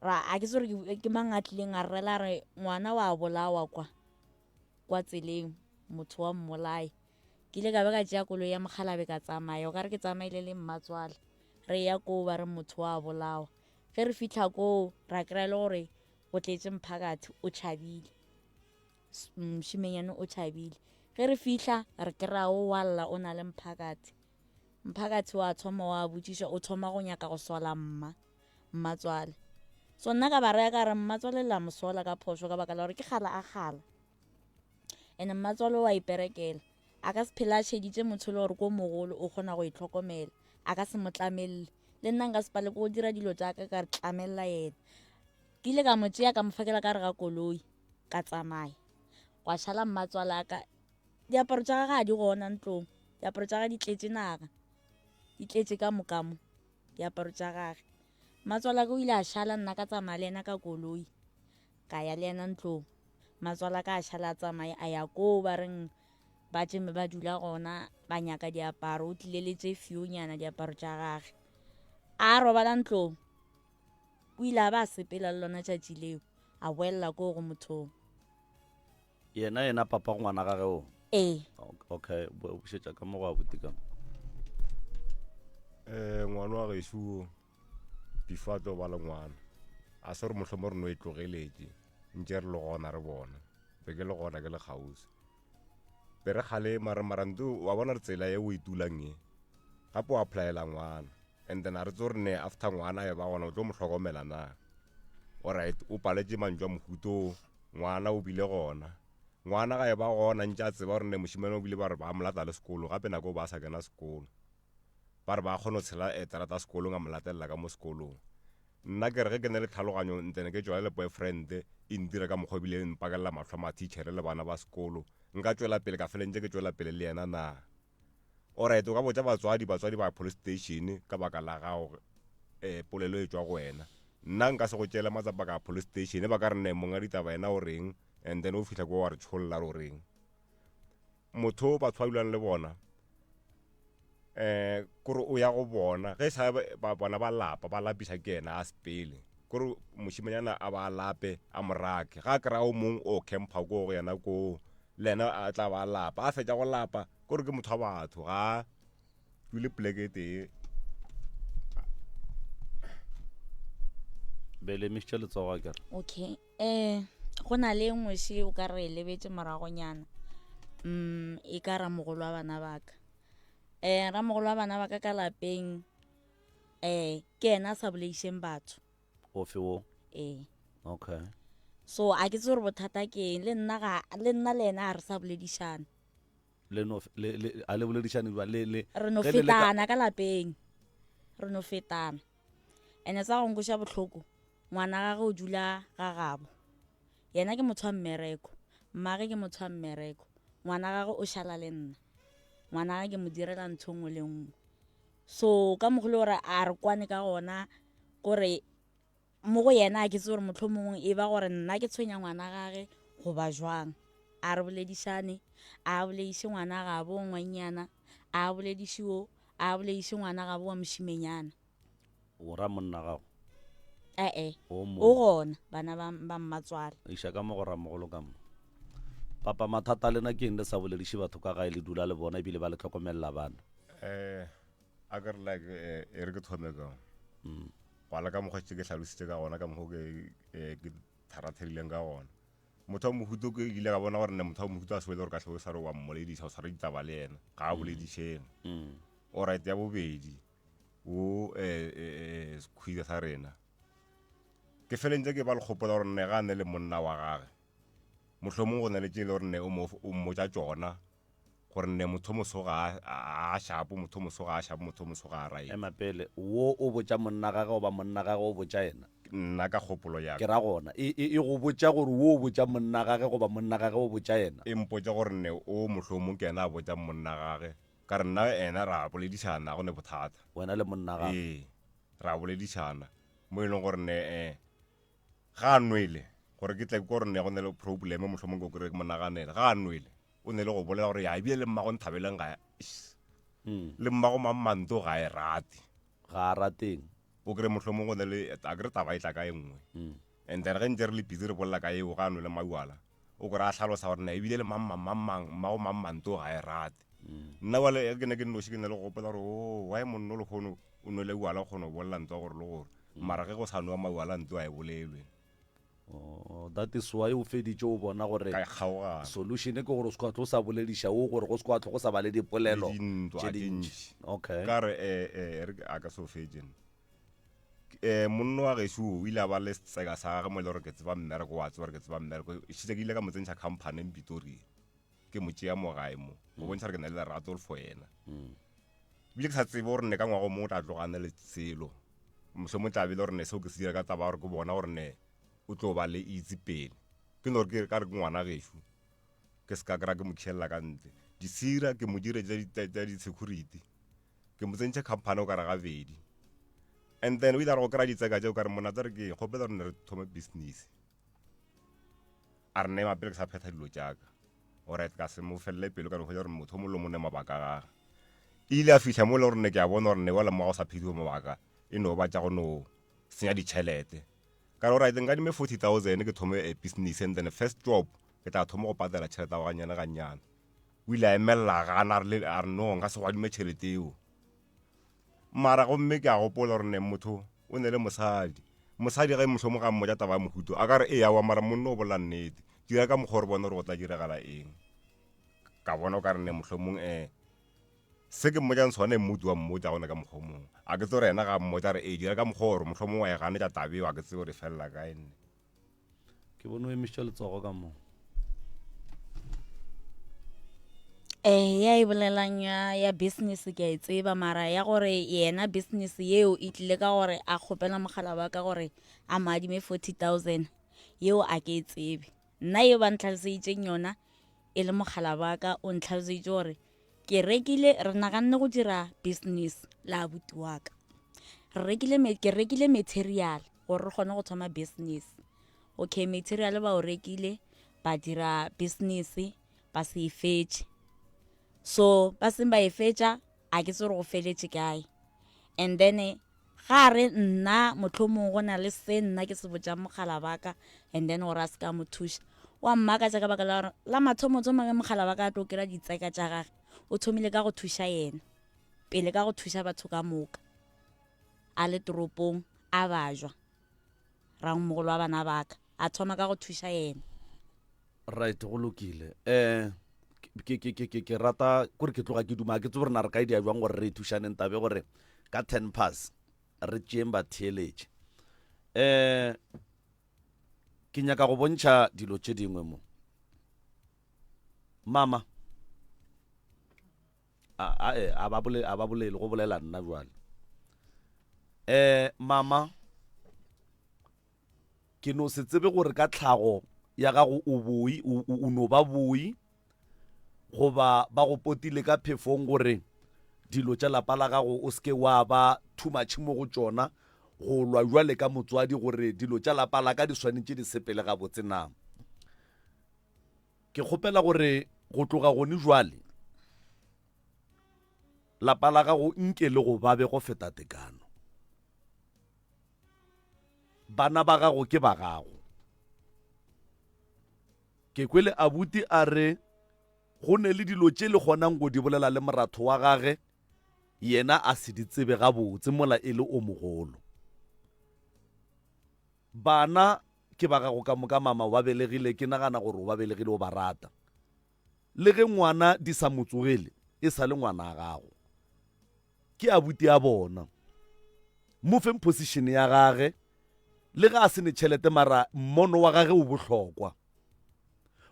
Ra a ke tsore ke mang a tlileng a rela re ngwana wa bolawa kwa kwa tseleng motho wa mmolai. Ke ile ka be ka tšea koloi ya mokgalabe ka tsamaya, o ka re ke tsamaile le mmatswale. Re ya koo ba re motho wa bolawa. Ge re fitlha koo ra kry-a le gore go tletše mphakathi o tšhabile. Mošimenyane o tšhabile. Ge re fihla re kry-a o wa lla o na le mphakathi. Mphakathi wa thoma wa botšiša o thoma go nyaka go sola mma. Mmatswale. So nna ka ba raya ka re mmatswale la mo sola ka phošo ka baka la gore ke kgala a kgala. Ene mmatswale wa iperekela. A ka se phele a šeditše motho le gore ko mogolo o kgona go itlhokomela. A ka se mo tlamelle. Le nna nka se pale ko dira dilo tša ka ka re tlamella yena. Ke ile ka mo tšea ka mo fakela ka re ga koloi ka tsamaya. Gwa šala mmatswale a ka. Diaparo tša gagwe ga di gona ntlong. Diaparo tša gagwe di tletše naga. Di tletše ka moka mo. Diaparo tša gage. Mmatswalaka o ile a šala nna ka tsamaya le yena ka koloi. Ka ya le yena ntlong. Mmatswalaka a šala a tsamaya a ya koo ba reng ba tšeme ba dula gona ba nyaka diaparo. O tlile le tše fewnyana diaparo tša gage. A robala ntlong. O ile a ba a sepela le lona tšatši leo. A boelela koo go mothong. Yena yena papa go ngwana gage o? Ee. Okay, bo bušetša ka mo go abuti ka mo. Eh ngwana wa gešo o before a tlo ba le ngwana a se gore mohlomong re no e tlogeletše ntše re le gona re bona be ke le gona ke le kgauswi be re kgalema re mara nto wa bona re tsela e o e tulang e gape o applyela ngwana and then a re tse gore ne after ngwana e ba gona o tlo mo hlokomela na alright o paletše mantšu a mohuto o Ngwana o bile gona. Ngwana ga e ba gona ntše a tseba gore ne mošemane o bile ba re ba mo lata le sekolo gape nako ba sa kena sekolo. Ba re ba kgona go tshela eh, terata sekolong a mo latelela ka mo sekolong. Nna ke re ge ke ne le tlhaloganyo ntene ke tšwela le boyfriend e ntira ka mokgwa ebile e mpakelela mahlo a mathitšhere le bana ba sekolo. Nka tšwela pele ka fele ntše ke tšwela pele le yena na? Alright, o ka botša batswadi, batswadi ba ya police station ka baka la gago, eh, polelo e tšwa go wena. Nna nka se go tšeele matsapa ka ya police station, ba ka re ne monga ditaba yena o reng, and then o fihla ko wa re tšholla re o reng. Motho o batho ba dulang le bona, eh, kore o ya go bona, ge sa ba bona ba lapa, ba lapisa ke yena a sepele. Kore mošimanyana a ba lape, a mo rake. Ga a kry-a o mong o campa ko go yena ko, le yena a tla ba lapa. A fetša go lapa, kore ke motho wa batho ga dule poleke e tee be le emišitše letsogo a kere okay eh go na le nngwe še o ka re e lebetše moragonyana mm e ka ramogolo wa bana baka eh ramogolo wa bana baka ka lapeng eh ke yena a sa boleišeng batho ofe wo ee okay so a ke tse gore bothata ke eng le nna ga le nna le ena a re sa boledišana le no le le a le boledišane jwang le le re no ge le le ka- fetana ka lapeng re no fetana ene sa go nkoša bohloko ngwana gage o dula ga gabo yena ke motho wa mmereko mmage ke motho wa mmereko ngwana gage o šala le nna ngwana gage ke mo direla ntho nngwe le nngwe so ka mokgwa le gore a re kwane ka gona kore Mo go yena a ke tsebe gore mohlomongwe e ba gore nna ke tshwenya ngwana gage goba jwang. A re boledišane, a bolediše ngwana gabo ngwannyana, a bolediše wo, a bolediše ngwana gabo wa mošimenyana. O ra monna gago? E-e, O mo. o gona, bana ba, ba mmatswale. Iša ka mo go ramogolo ka mo. Papa, mathata a lena ke eng le sa bolediše batho ka gae le dula le bona ebile ba le hlokomelela bana? Eh, a ke re like eh, e re ke thome ka Gwala ka mokgwa ke hlalositše ka gona, ka mokgwa ke eh, ke tharatherileng ka gona. Motho wa mohuto ke ile ka bona gore ne motho wa mohuto a se wele gore ka tlhe o sa re wa mmoledisa o tshwara ditaba le yena ga a boledišeng. Alright ya bobedi o eh, eh, eh, sekhwida sa rena ke felentse ke ba le kgopola gore ne ga a ne le monna wa gage mohlomong go na le tše e le gore ne o mo- o mmotša tšona. Gore nne motho moso ga a, a shapo, motho moso ga a shapo, motho moso ga a right. Ema pele, wo o botša monna gage goba monna gage o botša yena? Nna ka kgopolo ya ka. Ke ra gona, e, e, e go botša gore wo o botša monna gage goba monna gage o botša yena? E mpotša gore nne o mohlomong ke yena a botšang monna gage. Ka re nna ena ra boledišana, ga go ne bothata. Wena le monna gage? Ee, ra boledišana. Mo e leng gore nne, eh, ga a nwele, gore ke tle ke gore nne go ne le probleme mohlomong ke o kry-e ke mo naganela. Ga a nwele, o ne le go bolela gore ya ebile le mmago Nthabeleng ga eish, le mmago Mammanto ga e rate. Ga a rateng? O kry-e mohlomong go ne le, a kere taba e tla ka e nngwe. And then ge ntse re le busy re bolela ka eo, ga a nwele mauala, o kry-a a hlalosa gore na ebile le mang mang mang mang, mmago Mammanto ga e rate. Nna bjale ge ke ne ke nnoši ke ne le go gopola gore oo why monno lehono o nwele uala o kgona go bolela ntwa gore le gore, mara ge go sa nwewa mauala ntwa ga e bolelwe. Oh, that is why o feditše o bona gore Ka kgaogana. solution ke gore o se ka tlo sa bolediša o gore go se kwa tlo go sa ba le dipolelo Le dintwa tše tše dintši. ntši. Okay. Ka re eh eh re a ka se o fetše nna. Eh monno wa gešo o ile a ba le setseka sa gage mo e le gore ke tseba mmereko wa tseba gore ke tseba mmereko. Šitse ke ile ka mo tsentšha company Pretoria. Ke mo tšea mo gae mo. Go bontšha gore ke na le lerato for yena. Ebile ke sa tsebe gore ne ka ngwaga o mongwe o tla tloga a na le selo. Mohlomong tla be e le gore ne seo ke se dira ka taba ya gore ke bona gore ne o tlo ba le itse pele. Ke no re ke ka re ke ngwana gešo. Ke se ka kry-a ke mo khišelela ka ntle. Disira ke mo dire tša di-security. Ke mo tsentšhe company o ka re gabedi. And then o ile a re go kry-a ditseka tšeo ka re monna tla re ke kgopela gore ne re thome business. A re nema pele ke sa phetha dilo tša ka. Alright ka se mo felele pelo ka no hwetša gore motho o mongwe le mongwe ne mabaka a gage. E ile a fihla mo e le gore ne ke a bona gore ne wela mo ga go sa phediwe mabaka e no ba tša go no senya ditšhelete. Ka re alright nkadime 40,000 ke thome a business and then first job ke tla thoma go patela tšhelete ya go gannyane gannyane. O ile a emelela a gana a re a re no nka se go adime tšhelete eo. Mara gomme ke a gopola gore ne motho o ne le mosadi. Mosadi ge mohlomong ga mmotša taba ya mohuto a ka re ee aowa mara monna o bolela nnete. Dira ka mokgwa o re bone gore go tla diragala eng. Ka bona o ka re ne mohlomong um se ke mmotšang sona e mmuti wa mmotša gona ka mokgwa o mongwe. A ke tsebe gore yena ga mmotša re ee dira ka mokgwa gore mohlomong wa e ganetša taba eo a ke tsebe gore e felela kae nne. Ke bone o emišitše letsogo ka mo. Eh, ya e bolelang ya ya business ke a e tseba mara ya gore yena business yeo e tlile ka gore a kgopela mogala wa ka gore a mo adime 40000 yeo a ke e tsebe nna yeo ba ntlhaloseditseng yona e le mogala wa ka o ntlhaloseditse gore ke rekile re naganne go dira business le abuti wa ka re rekile ke rekile material gore re kgone go thoma business okay material ba o rekile ba dira business ba se e fetše so ba seng ba e fetša a ke tse gore go feletše kae and then Ga a re nna mohlomong go na le se nna ke se botšang mogala wa ka and then gore a se ka mo thuša. O a mmakatša ka baka la gore la mathomothomo ge mogala wa ka a tlo kry-a ditseka tša gage o thomile ka go thuša yena pele ka go thuša batho ka moka a le toropong a bajwa rangmogolo wa bana ba ka a thoma ka go thuša yena. Right, go lokile. Um ke ke ke ke ke rata kore ke tloga ke duma ke tsebe gore na re ka e dia jwang gore re thušaneng tabe gore ka 10 pass re tšeeng batheeletše. Um ke nyaka go bontšha dilo tše dingwe mo. Mama a a e, a ba bole a ba bolele go bolela nna jwale. Eh mama Ke no se tsebe gore ka tlhago ya gago o boi, o, o, o no ba boi, goba ba go potile ka phefong gore dilo tša lapa la gago o se ke wa ba too much mo go tšona, go lwa bjale ka motswadi gore dilo tša lapa la ka di swanetše di sepele gabotse na. Ke kgopela gore go tloga gone jwale lapa la gago nke le go babe go feta tekano. Bana ba gago ke ba gago. Ke kwele abuti a re go ne le dilo tše le kgonang go di bolela le moratho wa gage yena a se di tsebe gabotse mola e le o mogolo. Bana ke ba gago ka moka mama o ba belegile ke nagana gore o ba belegile o ba rata. Le ge ngwana di sa mo tsogele e sa le ngwana a gago. Ke abuti a bona. Mo feng position ya gage le ge a se ne tšhelete mara mmono wa gage o bohlokwa.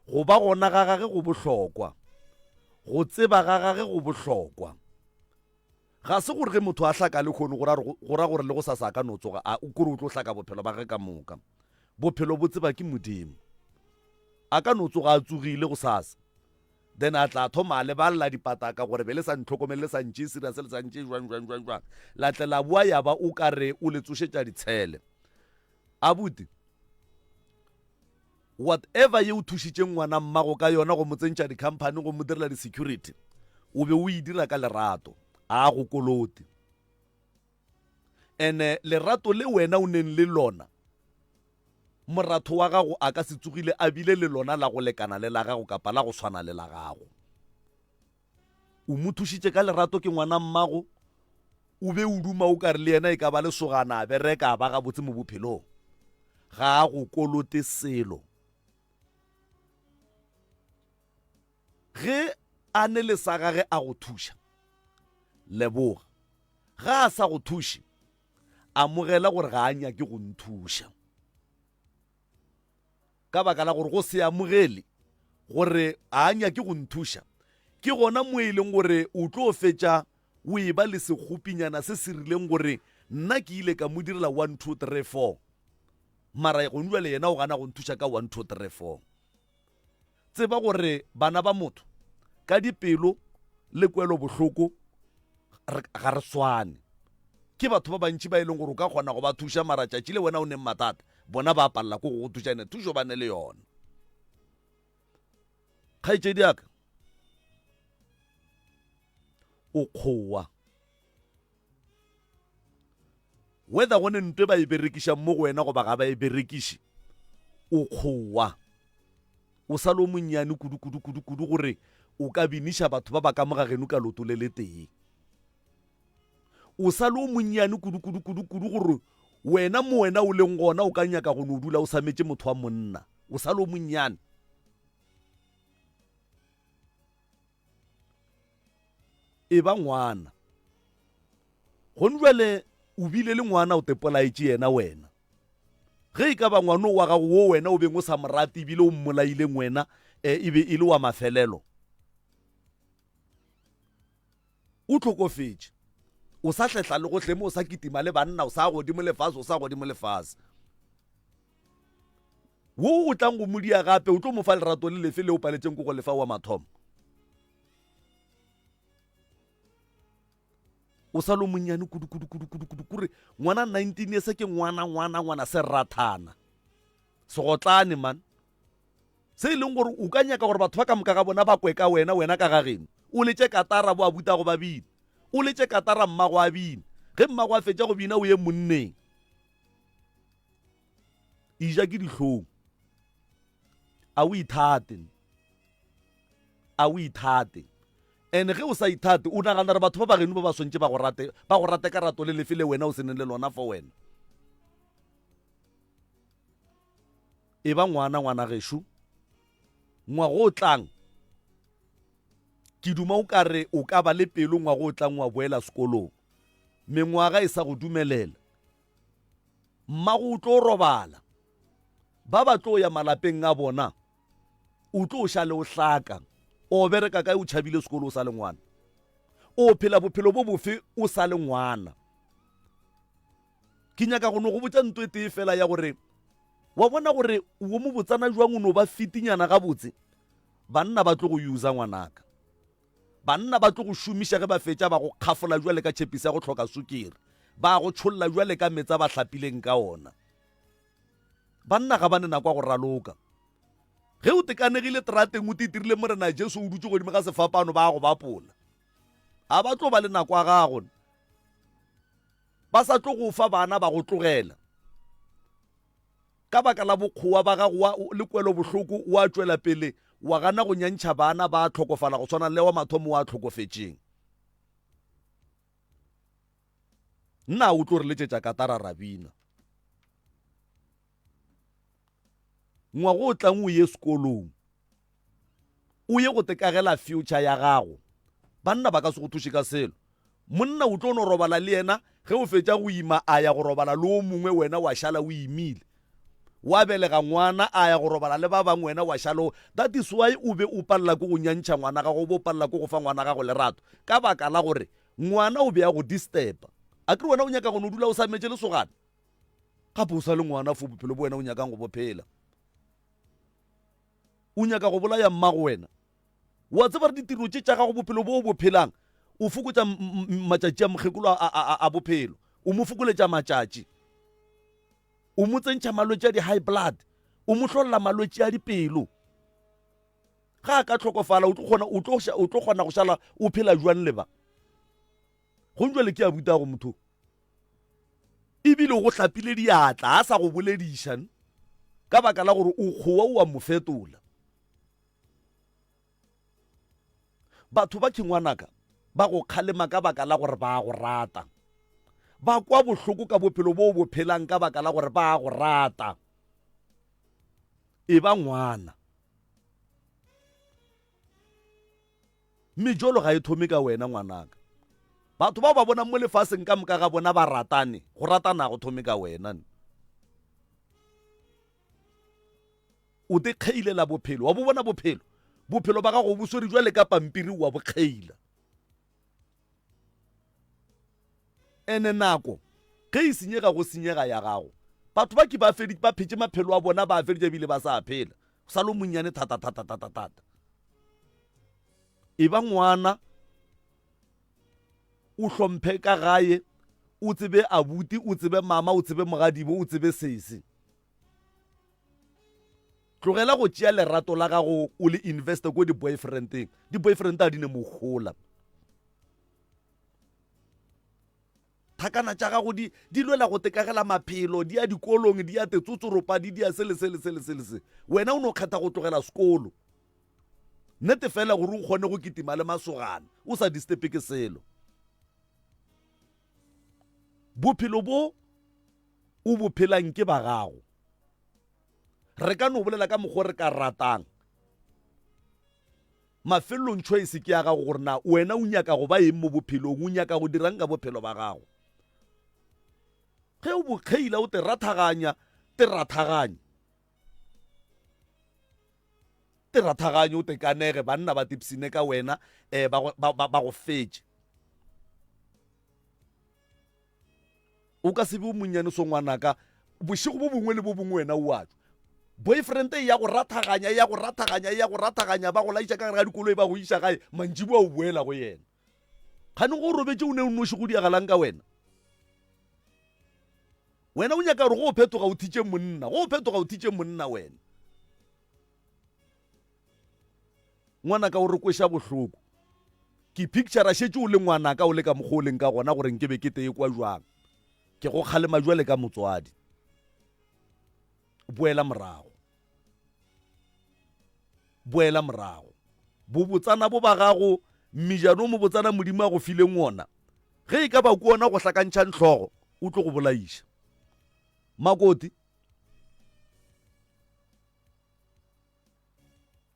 Go ba gona ga gage go bohlokwa. Go tseba ga gage go bohlokwa. Ga se gore ge motho a hlaka lehono go ra go ra gore le gosasa a ka no tsoga a kore o tlo hlaka bophelo ba gage ka moka. Bophelo bo tseba ke Modimo. A ka no tsoga a tsogile gosasa then a tla thoma a lebalela dipataka gore be le sa ntlhokomele le sa ntšee serious le sa ntšee jwang jwang jwang jwang la tle la boa ya ba o ka re o le tsošetša ditshele. Abuti, whatever ye o thušitšeng ngwana mmago ka yona go mo tsentšha di-company go mo direla di-security o be o e dira ka lerato a go kolote ene lerato le wena o neng le lona moratho wa gago a ka se tsogile a bile le lona la go lekana le la gago kapa la go swana le la gago O mo thušitše ka lerato ke ngwana mmago, o be o duma o ka re le yena e ka ba lesogana a bereka a ba gabotse mo bophelong. Ga a go kolote selo. Ge a ne le sa gage a go thuša, leboga. Ga a sa go thuše, amogela gore ga a nyake go nthuša. Ka baka la gore go se amogele gore a nyake go nthuša, ke gona mo e leng gore o tlo fetša o e ba le sekgopinyana se se rileng gore nna ke ile ka mo direla one, two, three, four, mara gone bjale yena o gana go nthuša ka one, two, three, four. Tseba gore bana ba motho ka dipelo le kwelobohloko ga re swane. Ke batho ba bantši ba e leng gore o ka kgona go ba thuša mara tšatši le wena o neng mathata bona ba palela ko go go thuša ene thušo ba ne le yona. Kgaetšedi ya ka o kgowa whether go ne ntwe ba e berekišang mo go wena goba ga ba e berekiše o kgowa o sa le o monnyane kudu kudu kudu kudu gore o ka biniša batho ba ba ka mo ga geno ka loto le letee o sa le o monnyane kudu kudu kudu kudu gore wena mo wena o leng gona o ka nyaka go no dula o sametše motho wa monna o sa le o monnyane E ba ngwana. Gone jwale o bile le ngwana o tepolaetše yena wena. Ge e ka ba ngwano wa gago wo wena o beng o sa mo rate ebile o mmolaileng wena e, e be e le wa mafelelo. O hlokofetše. O sa hlehla le gohle mo o sa kitima le banna o sa godimo le fase o sa godimo le fase. Wo o tlang go mo dia gape o tlo mo fa lerato le lefe le o paletšeng ko go lefa wa mathomo. O sa lo monnyane kudu kudu kudu kudu kudu kure ngwana 19 years ke ngwana ngwana ngwana se rathana. Segotlane man. Se e leng gore o ka nyaka gore batho ba ka moka ga bona ba kwe ka wena wena ka ga geno. O letše katara bo a butago ba bina. O letše katara mmago a bina. Ge mmago a fetša go bina o ye monneng. Eja ke dihlong. A o ithate. A o ithate. And ge o sa ithate, o nagana gore batho ba ba geno ba ba swantše ba go rate, ba go rate ka rato le lefe le wena o se neng le lona for wena. E ba ngwana ngwana gešo. Ngwago o tlang ke duma o ka re o ka ba le pelo ngwago o tlang wa boela sekolong. Mengwaga e sa go dumelela. Mmago o tlo robala, ba ba tlo ya malapeng a bona, o tlo šale o hlaka. O bereka kae o tšhabile sekolo o sa le ngwana? O phela bophelo bo bofe o sa le ngwana? Ke nyaka go no go botša nto e tee fela ya gore wa bona gore wo mo botsana jwang o no ba fitinyana gabotse, banna ba tlo go user ngwanaka. Banna ba tlo go šomiša ge ba fetša ba go kgafola bjale ka tšhepisi ya go hloka sukiri, ba go tšholla bjale ka meetse a ba hlapileng ka ona. Banna ga ba ne nako ya go raloka. Ge o tekanegile terateng o titirile Morena Jesu o dutše godimo ga sefapano ba go bapola. A ba tlo ba le nako ya gago. Ba sa tlo go fa bana ba go tlogela. Ka baka la bokgowa ba gago wa le kwelobohloko wa tšwela pele wa gana go nyantšha bana ba hlokofala go swana le wa mathomo wa hlokofetšeng. Nna o tlo re letšetša katara ra bina. Ngwago o tlang o ye sekolong. O ye go tekagela future ya gago. Banna ba ka se go thuše ka selo. Monna o tlo no robala le yena ge o fetša go ima a ya go robala le o mongwe wena wa šala o imile. Wa belega ngwana a ya go robala le ba bangwe wena wa šala o That is why o be o palela ke go nyantšha ngwana gago o be o palela ke go fa ngwana gago lerato ka baka la gore ngwana o be a go disturba. Akere wena o nyaka go no dula o sametše lesogana? Gape o sa le ngwana fo bophelo bo wena o nyakang go bo phela. O nyaka go bolaya mmago wena. Wa tseba re ditiro tše tša gago bophelo bo o bo phelang o fokotša matšatši a mokgekolo a, a, a, a bophelo. O mo fokoletša matšatši. O mo tsentšha malwetši a di-high blood. O mo hlolla malwetši a dipelo. Ga a ka hlokofala o tlo kgona o tlo o tlo kgona go šala o phela jwang le ba. Go njwale ke a buta go motho. Ebile o go hlapile diatla a sa go bolediša ka baka la gore o kgowa o a mo fetola. Batho ba ke ngwanaka ba go kgalema ka baka la gore ba go rata. Ba kwa bohloko ka bophelo bo o bo phelang ka baka la gore ba go rata. E ba ngwana. Mejolo ga e thome ka wena ngwanaka. Batho bao ba bonang mo lefaseng ka moka ga bona ba ratane, go ratana go thome ka wena. O te kgeilela bophelo, wa bo bona bophelo? Bophelo ba gago bo swere jwale ka pampiri wa bo kgeila. Ene nako ge e senyega go senyega ya gago. Batho ba ke ba fedi ba phetše maphelo a bona ba a feditše ebile ba sa phela. O sa le o monnyane thata thata thata thata. E ba ngwana o hlomphe ka gae, o tsebe abuti, o tsebe mama, o tsebe mogadibo, o tsebe sesi. Tlogela go tšea lerato la gago o le investe ko di-boyfriendeng. Di-boyfriend a di ne mohola. Thakana tša gago di di lwela go tekagela maphelo, di ya dikolong, di ya tetsotsoropa, di dia se le se le se le se le se. Wena o no kgetha go tlogela sekolo. Nnete fela gore o kgone go kitima le masogana, o sa disturbe ke selo. Bophelo bo o bo phelang ke ba gago. Re ka no bolela ka mokgwa re ka ratang. Mafelelong choice ke ya gago gore na wena o nyaka go ba eng mo bophelong, o nyaka go dirang ka bophelo ba gago. Ge o bo kgeila o te rathaganya, te rathaganye. Te rathaganye o te kanege, banna ba tipsine ka wena, eh, ba, ba, ba, ba go fetše. O ka se be o monnyane so ngwanaka, bošego bo bongwe le bo bongwe wena o a tšwa. Boyfriend e ya go rathaganya, e ya go rathaganya, e ya go rathaganya, ba go laiša ka gare ga dikoloi ba go iša gae, mantšiboa o boela go yena. Kgane go robetše o ne o noši go diagalang ka wena? Wena o nyaka gore go o phetoga o thitše monna, go o phetoga o thitše monna wena. Ngwanaka o re kweša bohloko. Ke picture šetše o le ngwanaka o le ka mokgwa o leng ka gona gore nke be ke tee kwa jwang. Ke go kgalema jwale ka motswadi. Boela morago. Boela morago. Bobotsana bo ba gago, mmijano o mobotsana Modimo a go fileng wona, ge e ka ba ke wona go hlakantšhang hlogo, o tlo go bolaiša. Makoti.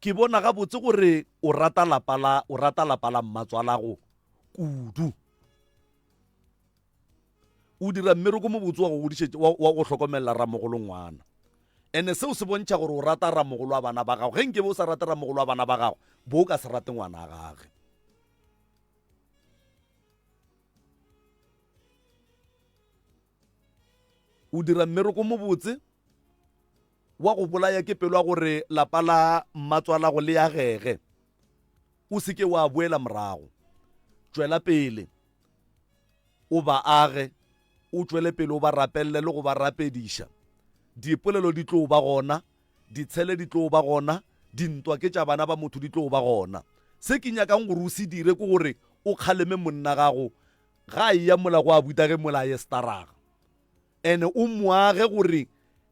Ke bona gabotse gore o rata lapa la o rata lapa la mmatswalago kudu. O dira mmereko mobotse wa go godišetša wa, wa go hlokomelela ramogolo ngwana. Ene seo se bontšha gore o rata ramogolo wa bana ba gago. Ge nkebe o sa rate ramogolo wa bana ba gago, bo o ka se rate ngwana gage. O dira mmereko mobotse wa go bolaya ke pelo ya gore lapa la mmatswalago le agege. O se ke wa boela morago. Tšwela pele o ba age, o tšwele pele o ba rapelele le go ba rapediša. Dipolelo di tlo ba gona, ditshele di tlo ba gona, dintwa ke tša bana ba motho di tlo ba gona. Se ke nyakang gore o se dire ke gore o kgaleme monna gago ga a eya mola go a buta ge mola a ye staraga. Ene o moage gore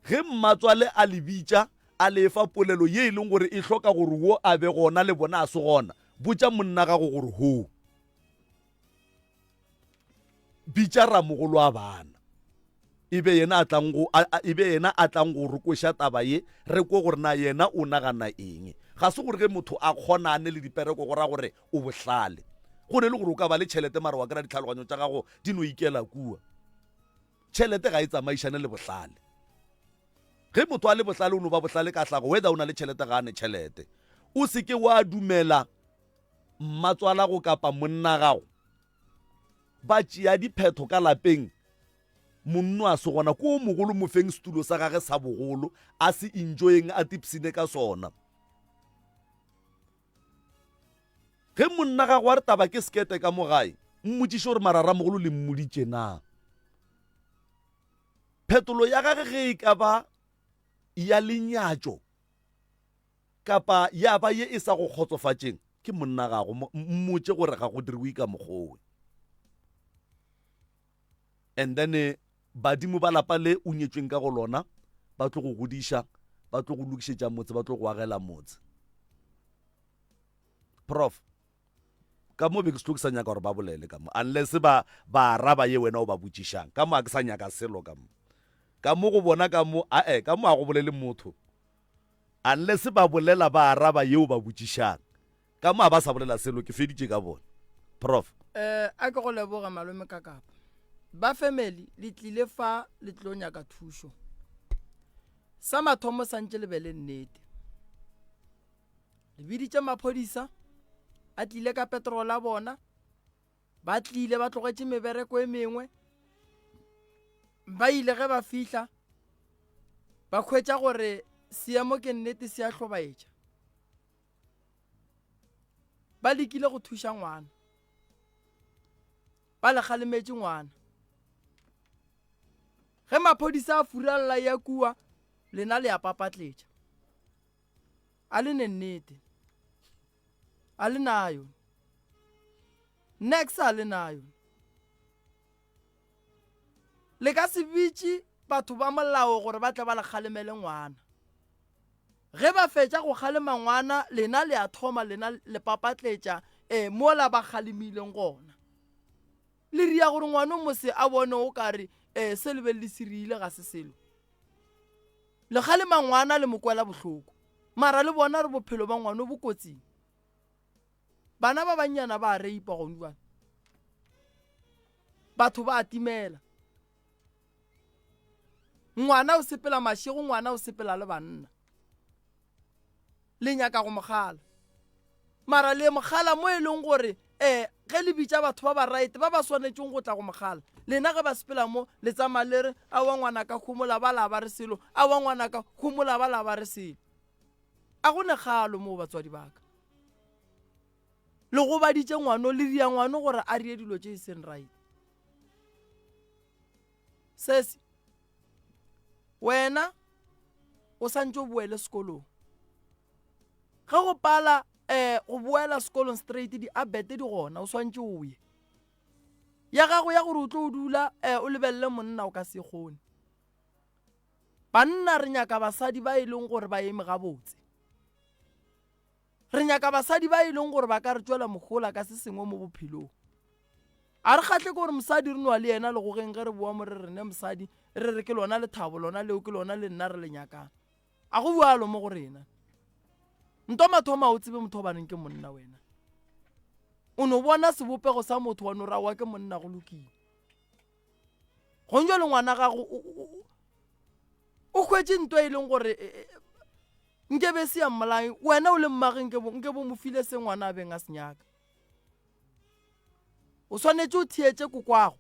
ge mmatswale a le bitša, a le efa polelo ye e leng gore e hloka gore wo a be gona le bona a se gona, botša monna gago gore hoo. Bitša ramogolo wa bana. E be yena a tlang go, a, a, e be yena a tlang go re kweša taba ye, re kwe gore na yena o nagana eng. Ga se gore ge motho a kgonane le dipereko go ra gore o bohlale. Go ne le gore o ka ba le tšhelete mara wa kry-a ditlhaloganyo tša gago di no ikela kua. Tšhelete ga e tsamaišane le bohlale. Ge motho a le bohlale o no ba bohlale ka hlago whether o na le tšhelete ga a ne tšhelete. O se ke wa dumela mmatswalago kapa monna gago ba tšea diphetho ka lapeng monno a se gona ko o mogolo mo feng setulo sa gage sa bogolo a se enjoyeng a tipsine ka sona. Ge monna gago a re taba ke sekete ka mo gae, mmotšiše gore mara ramogolo le mmoditše na. Phetolo ya gage ge e ka ba ya lenyatšo kapa ya ba ye e sa go kgotsofatšeng, ke monna gago, mmotše gore ga go diriwe ka mokgowe. And then eh, badimo ba lapa le o nyetšweng ka go lona ba tlo go godiša, ba tlo go lokišetša motse, ba tlo go agela motse. Prof. Ka mo be ke se tlo ke sa nyaka gore ba bolele ka mo unless ba ba araba ye wena o ba botšišang. Ka mo a ke sa nyaka selo ka mo. Ka mo go bona ka mo ae ka mo a go bolele motho. Unless ba bolela ba araba ye o ba botšišang. Ka mo a ba sa bolela selo ke feditše ka bona. Prof. Eh a ke go leboge malome Kakapa. Ba family le tlile fa le tlo nyaka thušo. Sa mathomo santše le be le nnete. Le biditše maphodisa a tlile ka petrol a bona ba tlile ba tlogetše mebereko e mengwe ba ile ge ba fihla ba hwetša gore seemo ke nnete se a hlobaetša ba lekile go thuša ngwana ba le kgalemetše ngwana ge maphodisa a furalla ya kua lena le a papatletša A le ne nnete. A le nayo. Nex a le nayo. Le ka se bitše batho ba molao gore ba tle ba le kgalemele ngwana. Ge ba fetša go kgalema ngwana, lena le a thoma lena le papatletša eh, mola ba kgalemileng gona. Le ria gore ngwana o mose a bone o kare eh, se le be le se riile ga se selo. Le kgalema ngwana le mo kwela bohloko. Mara le bona re bophelo ba ngwano bo kotsing. Bana ba bannyana ba a reipa gone jwale. Batho ba a timela. Ngwana o sepela mašego, ngwana o sepela le banna. Le nyaka go mo kgala. Mara le mo kgala mo e leng gore um ge le bitša batho ba ba right ba ba swanetšeng go tla go mo kgala, lena ge ba sepela mo le tsamaya le re aowa ngwanaka homola ba la ba re selo, aowa ngwanaka homola ba la ba re selo. A go ne kgalo moo batswadi ba ka. Le gobaditše ngwano, le ria ngwano gore a rie dilo tše e seng right. Sesi, wena o santše o boele sekolong. Ge go pala um go boela sekolong straight di-abete di gona o swantše o ye. Ya gago ya gore o tlo o dula um o lebelele monna o ka se kgone. Banna re nyaka basadi ba e leng gore ba eme gabotse. Re nyaka basadi ba e leng gore ba ka re tšwela mohola ka se sengwe mo bophelong. A re kgahle ke gore mosadi re nwa le yena legogeng ge re boa mo re re ne mosadi re re ke lona lethabo lona leo ke lona le nna re le nyakang. A go bjalo mo go rena. Nto mathomo a o tsebe motho gobaneng ke monna wena. O no bona sebopego sa motho wa no ra wa ke monna go lokile. Gong jwale ngwana gago o hwetše nto e leng gore e, e, nke be se ya mmolai wena o le mmage nke bo nke bo mo file se ngwana a beng a se nyaka. O swanetše o theetše kokwago,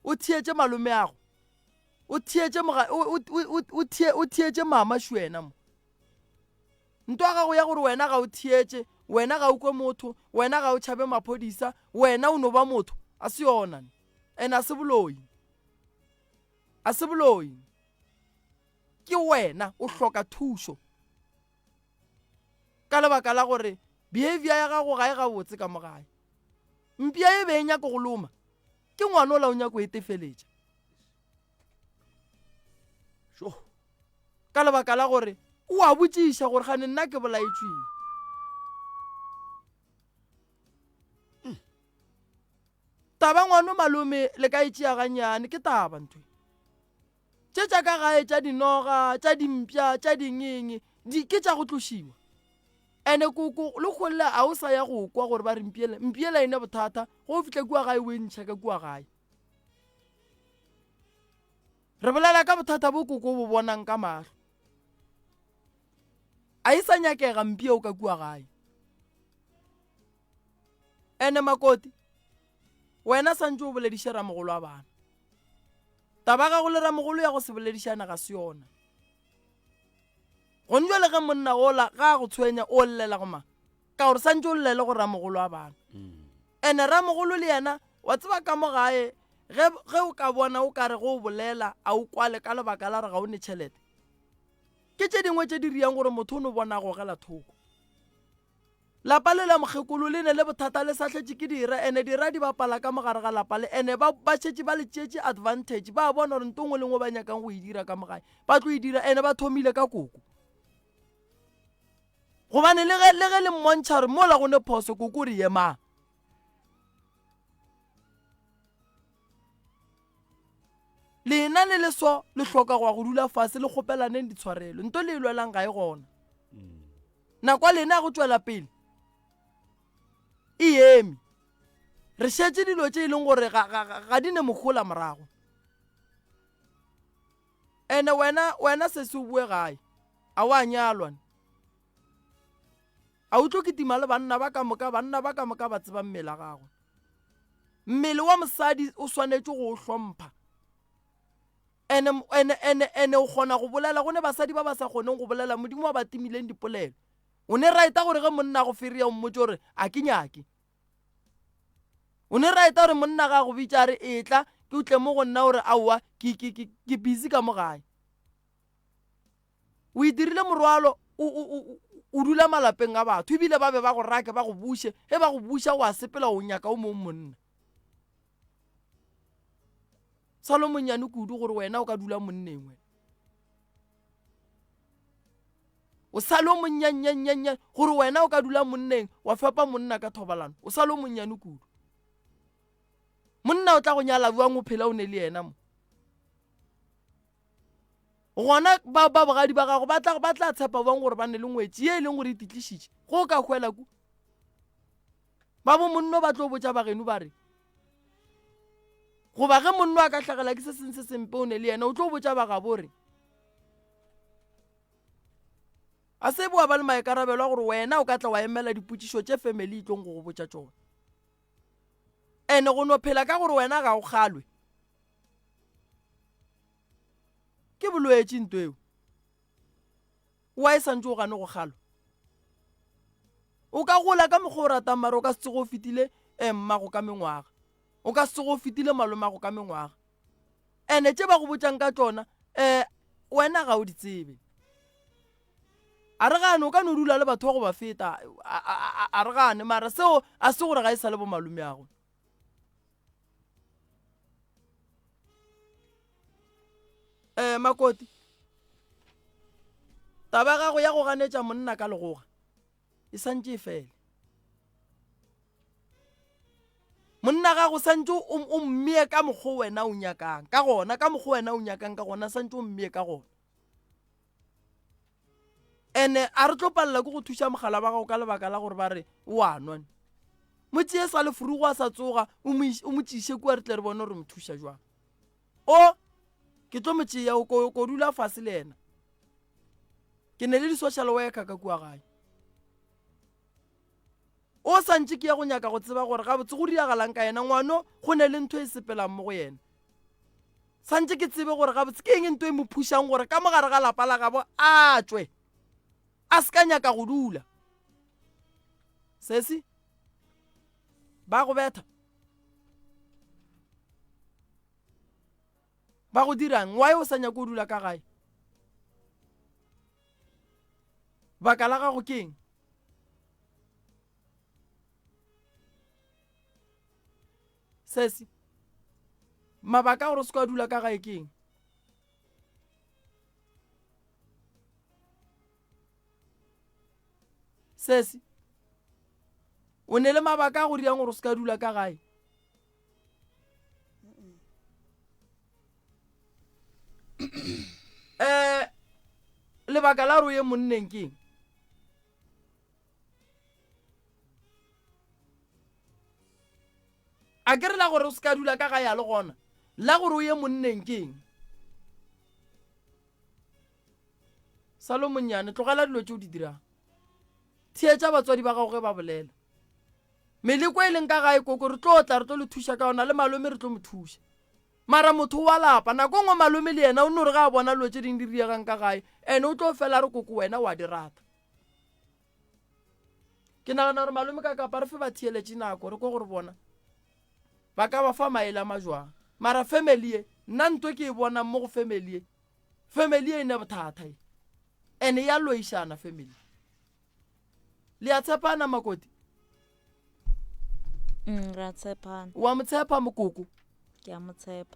o theetše malomeago, o theetše moga o theetše mama šuena mo. Nto ya gago ya gore wena ga o theetše, wena ga o kwe motho, wena ga o tšhabe maphodisa, wena o no ba motho, a se yona. And a se boloi. A se boloi. Ke wena o hloka thušo. Ka lebaka la gore behavior ya gago ga e gabotse ka mo gae. Mpša e be e nyaka go loma, ke ngwana ola o nyaka go e tefeletša. Ka lebaka la gore o a botšiša gore gane nna ke bolaetšweng. Hmm. Taba ngwano malome le ka e tšea gannyane ke taba ntho. Tše tša ka gae tša dinoga, tša dimpša, tša dingeng, di ke tša go tlošiwa. Ene koko le kgolle a o sa ya go kwa gore ba re mpiela, mpiela ene bothata, go o fihla kua gae o e ntšha ka kua gae. Re bolela ka bothata bo koko o bo bonang ka mahlo. A e sa nyakega mpi eo ka kua gae. Ene Makoti, wena santše o bolediše ramogolo wa bana. Taba gago le ramogolo ya go se boledišane ga se yona. Gone jwale ge monna ola ga a go tshwenya o llela go mang? Ka gore santše o llele go ramogolo wa bana. Ene ramogolo le yena wa tseba ka mo gae ge ge o ka bona o ka re go o bolela a o kwale ka lebaka la gore ga o ne tšhelete. Ke tše dingwe tše di riang gore motho o no bona a gogela thoko. Lapa le la mokgekolo le ne le bothata le sahletše ke dira ene dira di bapala ka mogare ga lapa le ene ba ba šetše ba le tšeetše advantage ba bona gore nto nngwe le nngwe ba nyakang go e dira ka mogae ba tlo e dira ene ba thomile ka koko gobane le ge le ge le mmontšha gore mola go ne phoso koko re yemang lena le le so le hloka go ya go dula fase le kgopelaneng ditshwarelo nto le e lwelang ga e gona nako ya lena ya go tšwela pele e eme re šetše dilo tše e leng gore ga, ga, ga, ga di ne mohola morago ene wena wena se se o boe gae a wa nyalwa a o tlo kitima le banna ba ka moka banna ba ka moka ba tseba mmele wa gagwe mmele wa mosadi o swanetše go o hlompha Ene, ene, ene, ene o kgona go bolela. Go ne basadi ba ba sa kgoneng go bolela, Modimo wa ba timileng dipolelo. O ne raeta gore ge monna a go feria o mmotse gore a ke nyake. O ne raeta gore monna ga a go bitša a re etla ke o tle mo go nna gore aowa ke, ke, ke, ke busy ka mo gae. O e dirile morwalo o, o, o, o dula malapeng a batho ebile ba be ba go rake ba go buše. Ge ba go buša o a sepela o nyaka o mong monna. Sa lo monnyane kudu gore wena o ka dula monneng wena. O sa lo monnyannyannyannyan gore wena o ka dula monneng wa fepa monna ka thobalano. O sa lo monnyane kudu. Monna o tla go nyala bjang o phela o ne le yena mo? Gona ba ba bogadi ba gago ba tla ba tla tshepa bjang gore ba ne le ngwetši ye e leng gore e titlišitše go o ka hwela ku? Ba bo monno ba tlo botša bageno ba re, goba ge monno a ka hlagela ke se seng se sempe o ne le yena o tlo botša ba gabo re a se boa ba le maikarabelo a gore wena o ka tla wa emela dipotšišo tše family e tlong go go botša tšona ene go no phela ka gore wena ga o kgalwe ke bolwetši nto eo Wa e santše o gane go kgalwa? O ka gola ka mokgwa o ratang mara o ka se tsoge o fetile eh, mmago ka mengwaga. O ka se tsoge o fetile malomago ka mengwaga. Ene tše ba go botšang ka tšona eh, wena ga o di tsebe. A re gane o ka no dula le batho ba go ba feta a re gane mara seo a se gore ga e sa le bo malomeago. Eh, Makoti, taba ya gago ya go ganetša monna ka legoga e santše e fele. Monna gago santše o mmee ka mokgwa wena o nyakang ka gona, ka mokgwa wena o nyakang ka gona, santše o mmee ka gona. Ene a re tlo palela ke go thuša mogala wa gago ka lebaka la gore ba re o a nwa. Mo tšee sa lefurugo a sa tsoga o mo tšiše kua re tle re bone gore mo thuša jwang. O ke tlo mo tšea o ko, ko dula fase le yena. Ke ne le di-social worker ka kua gae. O sa ntše ke ya go nyaka go tseba gore gabotse go diragalang ka yena ngwano go ne le ntho e sepelang mo go yena. Santše ke tsebe gore gabotse ke eng ntho e mo phušang gore ka mo gare ga lapa la gabo a tšwe a se ka nyaka go dula. Sesi, ba go betha? Ba go dirang? Why o sa nyake go dula ka gae? Baka la gago ke eng? Sesi, mabaka a gore o se ka dula ka gae ke eng? Sesi, o ne le mabaka a go riang gore o se ka dula ka gae? Um lebaka la gore o ye monneng ke eng? A ke re la gore o se ka dula ka gae a le gona, la gore o ye monneng ke eng? Sa lo monnyane, tlogela dilo tše o di dirang. Theetša batswadi ba gago ge ba bolela. Meleko e leng ka gae koko re tlo tla re tlo le thuša ka yona le malome re tlo mo thuša. Mara motho wa lapa, nako e nngwe malome le yena o no re ge a bona dilo tše dingwe di riegang ka gae ene o tlo fela a re koko wena wa di rata. Ke nagana gore malome ka kapa re fe batheeletši nako re kwe gore bona ba ka ba fa maele a majwang. Mara family ye, nna nto ke e bonang mo go family ye, family ye e ne bothata ye. Ene ya loišana family. Le a tshepana makoti? Mm, re a tshepana. Wa mo tshepa mokoko? Ke a mo tshepa.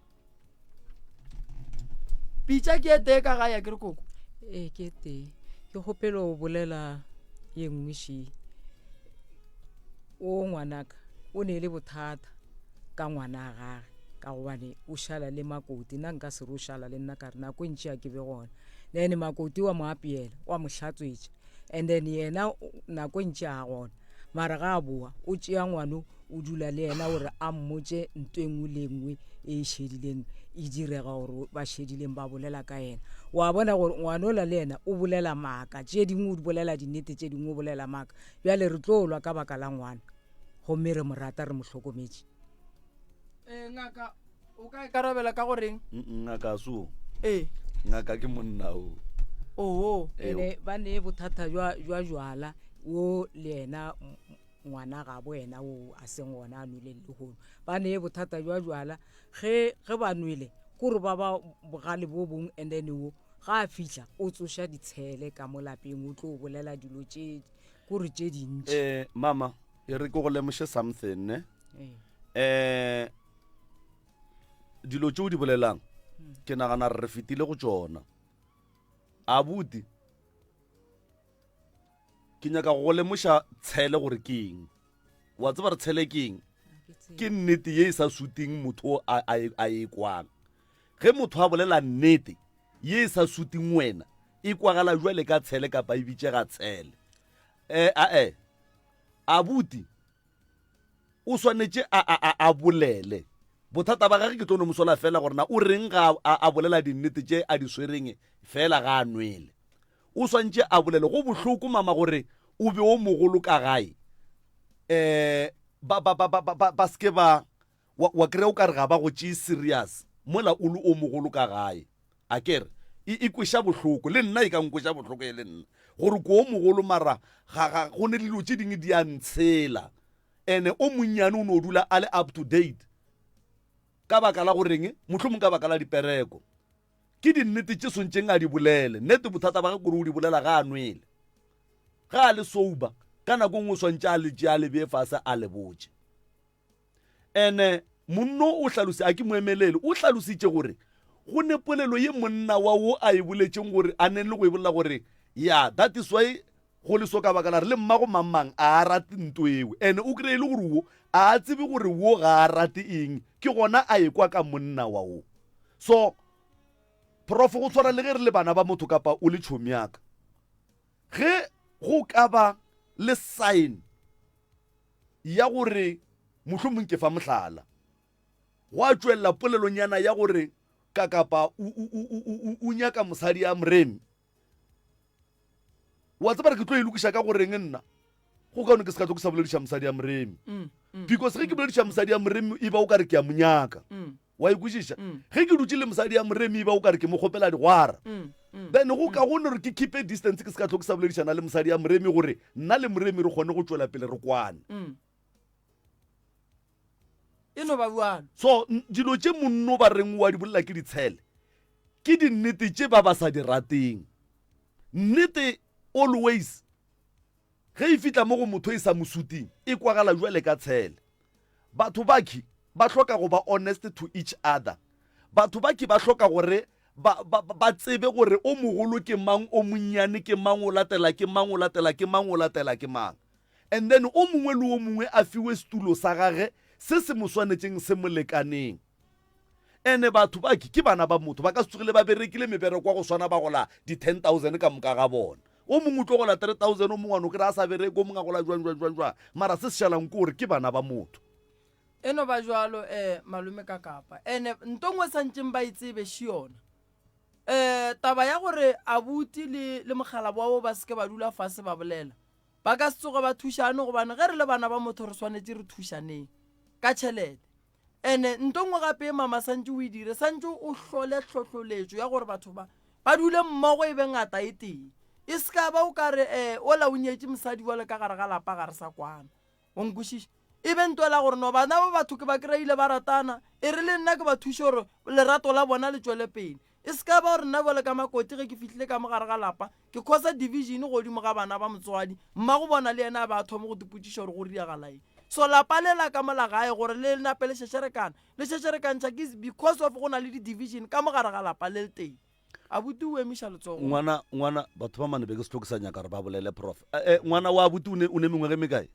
Pitša ke e tee ka gae a ke re koko? Ee, ke e tee. Ke kgopela go bolela ye nngwe še. O ngwanaka o ne le bothata ka ngwana a gage ka gobane o šala le makoti. Nna nka se re o šala le nna ka re nako e ntši a ke be gona. Then makoti wa mo apeela, wa mo hlatswetša. And then yena nako e ntši a gona. Mara ga a boa o tšea ngwano o dula le yena gore a mmotše nto e nngwe le e nngwe e e šedileng e direga gore ba šedileng ba bolela ka yena. Wa bona gore ngwanola le yena o bolela maaka, tše dingwe o bolela dinnete, tše dingwe o bolela maaka. Bjale re tlo lwa ka baka la ngwana gomme re mo rata re mo hlokometše. Eh, ngaka o ka ikarabela ka goreng? Ngaka so. Ee. Ngaka ke monna o. Oho. Ene ba ne bothata jwa jwa jwala wo le yena ngwana gabo yena wo a seng gona a nweleng lehono. Ba ne bothata jwa jwala ge ge ba nwele kore ba ba bogale bo bong and then wo ga a fihla o tsoša ditshele ka mo lapeng o tlo bolela dilo tše kore tše dintši. Eh mama e re ke go lemoše something ne. Eh dilo tše o di bolelang ke nagana re fetile go tšona. Abuti ke nyaka go lemoša tshele gore ke eng. Wa tseba re tshele ke eng? Ke nnete ye e sa suting motho a, a, a e kwang. Ge motho a bolela nnete ye e sa suting wena, e kwagala jwale ka tshele kapa e bitšega tshele. Eh, ae, abuti o swanetše a, a, a, a bolele. Bothata ba gage ke tlo no mo sola fela gore na o reng ga a, a bolela dinnete tše a di swereng fela ga a nwele. O swantše a bolele. Go bohloko mama gore o be o mogolo ka gae. Eh, ba, ba, ba, ba, ba, ba se ke ba, wa, wa kry-a o ka re ga ba go tšee serious mola o le o mogolo ka gae. A ke re, e, e kweša bohloko, le nna e ka nkweša bohloko e le nna, gore ko o mogolo mara ga, ga, go ne dilo tše dingwe di a ntshela. Ene o monnyane o no dula a le up to date. Ka baka la goreng? Mohlomong ka baka la dipereko. Ke dinnete tše swantšeng a di bolele. Nnete bothata ba ge kore o di bolela ga a nwele. Ga a le sober, ka nako nngwe o swantše a le tšee a le bee fase a le botše. Ene monno o hlalose, a ke mo emelele, o hlalositše gore go ne polelo ye monna wa wo a e boletšeng gore a neng le go e bolela gore ya that is why go le so ka baka la re le mmago mang mang a a rate nto eo ene o kry-e le gore wo a a tsebe gore wo ga a rate eng ke gona a ekwa ka monna wa wo so prof go tshwana le ge re le bana ba motho kapa o le tšhomi yaka ge go ka ba le sign ya gore mohlomong ke fa mohlala gwa tšwelela polelonyana ya gore ka kapa o nyaka mosadi ya moremi wa tseba re ke tlo e lokiša ka goreng nna go kaone ke se ka tlo ke sa bolediša mosadi ya moremi mm, mm, because ge ke bolediša mosadi ya moremi e ba o ka re ke a mo nyaka mm. wa e kwešiša ge ke dutše le mosadi ya moremi e ba o ka re ke mo kgopela digwara then go ka gone gore ke keep a distance ke se ka tlo ke sa boledišana le mosadi ya moremi gore nna le moremi re kgone go tšwela pele re kwane e no ba bjalo so dilo tše monno ba reng wa di bolela ke ditshele ke dinnete tše ba ba sa di rateng nnete always Ge e fihla mo go motho e sa mo suting, e kwagala bjale ka tshele. Batho bakhi ba hloka go ba honest to each other. Batho bakhi ba hloka gore ba, ba, ba tsebe gore o mogolo ke mang, o monnyane ke mang, o latela ke mang, o latela ke mang, o latela ke mang. And then o mongwe le o mongwe a fiwe setulo sa gage se se mo swanetšeng se mo lekaneng. Ene batho ba ke bana ba motho, ba ka se tsogile ba berekile mebereko wa go swana ba gola di 10000 ka moka ga bona. O mongwe o tlo gola 3000, o mongwe wa no kry-a a sa bereke, o mongwe a gola jwang jwang jwang jwang. Mara se se šalang ke gore ke bana ba motho. E no ba jwalo eh malome ka kapa. Ene nto nngwe santšeng ba e tsebe še yona. Um taba ya gore abuti le le mokgalabo wa bo ba se ke ba dula fase ba bolela, ba ka se tsoge ba thušane gobane ge re le bana ba motho re swanetše re thušaneng ka tšhelete. Ene nto nngwe gape e mama santše o e dire, santše o hlole hlohloletšo ya gore batho ba ba dule mmogo e be ngata e tee. E se ka ba o ka re um ola o nyetše mosadi bjale ka gare ga lapa ga re sa kwana. O nkwešiša? E be nto la gore no bana ba batho ke ba kry-ile ba ratana, e re le nna ke ba thuše gore lerato la bona le tšwele pele. E se ka ba gore nna bjale ka makoti ge ke fihlile ka mo gare ga lapa, ke khosa division godimo ga bana ba motswadi, mmago bona le yena a be a thome go tipotšiša gore go riagala eng. So lapa le la ka mo la gae gore le nape le šešerekana, le šešerekantšha ke because of go na le di-division ka mo gare ga lapa le le tee. Abuti o emiša letsogo. Ngwana, ngwana, batho ba mane be ke se tlo ke sa nyaka gore ba bolele prof. Eh, eh, ngwana wa abuti o ne, o ne mengwaga e mekae?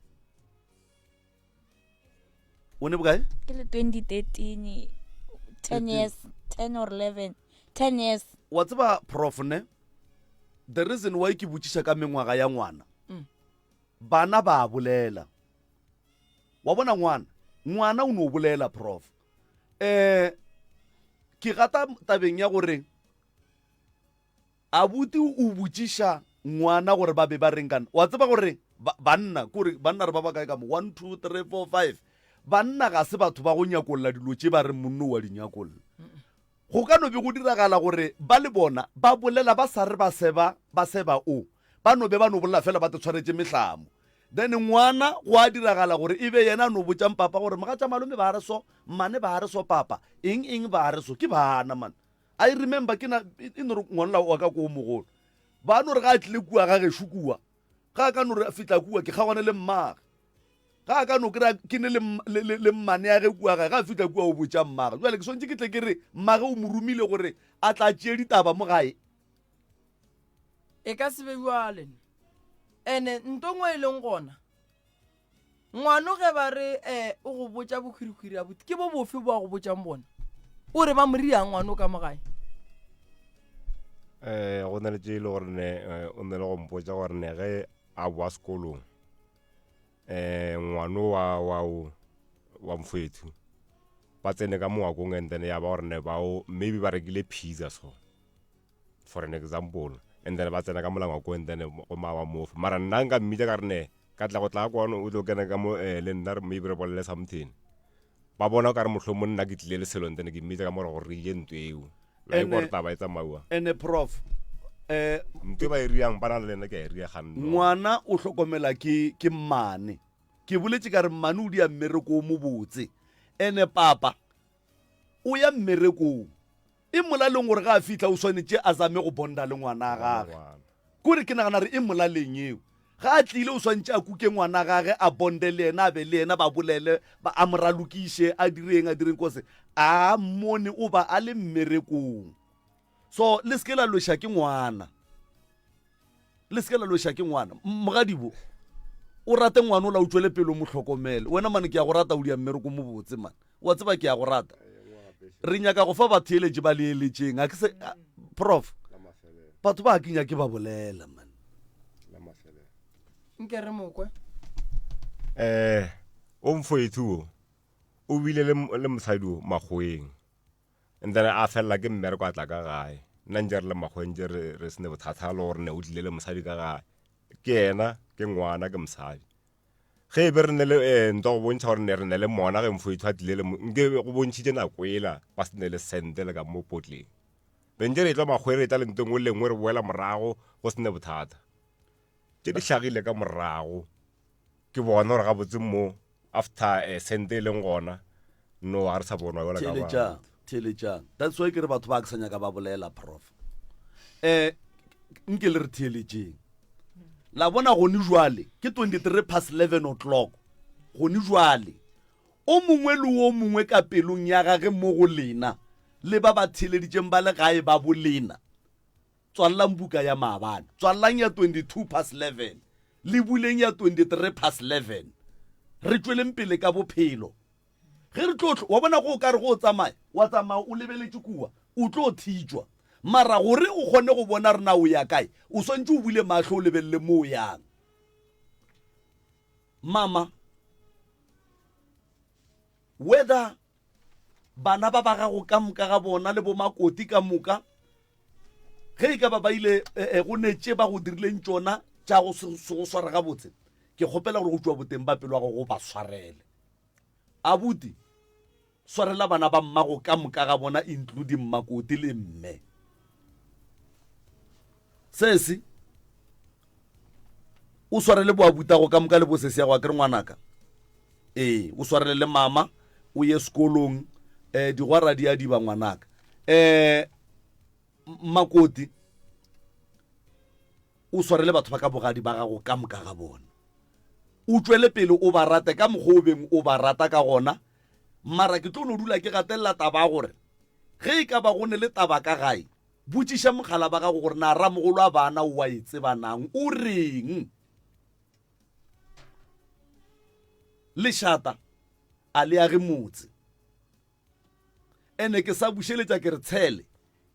O ne bokae? Ke le 2013, 10 years, 10 or 11, 10 years. Wa tseba prof ne, the reason why ke botšiša ka mengwaga ya ngwana, mm. bana ba bolela. Wa bona ngwana, ngwana o no bolela prof. Eh, ke gata tabeng ya gore Abuti o botšiša ngwana gore ba be ba reng kana. Wa tseba gore banna, kore banna re ba ba kae ka mo? 1, 2, 3, 4, 5. Banna ga se batho ba go nyakolla dilo tše ba reng monno wa di nyakolla. Go ka no be go diragala gore ba le bona ba bolela ba sa re ba seba, ba seba o. Ba no be ba no bolela fela ba te tshwaretše mehlamo. Then ngwana go a diragala gore e be yena a no botšang papa gore mogatša malome ba re so, mmane ba re so papa, eng eng ba re so. Ke bana man. I remember ke na e no re ngwanla wa ka ko mogolo ba no re ga a tlile kua ga gešo kua ga a ka no re fitla kua ke kgaogane le mmage ga a ka no kry ke ne le mmane ya ge kua gae ga a fitla kua o botša mmage jale ke swantse ke tle ke re mmage o mo romile gore a tla tšee ditaba mo gae e ka se be bjale ene nto ngwe e leng gona Ngwano ge ba re eh, o go botša bohwirihwiri abuti ke bo bofe bo a go botšang bona? O re ba mo riang ngwano ka mo gae? Eh, go na le tše e le gore ne eh, o ne le go mpotša gore ne ge a boa sekolong eh ngwano wa wa wa mfwethu ba tsene ka mongwakong and then ya ba gore ne bao maybe ba rekile pizza so for an example and then ba tsena ka molangwako and then go mawa mofe mara nna nka mmitša ka re ne ka tla go tla kwano o tlo kena ka mo eh, le nna maybe re bolele something ba bona o ka re motlho mo nna ke tlile le selo and then ke mmitša ka mora gore re ile ntwe eo la e gore taba e tsamaiwa ene prof eh ntwe ba e riang ba na le nna ke a e ria ganno ngwana o hlokomela ke ke mmane ke boletše ka re mmane o dia mmereko o mobotse ene papa o ya mmerekong E molaleng gore ga a fihla o swanetše a zame go bonda le ngwana gage. Kore ke nagana re e molaleng eo. Ga a tlile o swantše a kuke ngwana gage a bonde le yena a be le yena ba bolele ba a mo ralokiše a direng a direng kose a mmone o ba a le mmerekong. So le seke la lweša ke ngwana. Le seke la lweša ke ngwana. Mogadibo o rate ngwana o la o tšwele pele o mo hlokomele. Wena mane ke ya go rata o dia mmereko mo botse man. Wa tseba ke ya go rata. Re nyaka go fa batheeletši ba leeletšeng. A ke se prof. Batho ba ke nyake ba bolela man. Nke re mokwe. Eh o mfoethu o o bile le le mosadi o makgoweng and then a felela ke mmereko a tla ka gae nna ntse re le makgoweng ntse re re sene bothata le gore ne o tlile le mosadi ka gae ke yena ke ngwana ke mosadi ge e be re ne le eh, ntwa go bontšha gore ne re ne le mona ge mfoetho a tlile le nke go bontšhitše nako ela ba se ne le sente le ka mo potleng be ntse re tla makgwe re tla le ntweng o lengwe re boela morago go se ne bothata tše di hlagile ka morago ke bona gore gabotse mo after eh, sente e leng gona no ga re sa bonwa jwalo ka theeletšang theeletšang that's why ke re batho ba ke sa nyaka ba bolela prof um nke le re theeletšeng la bona gone jwale ke 23 past 11 o'clock gone jwale o mongwe le o mongwe ka pelong ya gage mo go lena le ba ba theeleditšeng ba le gae ba bolena tswalelang buka ya maabane tswalelang ya 22 past 11 le buleng ya 23 past 11 re tšweleng pele ka bophelo Ge re tlo, wa bona go o ka re go o tsamaya, wa tsamaya o lebeletše kua, o tlo thitšwa. Mara gore o kgone go bona re na o ya kae, o swantše o bule mahlo o lebelele mo o yang. Mama, whether bana ba ba gago ka moka ga bona le bomakoti ka moka. Ge e ka ba ba ile eh, eh, go ne tše ba go dirileng tšona tša go se se go sware gabotse, ke kgopela gore go tšwa boteng ba pelo ya gago o ba swarele. Abuti, swarela bana ba mmago ka moka ga bona including makoti le mme. Sesi, o swarele boabutago ka moka le bosesi ya go akere ngwanaka. Ee, o swarele le mama, o ye sekolong, eh, digwara di a diba ngwanaka. Eh, makoti, o swarele batho ba ka bogadi ba gago ka moka ga bona. O tšwele pele o ba rate ka mokgwa o beng o ba rata ka gona. Mara ke tlo no dula ke gatelela taba ya gore ge e ka ba go ne le taba ka gae, botšiša mogala ba gago gore na ramogolo a bana o a e tseba nang, o reng. Lešata a le age motse. Ene ke sa bušeletša ke re tshele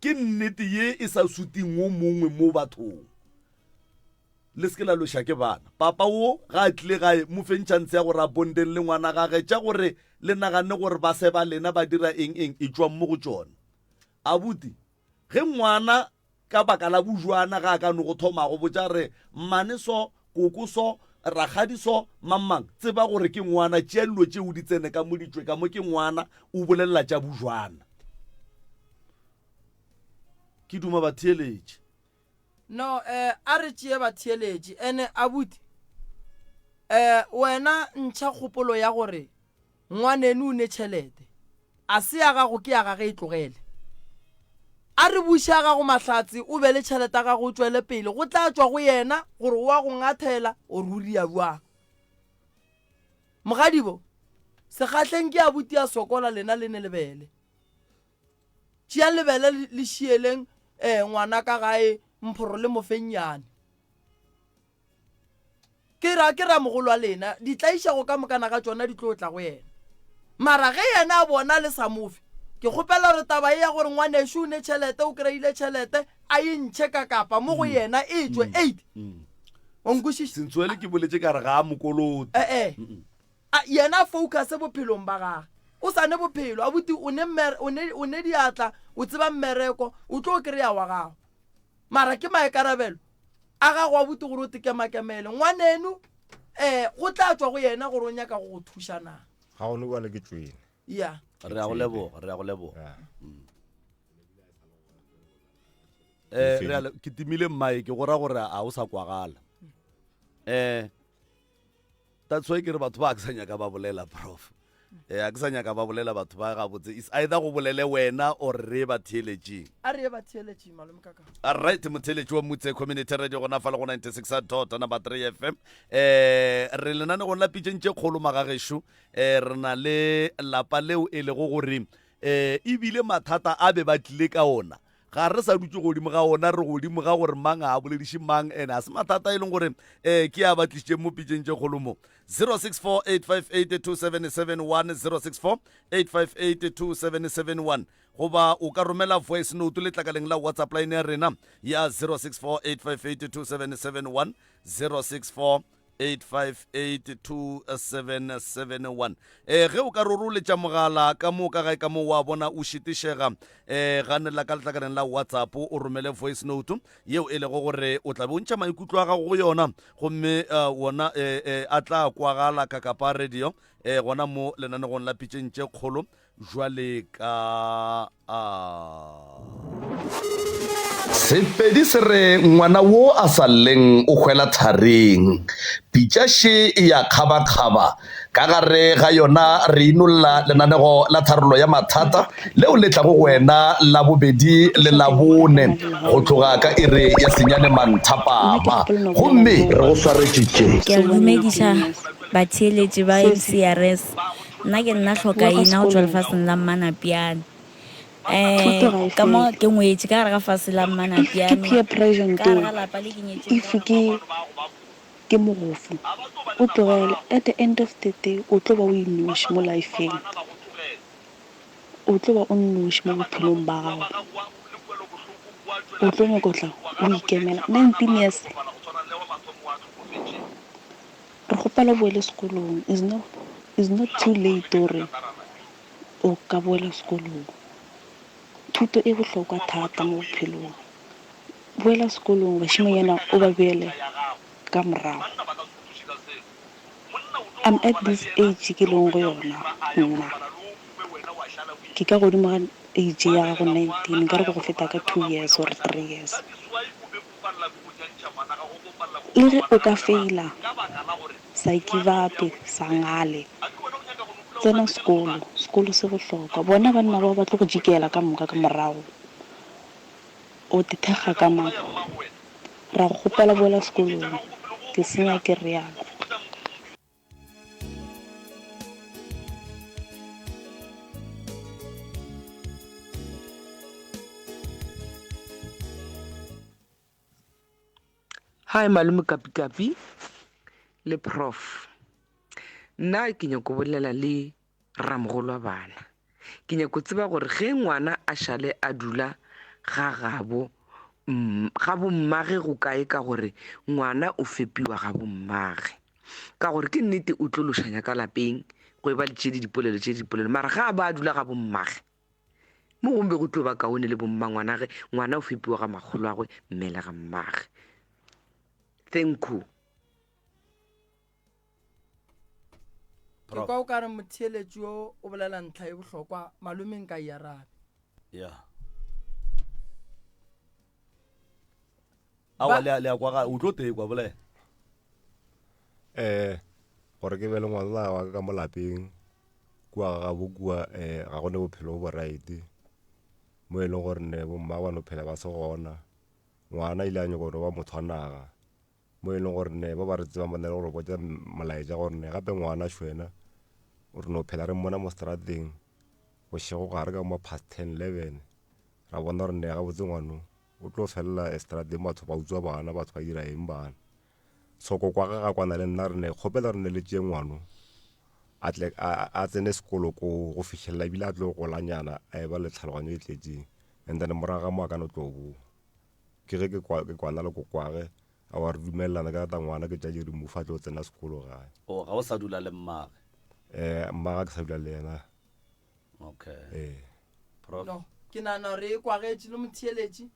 ke nnete ye e sa suting wo mongwe mo bathong. Le se ke la lweša ke bana. Papa wo ga a tlile gae mo feng chance ya gore a bondeng le ngwana gage tša gore le naganne gore ba seba lena ba dira eng eng e tšwang mo go tšona. Abuti ge ngwana ka baka la bujwana ga a ka no go thoma go botša re mmane so, koko so, rakgadi so, mang mang, tseba gore ke ngwana tšea dilo tšeo di tsene ka mo di tšwe ka mo ke ngwana o bolelela tša bujwana. Ke duma batheeletši. No, eh, a re tšee batheeletši. Ene, abuti, eh, wena ntšha kgopolo ya gore ngwaneno o ne tšhelete. A se ya gago ke ya gage e tlogele. A re buše a gago mahlatse o be le tšhelete ya gago o tšwele pele. Go tla tšwa go yena gore o a go ngathela or o ria bjang. Mogadibo, Sekgahleng ke abuti a sokola lena le ne lebele. Tšeang lebele le šieleng eh, ngwana ka gae mphoro le mofennyane. Ke ra ke ramogolo wa lena, ditlaišego ka mokana ga tšona di tlo tla go yena. Mara ge yena a bona le sa mo fe, ke kgopela gore taba ye ya gore ngwanešu o ne tšhelete, o kry-ile tšhelete, a e ntšhe ka kapa mo go yena e tšwe. Eight. O nkwešiša? Sentsoele ke boletše ka re ga a mokolote. E-e. A yena a focuse bophelong ba gage. O sa ne bophelo, abuti o ne o ne o ne diatla, o tseba mmereko, o tlo kry-a wa gago. Mara ke maikarabelo a gago abuti gore o tekemakemele ngwaneno, eh, go tla tšwa go yena gore o nyaka go go thuša na. Ga gone bjale ke tšwene. Ya. Re a go leboga, re a go leboga. Ya. Eh, re a le- ke timile mmae ke go ra gore a o sa kwagala. Eh, that's why ke re batho ba a ke sa nyaka ba bolela prof eh a ke sa nyaka ba bolela batho ba gabotse is either go bolele wena or re ba theeletšeng a re ye ba theeletšeng malome kaka alright motheeletši wa mutse community radio gona fa le go 96 dot number 3 fm eh re lenanegong la pitšeng tše kgolo magagešo eh re na le lapa leo e lego gore eh ebile mathata a be ba tlile ka ona Ga re sa dutše godimo ga ona, re godimo ga gore mang a bolediše mang, ene a se mathata e leng gore um ke a ba tlišitšeng mo pitšeng tše kgolo mo. 0648582771 0648582771 goba o ka romela voice note letlakaleng la WhatsApp line ya rena ya 0648582771 064 8582771 e ge o ka roroletša mogala ka mo ka gae ka mo wa bona o šitišega e ganela ka letlakaleng la whatsapp o romele voice note yeo e lego gore o tla be o ntšha maikutlo a gago go yona gomme uh, wona eh, eh, a tla kwagala ka kapa radio eh, gona mo lenanegong la pitšeng tše kgolo Jwale ka a. Sepedi se re ngwana wo a sa lleng o hwela thareng. Pitša še e ya kgabakgaba. Ka gare ga yona re inolla lenanego la tharollo ya mathata leo le tlago go wena Labobedi le Labone go tloga ka iri ya senyane manthapama. Gomme re go swaretše tše. Ke a le dumediša batheeletši ba MCRS. Nna ke nna Hlokaina go tšwa lefaseng la Mmanapiane. Um ka mo ke ngwetše ka gare ga fase la Mmanapiane, ka gare ga lapa le ke nyetšweng ka gona. Ke mogofu, o tlogele, at the end of the day o tlo ba o inoši mo lifeng, o tlo ba o nnoši mo bophelong ba gago, o tlo nyaka go tla o ikemela 19 years. Re kgopela o boele sekolong is not is not too late gore o ka boela sekolong. Thuto e bohlokwa thata mo bophelong. Boela sekolong bašemanyana o ba beele ka morago. I'm at this age ke leng go yona nna. Ke ka godimo ga age ya gago 19, nkare ke go feta ka 2 years or 3 years. Le ge o ka feila sa give up-e, sa ngale, tsena sekolo, sekolo se bohlokwa. Bona banna bao ba tlo go jikela ka moka ka morago. O te thekga ka mang? Ra go kgopela boela sekolong. Ke senya ke realo. Hi malome Kapikapi le Prof. Nna ke nyako bolela le ramogolo wa bana. Ke nyako tseba gore ge ngwana a šale a dula ga gabo ga bommage go kae ka gore ngwana o fepiwa ga bommage. Ka gore ke nnete o tlo lošanya ka lapeng go e ba le tše di dipolelo tše di dipolelo mara ga a ba a dula ga bommage mo gongwe go tlo ba kaone le bommangwanage ngwana o fepiwa ga makgolwagwe mme le ga mmage. Thank you. Ke kwa o ka re motheeletši yo o bolela ntlha e bohlokwa malome nka e arabe. Ya. Aowa le a le a kwa o tlo tekwa bolela. Eh gore ke be le ngwana wa ka mo lapeng kua ga gabo kua eh ga go ne bophelo bo right mo e leng gore ne bo mma ba no phela ba se gona ngwana ile a nyaka go ba motho wa naga mo e leng gore ne ba ba re tsebang ba na le gore botsa molaetša gore ne gape ngwana šwena o re no phela re mmona mo strateng bošego gare ka mo past 10 11 ra bona gore ne gabotse ngwano o tlo felela estrateng batho ba utswa bana batho ba dira eng bana so kokwa ge ga kwana le nna re ne kgopela re ne le tšee ngwano a tle a tsene sekolo ko go fihlelela ebile a tlo golanyana a e ba le tlhaloganyo e tletseng and then morago ga mo a ka no tlo boa Ke ge ke kwa, ke kwana le kokwage, a wa re dumelelana ka ta ngwana ke tša di remove a tlo tsena sekolo gae. O, ga o sa dula le mmage? Eh, mmage ke sa dula le yena. Okay. Eh. Prof. No, ke nagana gore e kwagetše le motheeletši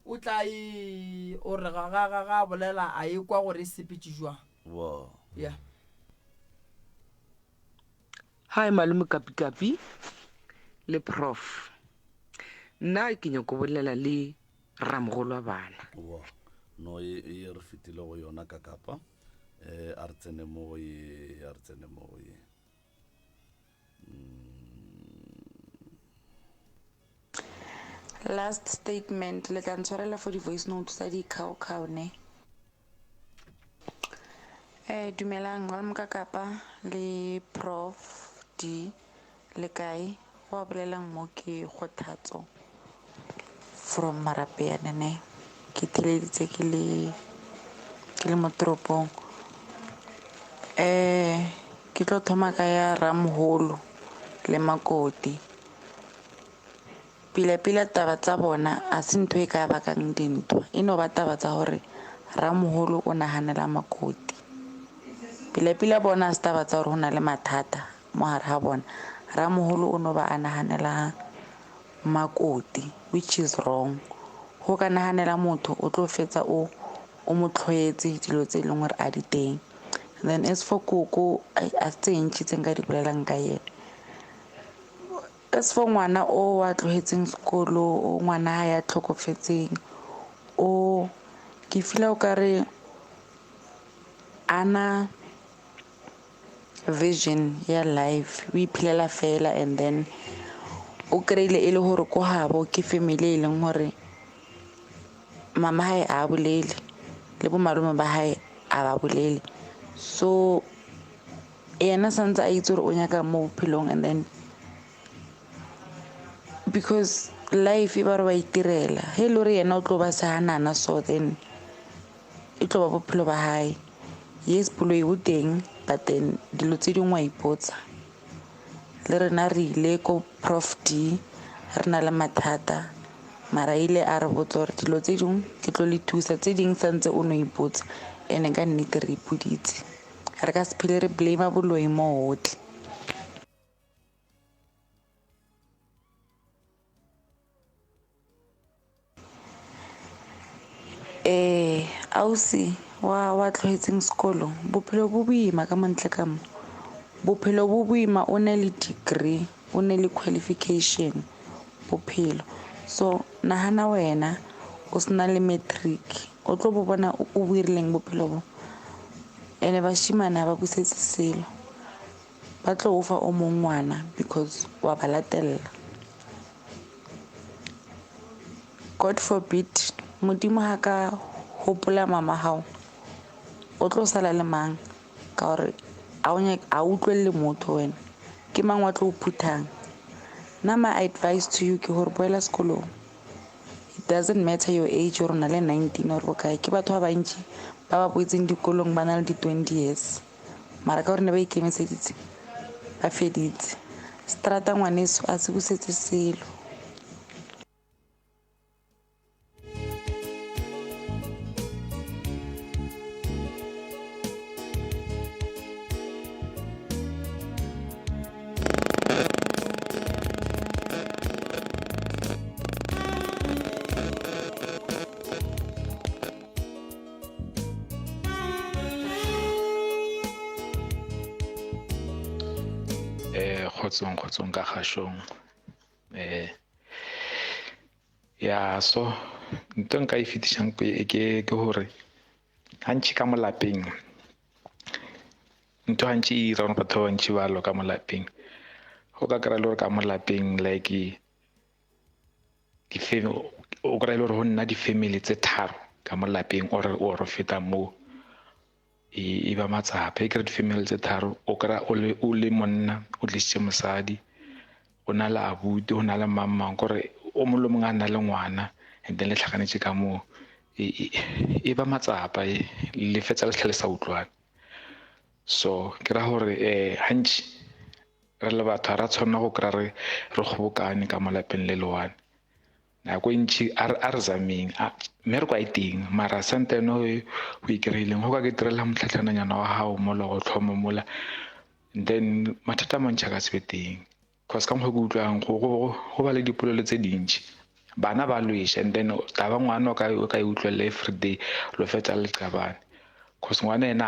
o tla e o re ga ga ga ga bolela a e kwa gore e sepetše jwang. Wo. Yeah. Hi malome Kapikapi le Prof. Nna ke nyako bolela le ramogolo wa bana. Wa no ye ye re fetile go yona ka kapa eh a re tsene mo go ye a re tsene mo go ye Last statement, le tla ntshwarela for di-voice note tsa di-cow-cow ne. Eh, dumelang malome ka kapa le prof D le kae go a bolelang mo ke kgothatso from Marapeyane ne ke theleditse ke le ke le mo toropong eh ke tlo thoma ka ya Ramholo le Makoti Pila-pila taba tsa bona a se ntho e ka bakang dintwa, e no ba taba tsa gore ramoholo o naganela makoti. Pila-pila bona a se taba tsa gore go na le mathata mo gare ga bona, ramoholo o no ba a naganela makoti which is wrong. Go ka naganela motho o tlo fetsa o o mo tlhoetse dilo tse e leng gore a di teng. Then as for koko a se tse ntši tse nka di bolelang ka yena. As for ngwana o a tlogetseng sekolo, o ngwana ha ya tlhokofetseng, o ke feel-a o kare ana vision ya life o iphelela fela and then o kry-ile e le gore ko gabo ke family e leng gore mama hae a bolele le bo malome ba hae a ba bolele so yena santse a itse gore o nyaka mo bophelong and then because life e ba re ba itirela ge e le gore yena o tlo ba seganana so then e tlo ba bophelo ba gae yes boloi bo teng but then dilo tse dingwe wa ipotsa le rena re ile ko prof d re na le mathata mara ile a re botsa gore dilo tse dingwe ke tlo le thusa tse dingwe santse o no ipotsa ene ka nnete re ipoditse Re ka se phele re blame boloi mo gotlhe. Eh, ausi wa wa tlogetseng sekolo, bophelo bo boima ka montle ka mo. Bophelo bo boima o ne le degree, o ne le qualification, bophelo. So nagana wena o sena le matric, o tlo bo bona o bo irileng bophelo bo. Ene bashimane ha ba busetse selo. Ba tlo o fa o mong ngwana because wa ba latella. God forbid Modimo ha ka hopola mama hao o tlo sala le mang ka gore a utlwelele motho wena ke mang wa tlo o phuthang nna my advice to you ke gore boela sekolong it doesn't matter your age or na le 19 or bokae ke batho ba bantši ba ba boetseng dikolong ba na le di-20 years mara ka gore ne ba ikemiseditse ba feditse strata ngwaneso a se busetse selo. Eh kgotsong kgotsong ka kgashong eh ya so ntho nka e fetišang ke ke ke hore gantši ka mo lapeng ntho gantši e dira gore batho ba bantši ba lwa ka mo lapeng o ka kry-a le gore ka mo lapeng like o kry-e le gore go nna di-family tse tharo ka mo lapeng or or feta moo e ba matsapa e kry di-family tse tharo o kry-a o le monna o tlisitse mosadi o na le abuti o na le mang mang kore o mongwe le mongwe a na le ngwana and then le tlhakanetse ka moo e ba matsapa e le fetsa le tlhale sa utlwane so ke ra gore um gantši re le batho ga ra tshwanela go kry-a re re kgobokane ka mo lapeng le le one nako e ntšhi a re zameng mme re kwa e teng mara santene o e kry-ileng go ka ke direla motlhatlhananyana wa gago mola go tlhoma mola then mathata a mantšhi a ka se be teng cause ka mokgwa ke utlwang go ba le dipolelo tse dintšhi bana ba lweša and then taba ngwana o ka e utlwelela everyday lo fetsa le qabane cause ngwana ena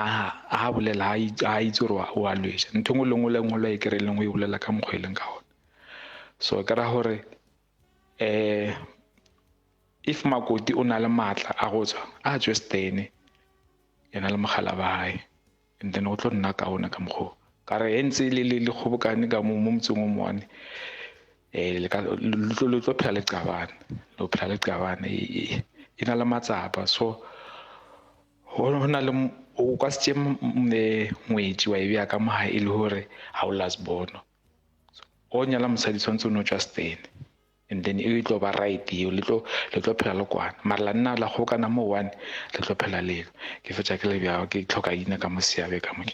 a ha bolela a itse gore o a lweša ntho engwe le nngwe le nngwe lo e kry leng o e bolela ka mokgwa e leng ka gona so ke ra gore um if makoti o na le maatla a go tswa a tswe stene yena le mogala ba gae and then go tlo nna kaone ka mokgwa ka re e ntse le le kgobokane ka mo mo motseng o moane um le ka le tlo phela le qabane lo phela le qabane e na le matsapa so go na le o ka se tšee ngwetši wa e bea ka mo gae e le gore ga o last bono o nyala mosadi tshwanetse o ne o tswa stene and then e tlo ba right eo le tlo le tlo phela le kwana mara la nna la kgobokana mo one le tlo phela lelo ke fetša ke le bjao ke tlhoka ina ka mo seabe ka mo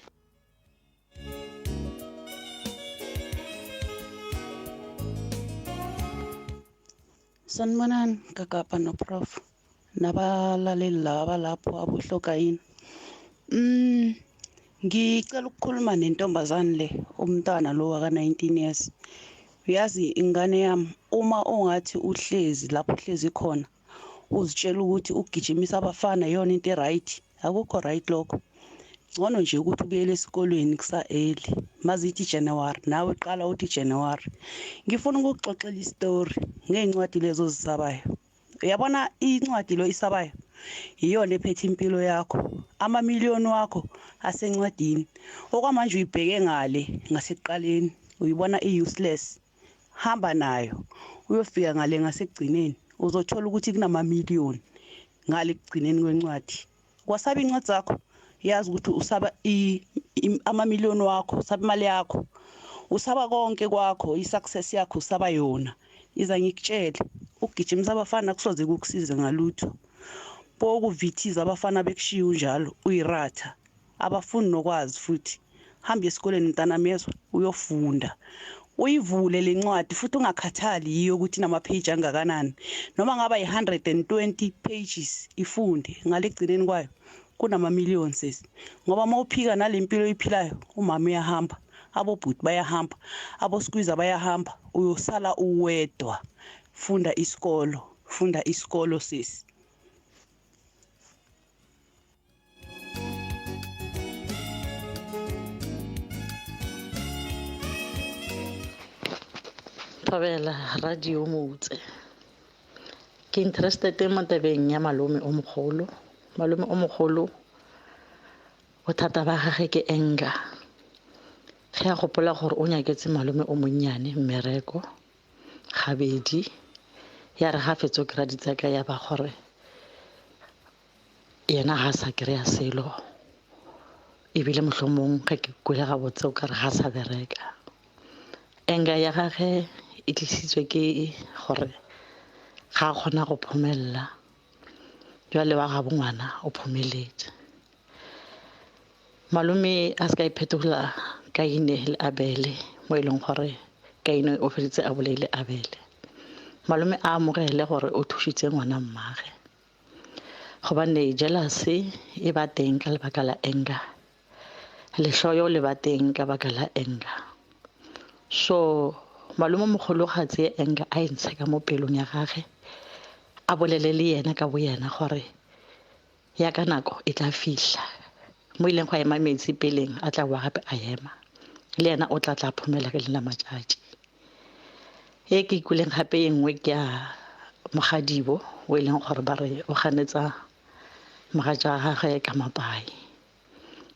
Sanibonani Kakapa noProf nabalaleli laba abalapho abohlokayini. Ngicela ukukhuluma nentombazane le umntwana lo waka 19 years. Uyazi ingane yami uma ungathi uhlezi lapho uhlezi khona uzitshela ukuthi ukugijimisa abafana iyona into e-right akukho right lokho. Ngcono nje ukuthi ubuyele esikolweni kusa-early mazithi January nawe qala uthi January. Ngifuna ukukuxoxela isitori ngey'ncwadi lezo ozisabayo. Uyabona incwadi lo isabayo iyona ephethe impilo yakho amamiliyoni wakho asencwadini okwamanje uyibheke ngale ngasekuqaleni uyibona i-useless hamba nayo uyofika ngale ngasekugcineni uzothola ukuthi kunamamiliyoni ngale ekugcineni kwencwadi kwasaba incwadi zakho yazi ukuthi usaba amamiliyoni wakho usaba imali yakho usaba konke kwakho i-success yakho usaba yona iza ngikutshele ukugijimisa abafana kusoze kukusize ngalutho bokuvithiza abafana bekushiya unjalo uyiratha abafuni nokwazi futhi hamba esikoleni mntanami yezwa uyofunda uyivule le ncwadi futhi ungakhathali yiyo ukuthi inamapheji angakanani noma ngaba yi-120 pages ifunde ngale ekugcineni kwayo kunamamiliyoni sesi ngoba uma uphika nale mpilo oyiphilayo umama uyahamba abobhuti bayahamba aboskwiza bayahamba uyosala uwedwa funda isikolo funda isikolo sesi. Thobela radio Moutse. Ke interested mo tabeng ya malome o mogolo. Malome o mogolo bothata ba gage ke anger. Ge a gopola gore o nyaketse malome o monnyane mmereko gabedi ya re ga fetso kry-a ditsaka ya ba gore yena ga sa kry-a selo ebile mohlomong ge ke kwele gabotse o kare ga sa bereka. Anger ya gage e tlisitswe ke gore ga a kgona go phomelela jwale wa gabo ngwana o phomeletše. Malome a se ka iphetola Kaine le Abele mo e leng gore Kaine o feditse a bolaile Abele. Malome a amogele gore o thušitse ngwana mmage gobane jealousy e ba teng ka lebaka la anger, lehloyo le ba teng ka baka la anger. So malome mogolo ga tseye anger a e ntshe ka mo pelong ya gage, a bolele le yena ka bo yena gore ya ka nako e tla fihla mo ileng go ema metsi peleng a tla boa gape a ema le yena o tla tla phomela ka lena matšatši. E ke ikweleng gape e nngwe ke ya mogadibo o e leng gore ba re o ganetsa mogatša wa gagwe ka mapai.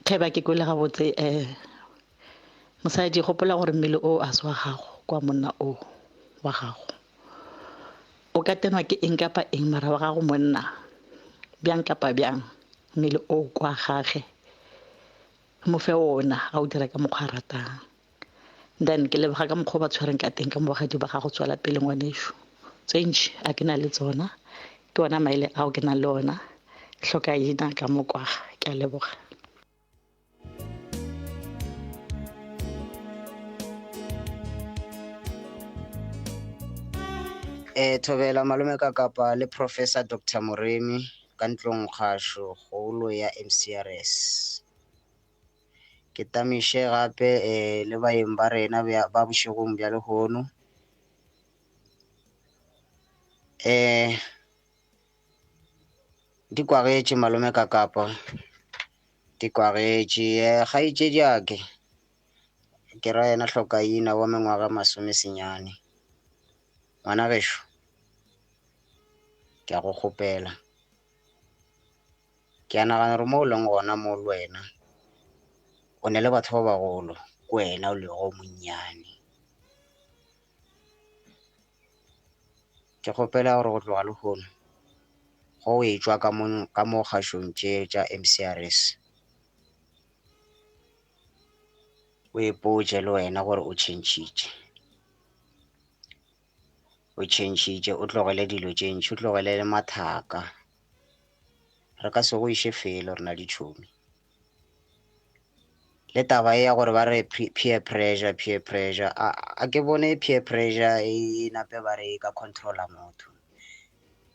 Ge ba ke kwele gabotse um mosadi gopola gore mmele o a se wa gago kwa monna o wa gago. O ka tenwa ke eng kapa eng mara wa gago monna bjang kapa bjang mmele o kwa gage mo fe ona a o dira ka mokgwa a ratang. Then ke leboga ka mokgwa o ba tshwereng ka teng ka mogadi ba gago tswela pele ngwanešu. Tse ntši a ke na le tsona ke ona maele ao ke nang le ona hloka ina ka mokwaga ke a leboga. Thobela malome ka kapa le Professor Doctor Moremi ka ntlong kgašo kgolo ya MCRS. Ke tamiše gape eh, le baeng ba rena ba bošegong bja lehono. Eh, di kwagetše malome ka kapa di kwagetše eh, kgaetšediake ke ra yena hlokaina wa mengwaga masomesenyane ngwana gešo ke a go kgopela Ke a nagana gore mo o leng gona mo le wena o ne le batho ba bagolo, ke wena o lego monnyane. Ke kgopela gore go tloga lehono ge o etšwa ka mo ka mo kgašong tše tša M_C_R_S o ipotše le wena gore o tšhentšhitše. O tšhentšhitše o tlogele dilo tše ntši, o tlogele le mathaka. Re ka se go iše felo rena ditšhomi. Le taba e ya gore ba re peer pressure, peer pressure, a, a ke bone peer pressure e nape ba re e ka controller motho.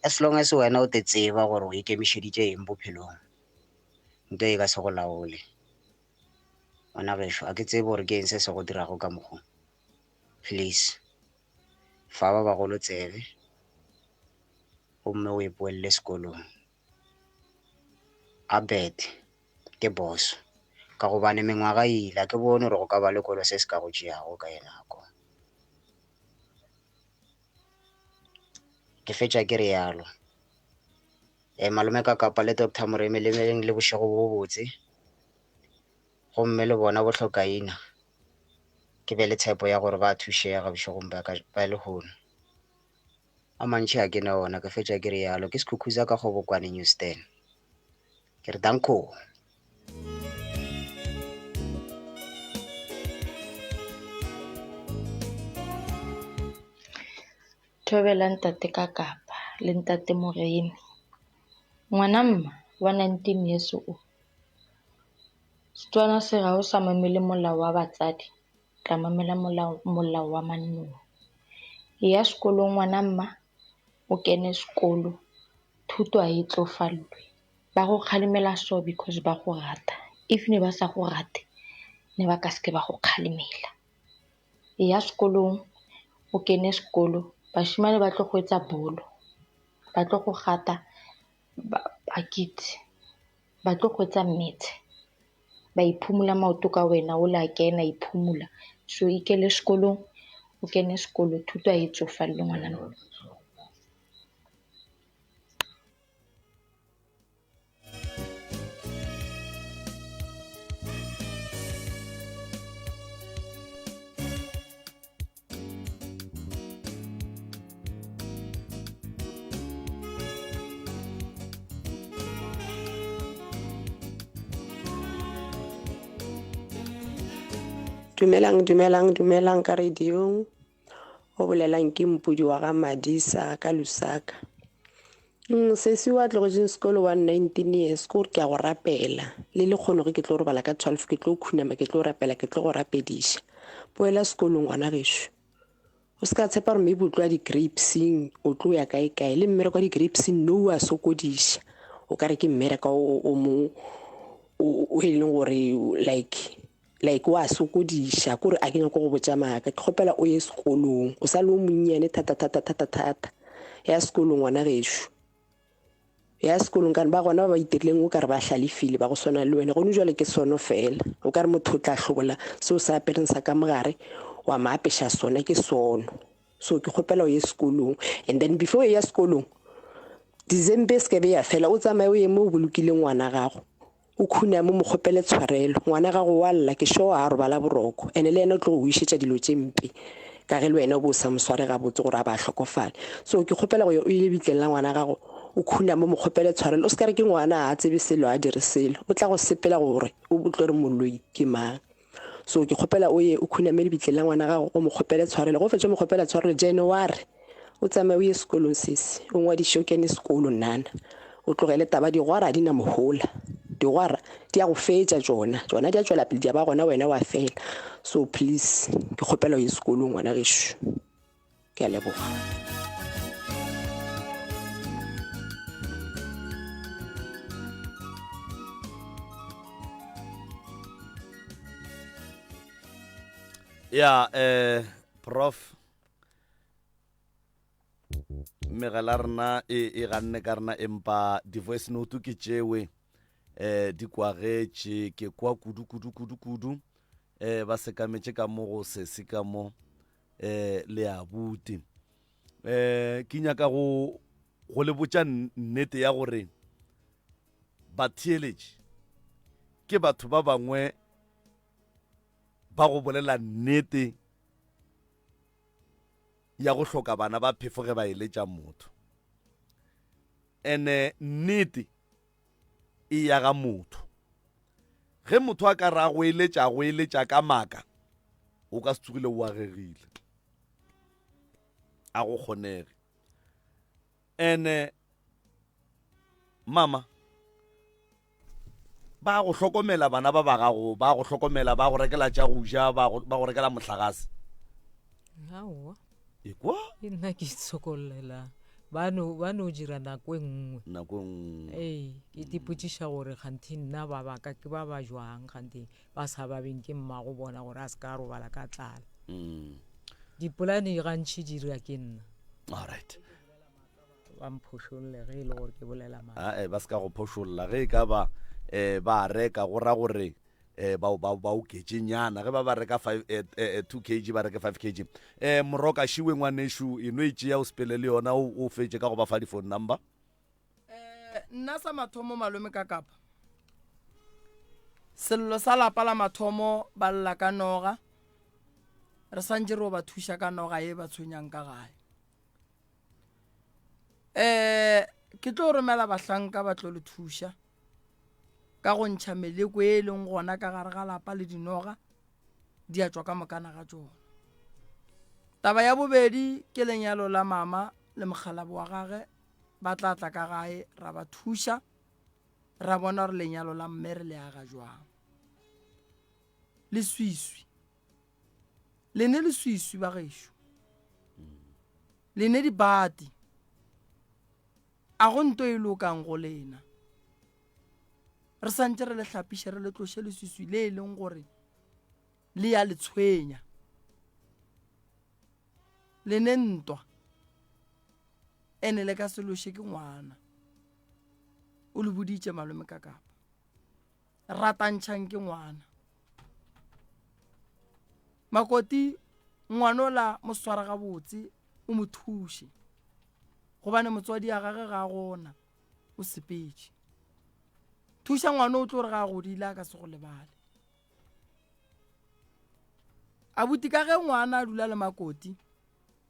As long as wena o te tseba gore o ikemišeditše eng bophelong, nto e ka se go laole. Ngwana gešo, a ke tsebe gore ke eng se se go dirago ka mokgo. Please, fa ba bagolo tsebe. Gomme o ipoelele sekolong. Abet ke boss ka gobane mengwaga e ile, a ke bone gore go ka ba le kolo se se ka go tšeago ka ye nako. Ke fetša ke realo. E, malome ka kapa le Doctor Moremi le meleng le bošego bo botse. Gomme le bona bohlokaina ke be le tshepo ya gore ba thušega bošegong bja ka bja lehono. A mantši a ke ne ona, ke fetša ke realo. Ke Sekhukhuza ka Kgobokwane Newstan. Ke re danko. Thobela ntate ka kapa le ntate Moremi. Ngwana mma wa 19 years o. Setswana se re ha o sa mamele molao wa batswadi, tla mamela molao molao wa manong. Eya sekolong ngwana mma, o kene sekolo. Thuto ha e tlofallwe. Ba go kgalemela so because ba go rata. If ne ba sa go rate, ne ba ka se ke ba go kgalemela. Eya sekolong, o kene sekolo. Bashemane ba tlo go etsa bolo, ba tlo go gata akitse, ba tlo go etsa mmetshe. Ba iphumula maoto ka wena o la kena iphumula. So ikele sekolong, O kene sekolo, thuto a e tsofalle ngwana mme. Dumelang, dumelang, dumelang ka radiong. O bolelang ke mpudi wa ga Madisa ka Lusaka. Mm, sesi wa tlogetseng sekolo wa 19 years ke gore ke a go rapela le le kgono ge ke tlo robala ka 12 ke tlo khunama ke tlo rapela ke tlo go rapediša boela sekolong ngwana gešo o se ka tshepa gore maybe o tlo ya di-grapeseng o tlo ya kae kae le mmereko wa di-grapeseng no a sokodiša o ka re ke mmereko o mongwe o e leng gore like like wa sokodiša kore a ke nyako go botša maaka ke kgopela o ye sekolong o sa le o monnyane thata thata thata thata ya sekolong ngwana gešo ya sekolong kane ba gona ba ba itirileng o kare ba hlalefile ba go swana le wena gone jale ke sono fela o kare motho o tla hlobola seo se apereng sa ka mogare wa mo apeša sona ke sono so ke kgopela o ye sekolong and then before o ya sekolong december e se ke be ya fela o tsamaye o ye mo o bolokileng ngwana gago O khuname o mo kgopele tshwarelo. Ngwana gago wa lla, ke sure a robala boroko. Ene le yena o tlo go išetša dilo tše mpe ka ge le wena o be o sa mo sware gabotse gore a ba a hlokofale. So ke kgopela go ya o ile bitleng la ngwana gago o khuname o mo kgopele tshwarelo. O se ka re ke ngwana a tsebe selo a dire selo. O tla go sepela gore o tlo re moloi ke mang. So ke kgopela o ye o khuname lebitleng la ngwana gago o mo kgopele tshwarelo. Go fetša mo kgopela tshwarelo January o tsamaye o ye sekolong sesi o ngwadiše o kene sekolo nana o tlogele taba digwara di na mohola digwara di ya go fetša tšona tšona di a tšwela pele di a ba gona wena wa fela so please ke kgopela o ye sekolong ngwana gešo ke a leboga. Ya eh prof megala rena e e ganne ka rena empa di-voice note ke tšewe eh di kwagetše ke kwa kudu kudu kudu kudu eh ba sekametše ka mo go sesi ka mo eh le abuti eh ke nyaka go go le botša nnete ya gore batheeletši ke batho ba bangwe ba go bolela nnete ya go hloka bana ba phefo ge ba eletša motho ene nnete e ya ga motho. Ge motho a ka re a go eletša a go eletša ka maaka, o ka se tsogile o agegile. A go kgonege. Ene mama ba go hlokomela bana ba ba gago ba go hlokomela ba go rekela tša go ja ba go rekela mohlagase. Aowa. Ekwa? Ke nna ke itshokollelang. Ba no, ba no dira nako e nngwe. Nako e nngwe. Ee, ke ipotšiša gore kganthe nna ba ba ka ke ba ba jwang kganthe ba sa babeng ke mmago bona gore a se ka robala ka tlala. Mm. Dipolane gantši di dira ke nna. All right. Ba mphošolle ge e le gore ke bolela maaka. Ae, ba se ka go phošolla ge e ka ba eh, ba reka go ra gore eh ba ba ba oketše nyana ge ba ba reka 5 eh, eh, 2 kg ba reke 5 kg eh moroka šiwe ngwanešu e no e tšea o sepele le yona o o fetše ka go ba fa di phone number eh nna sa mathomo malome ka kapa sello sa lapa la mathomo ba lla ka noga re santše re o ba thuša ka noga e ba tshwenyang ka gae um ke tlo romela bahlanka ba tlo le thuša ka go ntšha meleko e leng gona ka gare ga lapa le dinoga di a tšwa ka mokana ga tšona. Taba ya bobedi ke lenyalo la mama le mokgalabo wa gage ba tla tla ka gae ra ba thuša ra bona gore lenyalo la mme re le aga jwang. Leswiswi le ne leswiswi ba gešo le ne dibati A go nto e lokang go lena. Re santše re le hlapiše re le tloše leswiswi le e leng gore le ya le tshwenya. Le ne ntwa ene le ka se loše ke ngwana. O le boditše malome ka kapa. Ratantšhang ke ngwana. Makoti. Ngwanola mo swara gabotse o mo thuše gobane motswadi ya gage ga a gona o sepetše. Thuša ngwana o tlo re ga a godile a ka se go lebale. Abuti ka ge ngwana a dula le makoti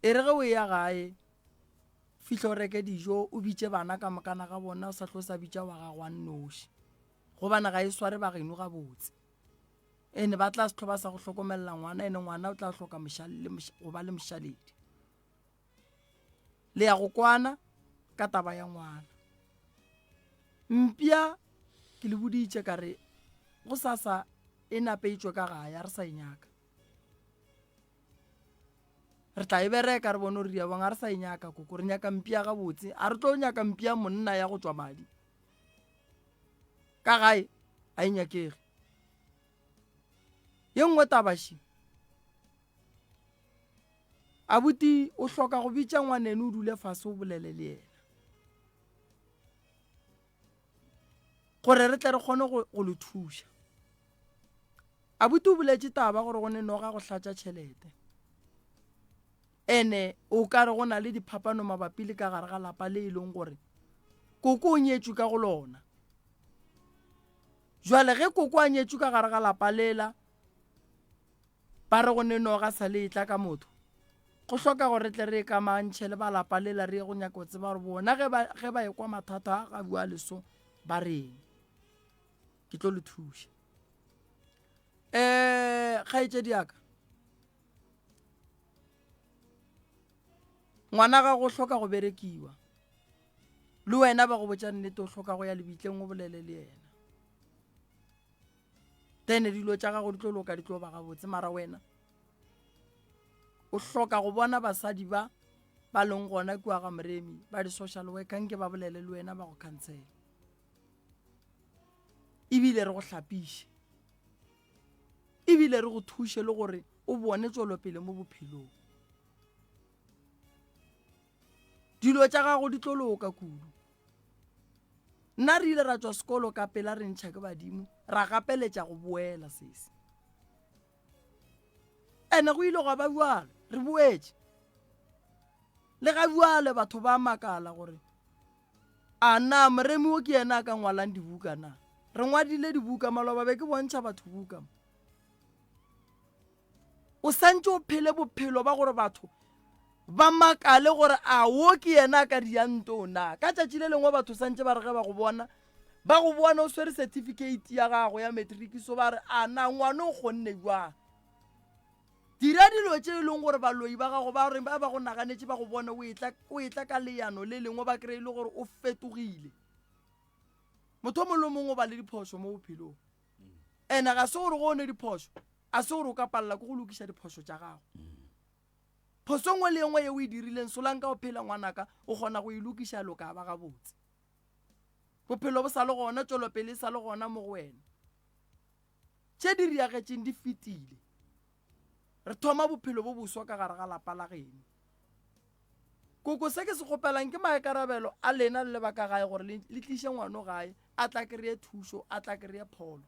e re ge o eya gae fihla o reke dijo o bitše bana ka mokana ga bona o sa tlo sa bitša wa gago a nnoši gobane ga e sware ba geno gabotse. Ene ba tla se hlo ba sa go hlokomelela ngwana ene ngwana o tla hloka go ba le mošaledi. Le ya go kwana ka taba ya ngwana. Mpša ke le boditše ka re go sasa e nape e tšwe ka gae a re sa e nyaka. Re tla e bereka re bone gore dia bang a re sa e nyaka koko re nyaka mpša gabotse a re tlo nyaka mpša monna ya go tšwa madi. Ka gae a e nyakege. Ye nngwe taba še. Abuti o hloka go bitša ngwaneno o dule fase o bolele le yena. Gore re tle re kgone go, go le thuša. Abuti o boletše taba gore go ne noga go hlatša tšhelete. Ene o ka re go na le diphapano mabapi le ka gare ga lapa le e leng gore koko o nyetšwe ka go lona. Jwale ge koko a nyetšwe ka gare ga lapa lela, ba re go ne noga sa le etla ka motho. Go hloka gore re tle re ikamantšhe le ba lapa lela re ye go nyaka go tseba gore bona ge ba, ge ba ekwa mathata a ga bua leso ba reng. Ke tlo le thuša. Eh, kgaetšedi ya ka. Ngwana gago o hloka go berekiwa. Le wena ba go botša nnete o hloka go ya lebitleng o bolele le yena. Then dilo tša gago di tlo loka di tlo ba gabotse mara wena o hloka go bona basadi ba ba leng gona kua ga Moremi ba di-social worker nke ba bolele le wena ba go khansele ebile re go hlapiše ebile re go thuše le gore o bone tšwelopele mo bophelong. Dilo tša gago di tlo loka kudu. Nna re ile ra tšwa sekolo ka pela re ntšha ke badimo ra gapeletša go boela sesi. Ene go ile gwa ba bjalo re boetše. Le ga bjale batho ba makala gore a na moremi wo ke yena a ka ngwalang dibuka na. Re ngwadile dibuka maloba be ke bontšha batho buka mo. O santše o phele bophelo ba gore batho ba makale gore a wo ke yena a ka diang nto na. Ka tšatši le lengwe batho santše ba re ge ba go bona, ba go bona o swere certificate ya gago ya matric so ba re a na ngwana o kgonne jwang. Dira dilo tše e leng gore baloi ba gago ba re ba ba go naganetše ba go bone o etla o etla ka leano le lengwe ba kry-e le gore o fetogile. Motho o mongwe le mongwe o ba le diphošo mo bophelong. Ene ga se gore go one diphošo a se gore o ka palela ke go lokiša diphošo tša gago. Phoso nngwe le nngwe ye o e dirileng solanka o phela ngwanaka o kgona go e lokiša loka ba gabotse. Bophelo bo sa le gona, tšwelopele e sa le gona mo go wena. Tše di riagetšeng di fetile. Re thoma bophelo bo boswa ka gare ga lapa la geno. Koko se ke se kgopelang ke maikarabelo a lena le le ba ka gae gore le tliše ngwano gae a tla kry-e thušo, a tla kry-e pholo.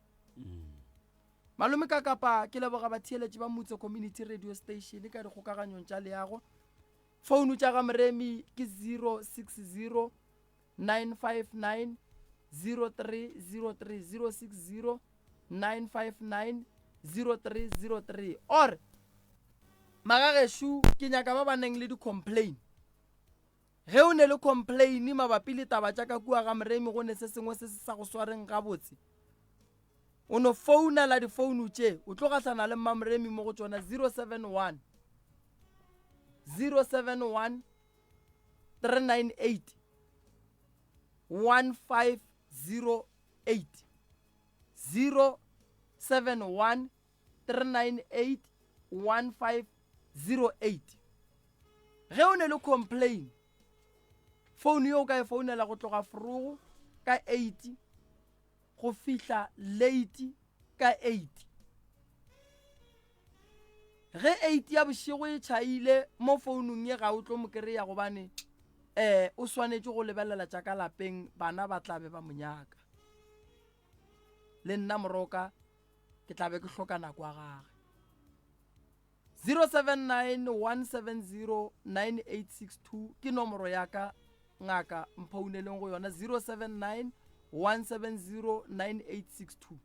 Malome Kakapa, ke leboga batheeletši ba Mutse Community Radio Station ka dikgokaganyong tša leago. Founu tša ga Moremi ke 060 959 0303 060 959 0303 or magagešo ke nyaka ba ba neng le di-complain ge o ne le complain mabapi le taba tša ka kua ga Moremi go ne se sengwe se se sa go swareng gabotse o no founela difounu tše o tlo gahlana le mmamoremi mo go tšona 071 071 398 1508 071 398 1508 ge o ne le complain founu yo o ka e founela go tloga forogo ka 8 go fihla late ka 8. Ge 8 ya bošego e tšhaile mo founung ye ga o tlo mo kry-a gobane um o swanetše go lebelela tša ka lapeng bana ba tla be ba mo nyaka. Le nna moroka ke tla be ke hloka nako ya gage. 079 170 9862 ke nomoro ya ka ngaka mphouneleng go yona 079 170 9862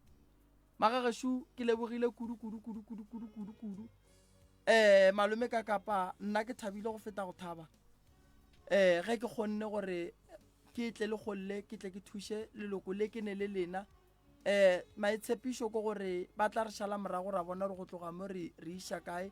magagešo ke lebogile kudu kudu kudu kudu kudu kudu kudu um malome ka kapa nna ke thabile go feta go thaba um ge ke kgonne gore ke tle le golle ke tle ke thuše leloko le ke ne le lena um maitshepišo ke gore ba tla re šala morago ra bona gore go tloga mo re re iša kae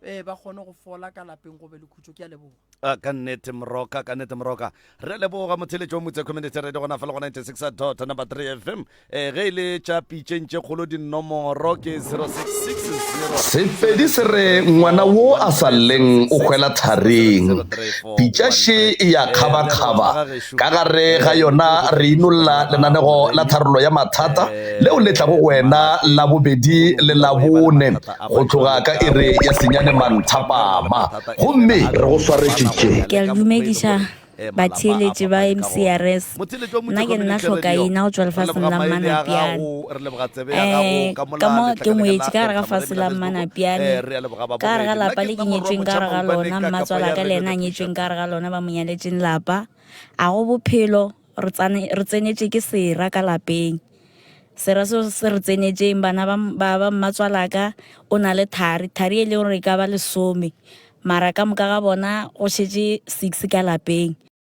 um ba kgone go fola ka lapeng go be le khutšo ke a leboga Ah, ka nnete moroka ka nnete moroka re a leboga motheletši wa motse community radio gona fa le go 96 dot number 3 fm eh, ge e le tša pitšeng tše kgolo dinomoro ke 0660 Sepedi se re ngwana wo a sa lleng o hwela tharing. Pitša še e ya kgabakgaba. Ka gare ga yona re inolla lenanego la tharollo ya mathata leo le tlago go wena Labobedi le Labone go tloga ka iri ya senyane manthapama. Gomme re go swaretše tše. Ke a le dumediša batheeletši ba MCRS. Nna ke nna Hlokaina go tšwa lefaseng la Mmanapiane. Um ka mo ke ngwetše ka gare ga fase la Mmanapiane, ka gare ga lapa le ke nyetšweng ka gare ga lona, mmatswalaka le yena a nyetšweng ka gare ga lona, ba mo nyaletšeng lapa. A go bophelo, re tsane, re tsenetše ke sera ka lapeng. Sera seo se re tsenetšeng, bana ba, ba, ba mmatswalaka o na le thari, thari e leng gore e ka ba lesome, mara ka moka ga bona go šetše six ka lapeng.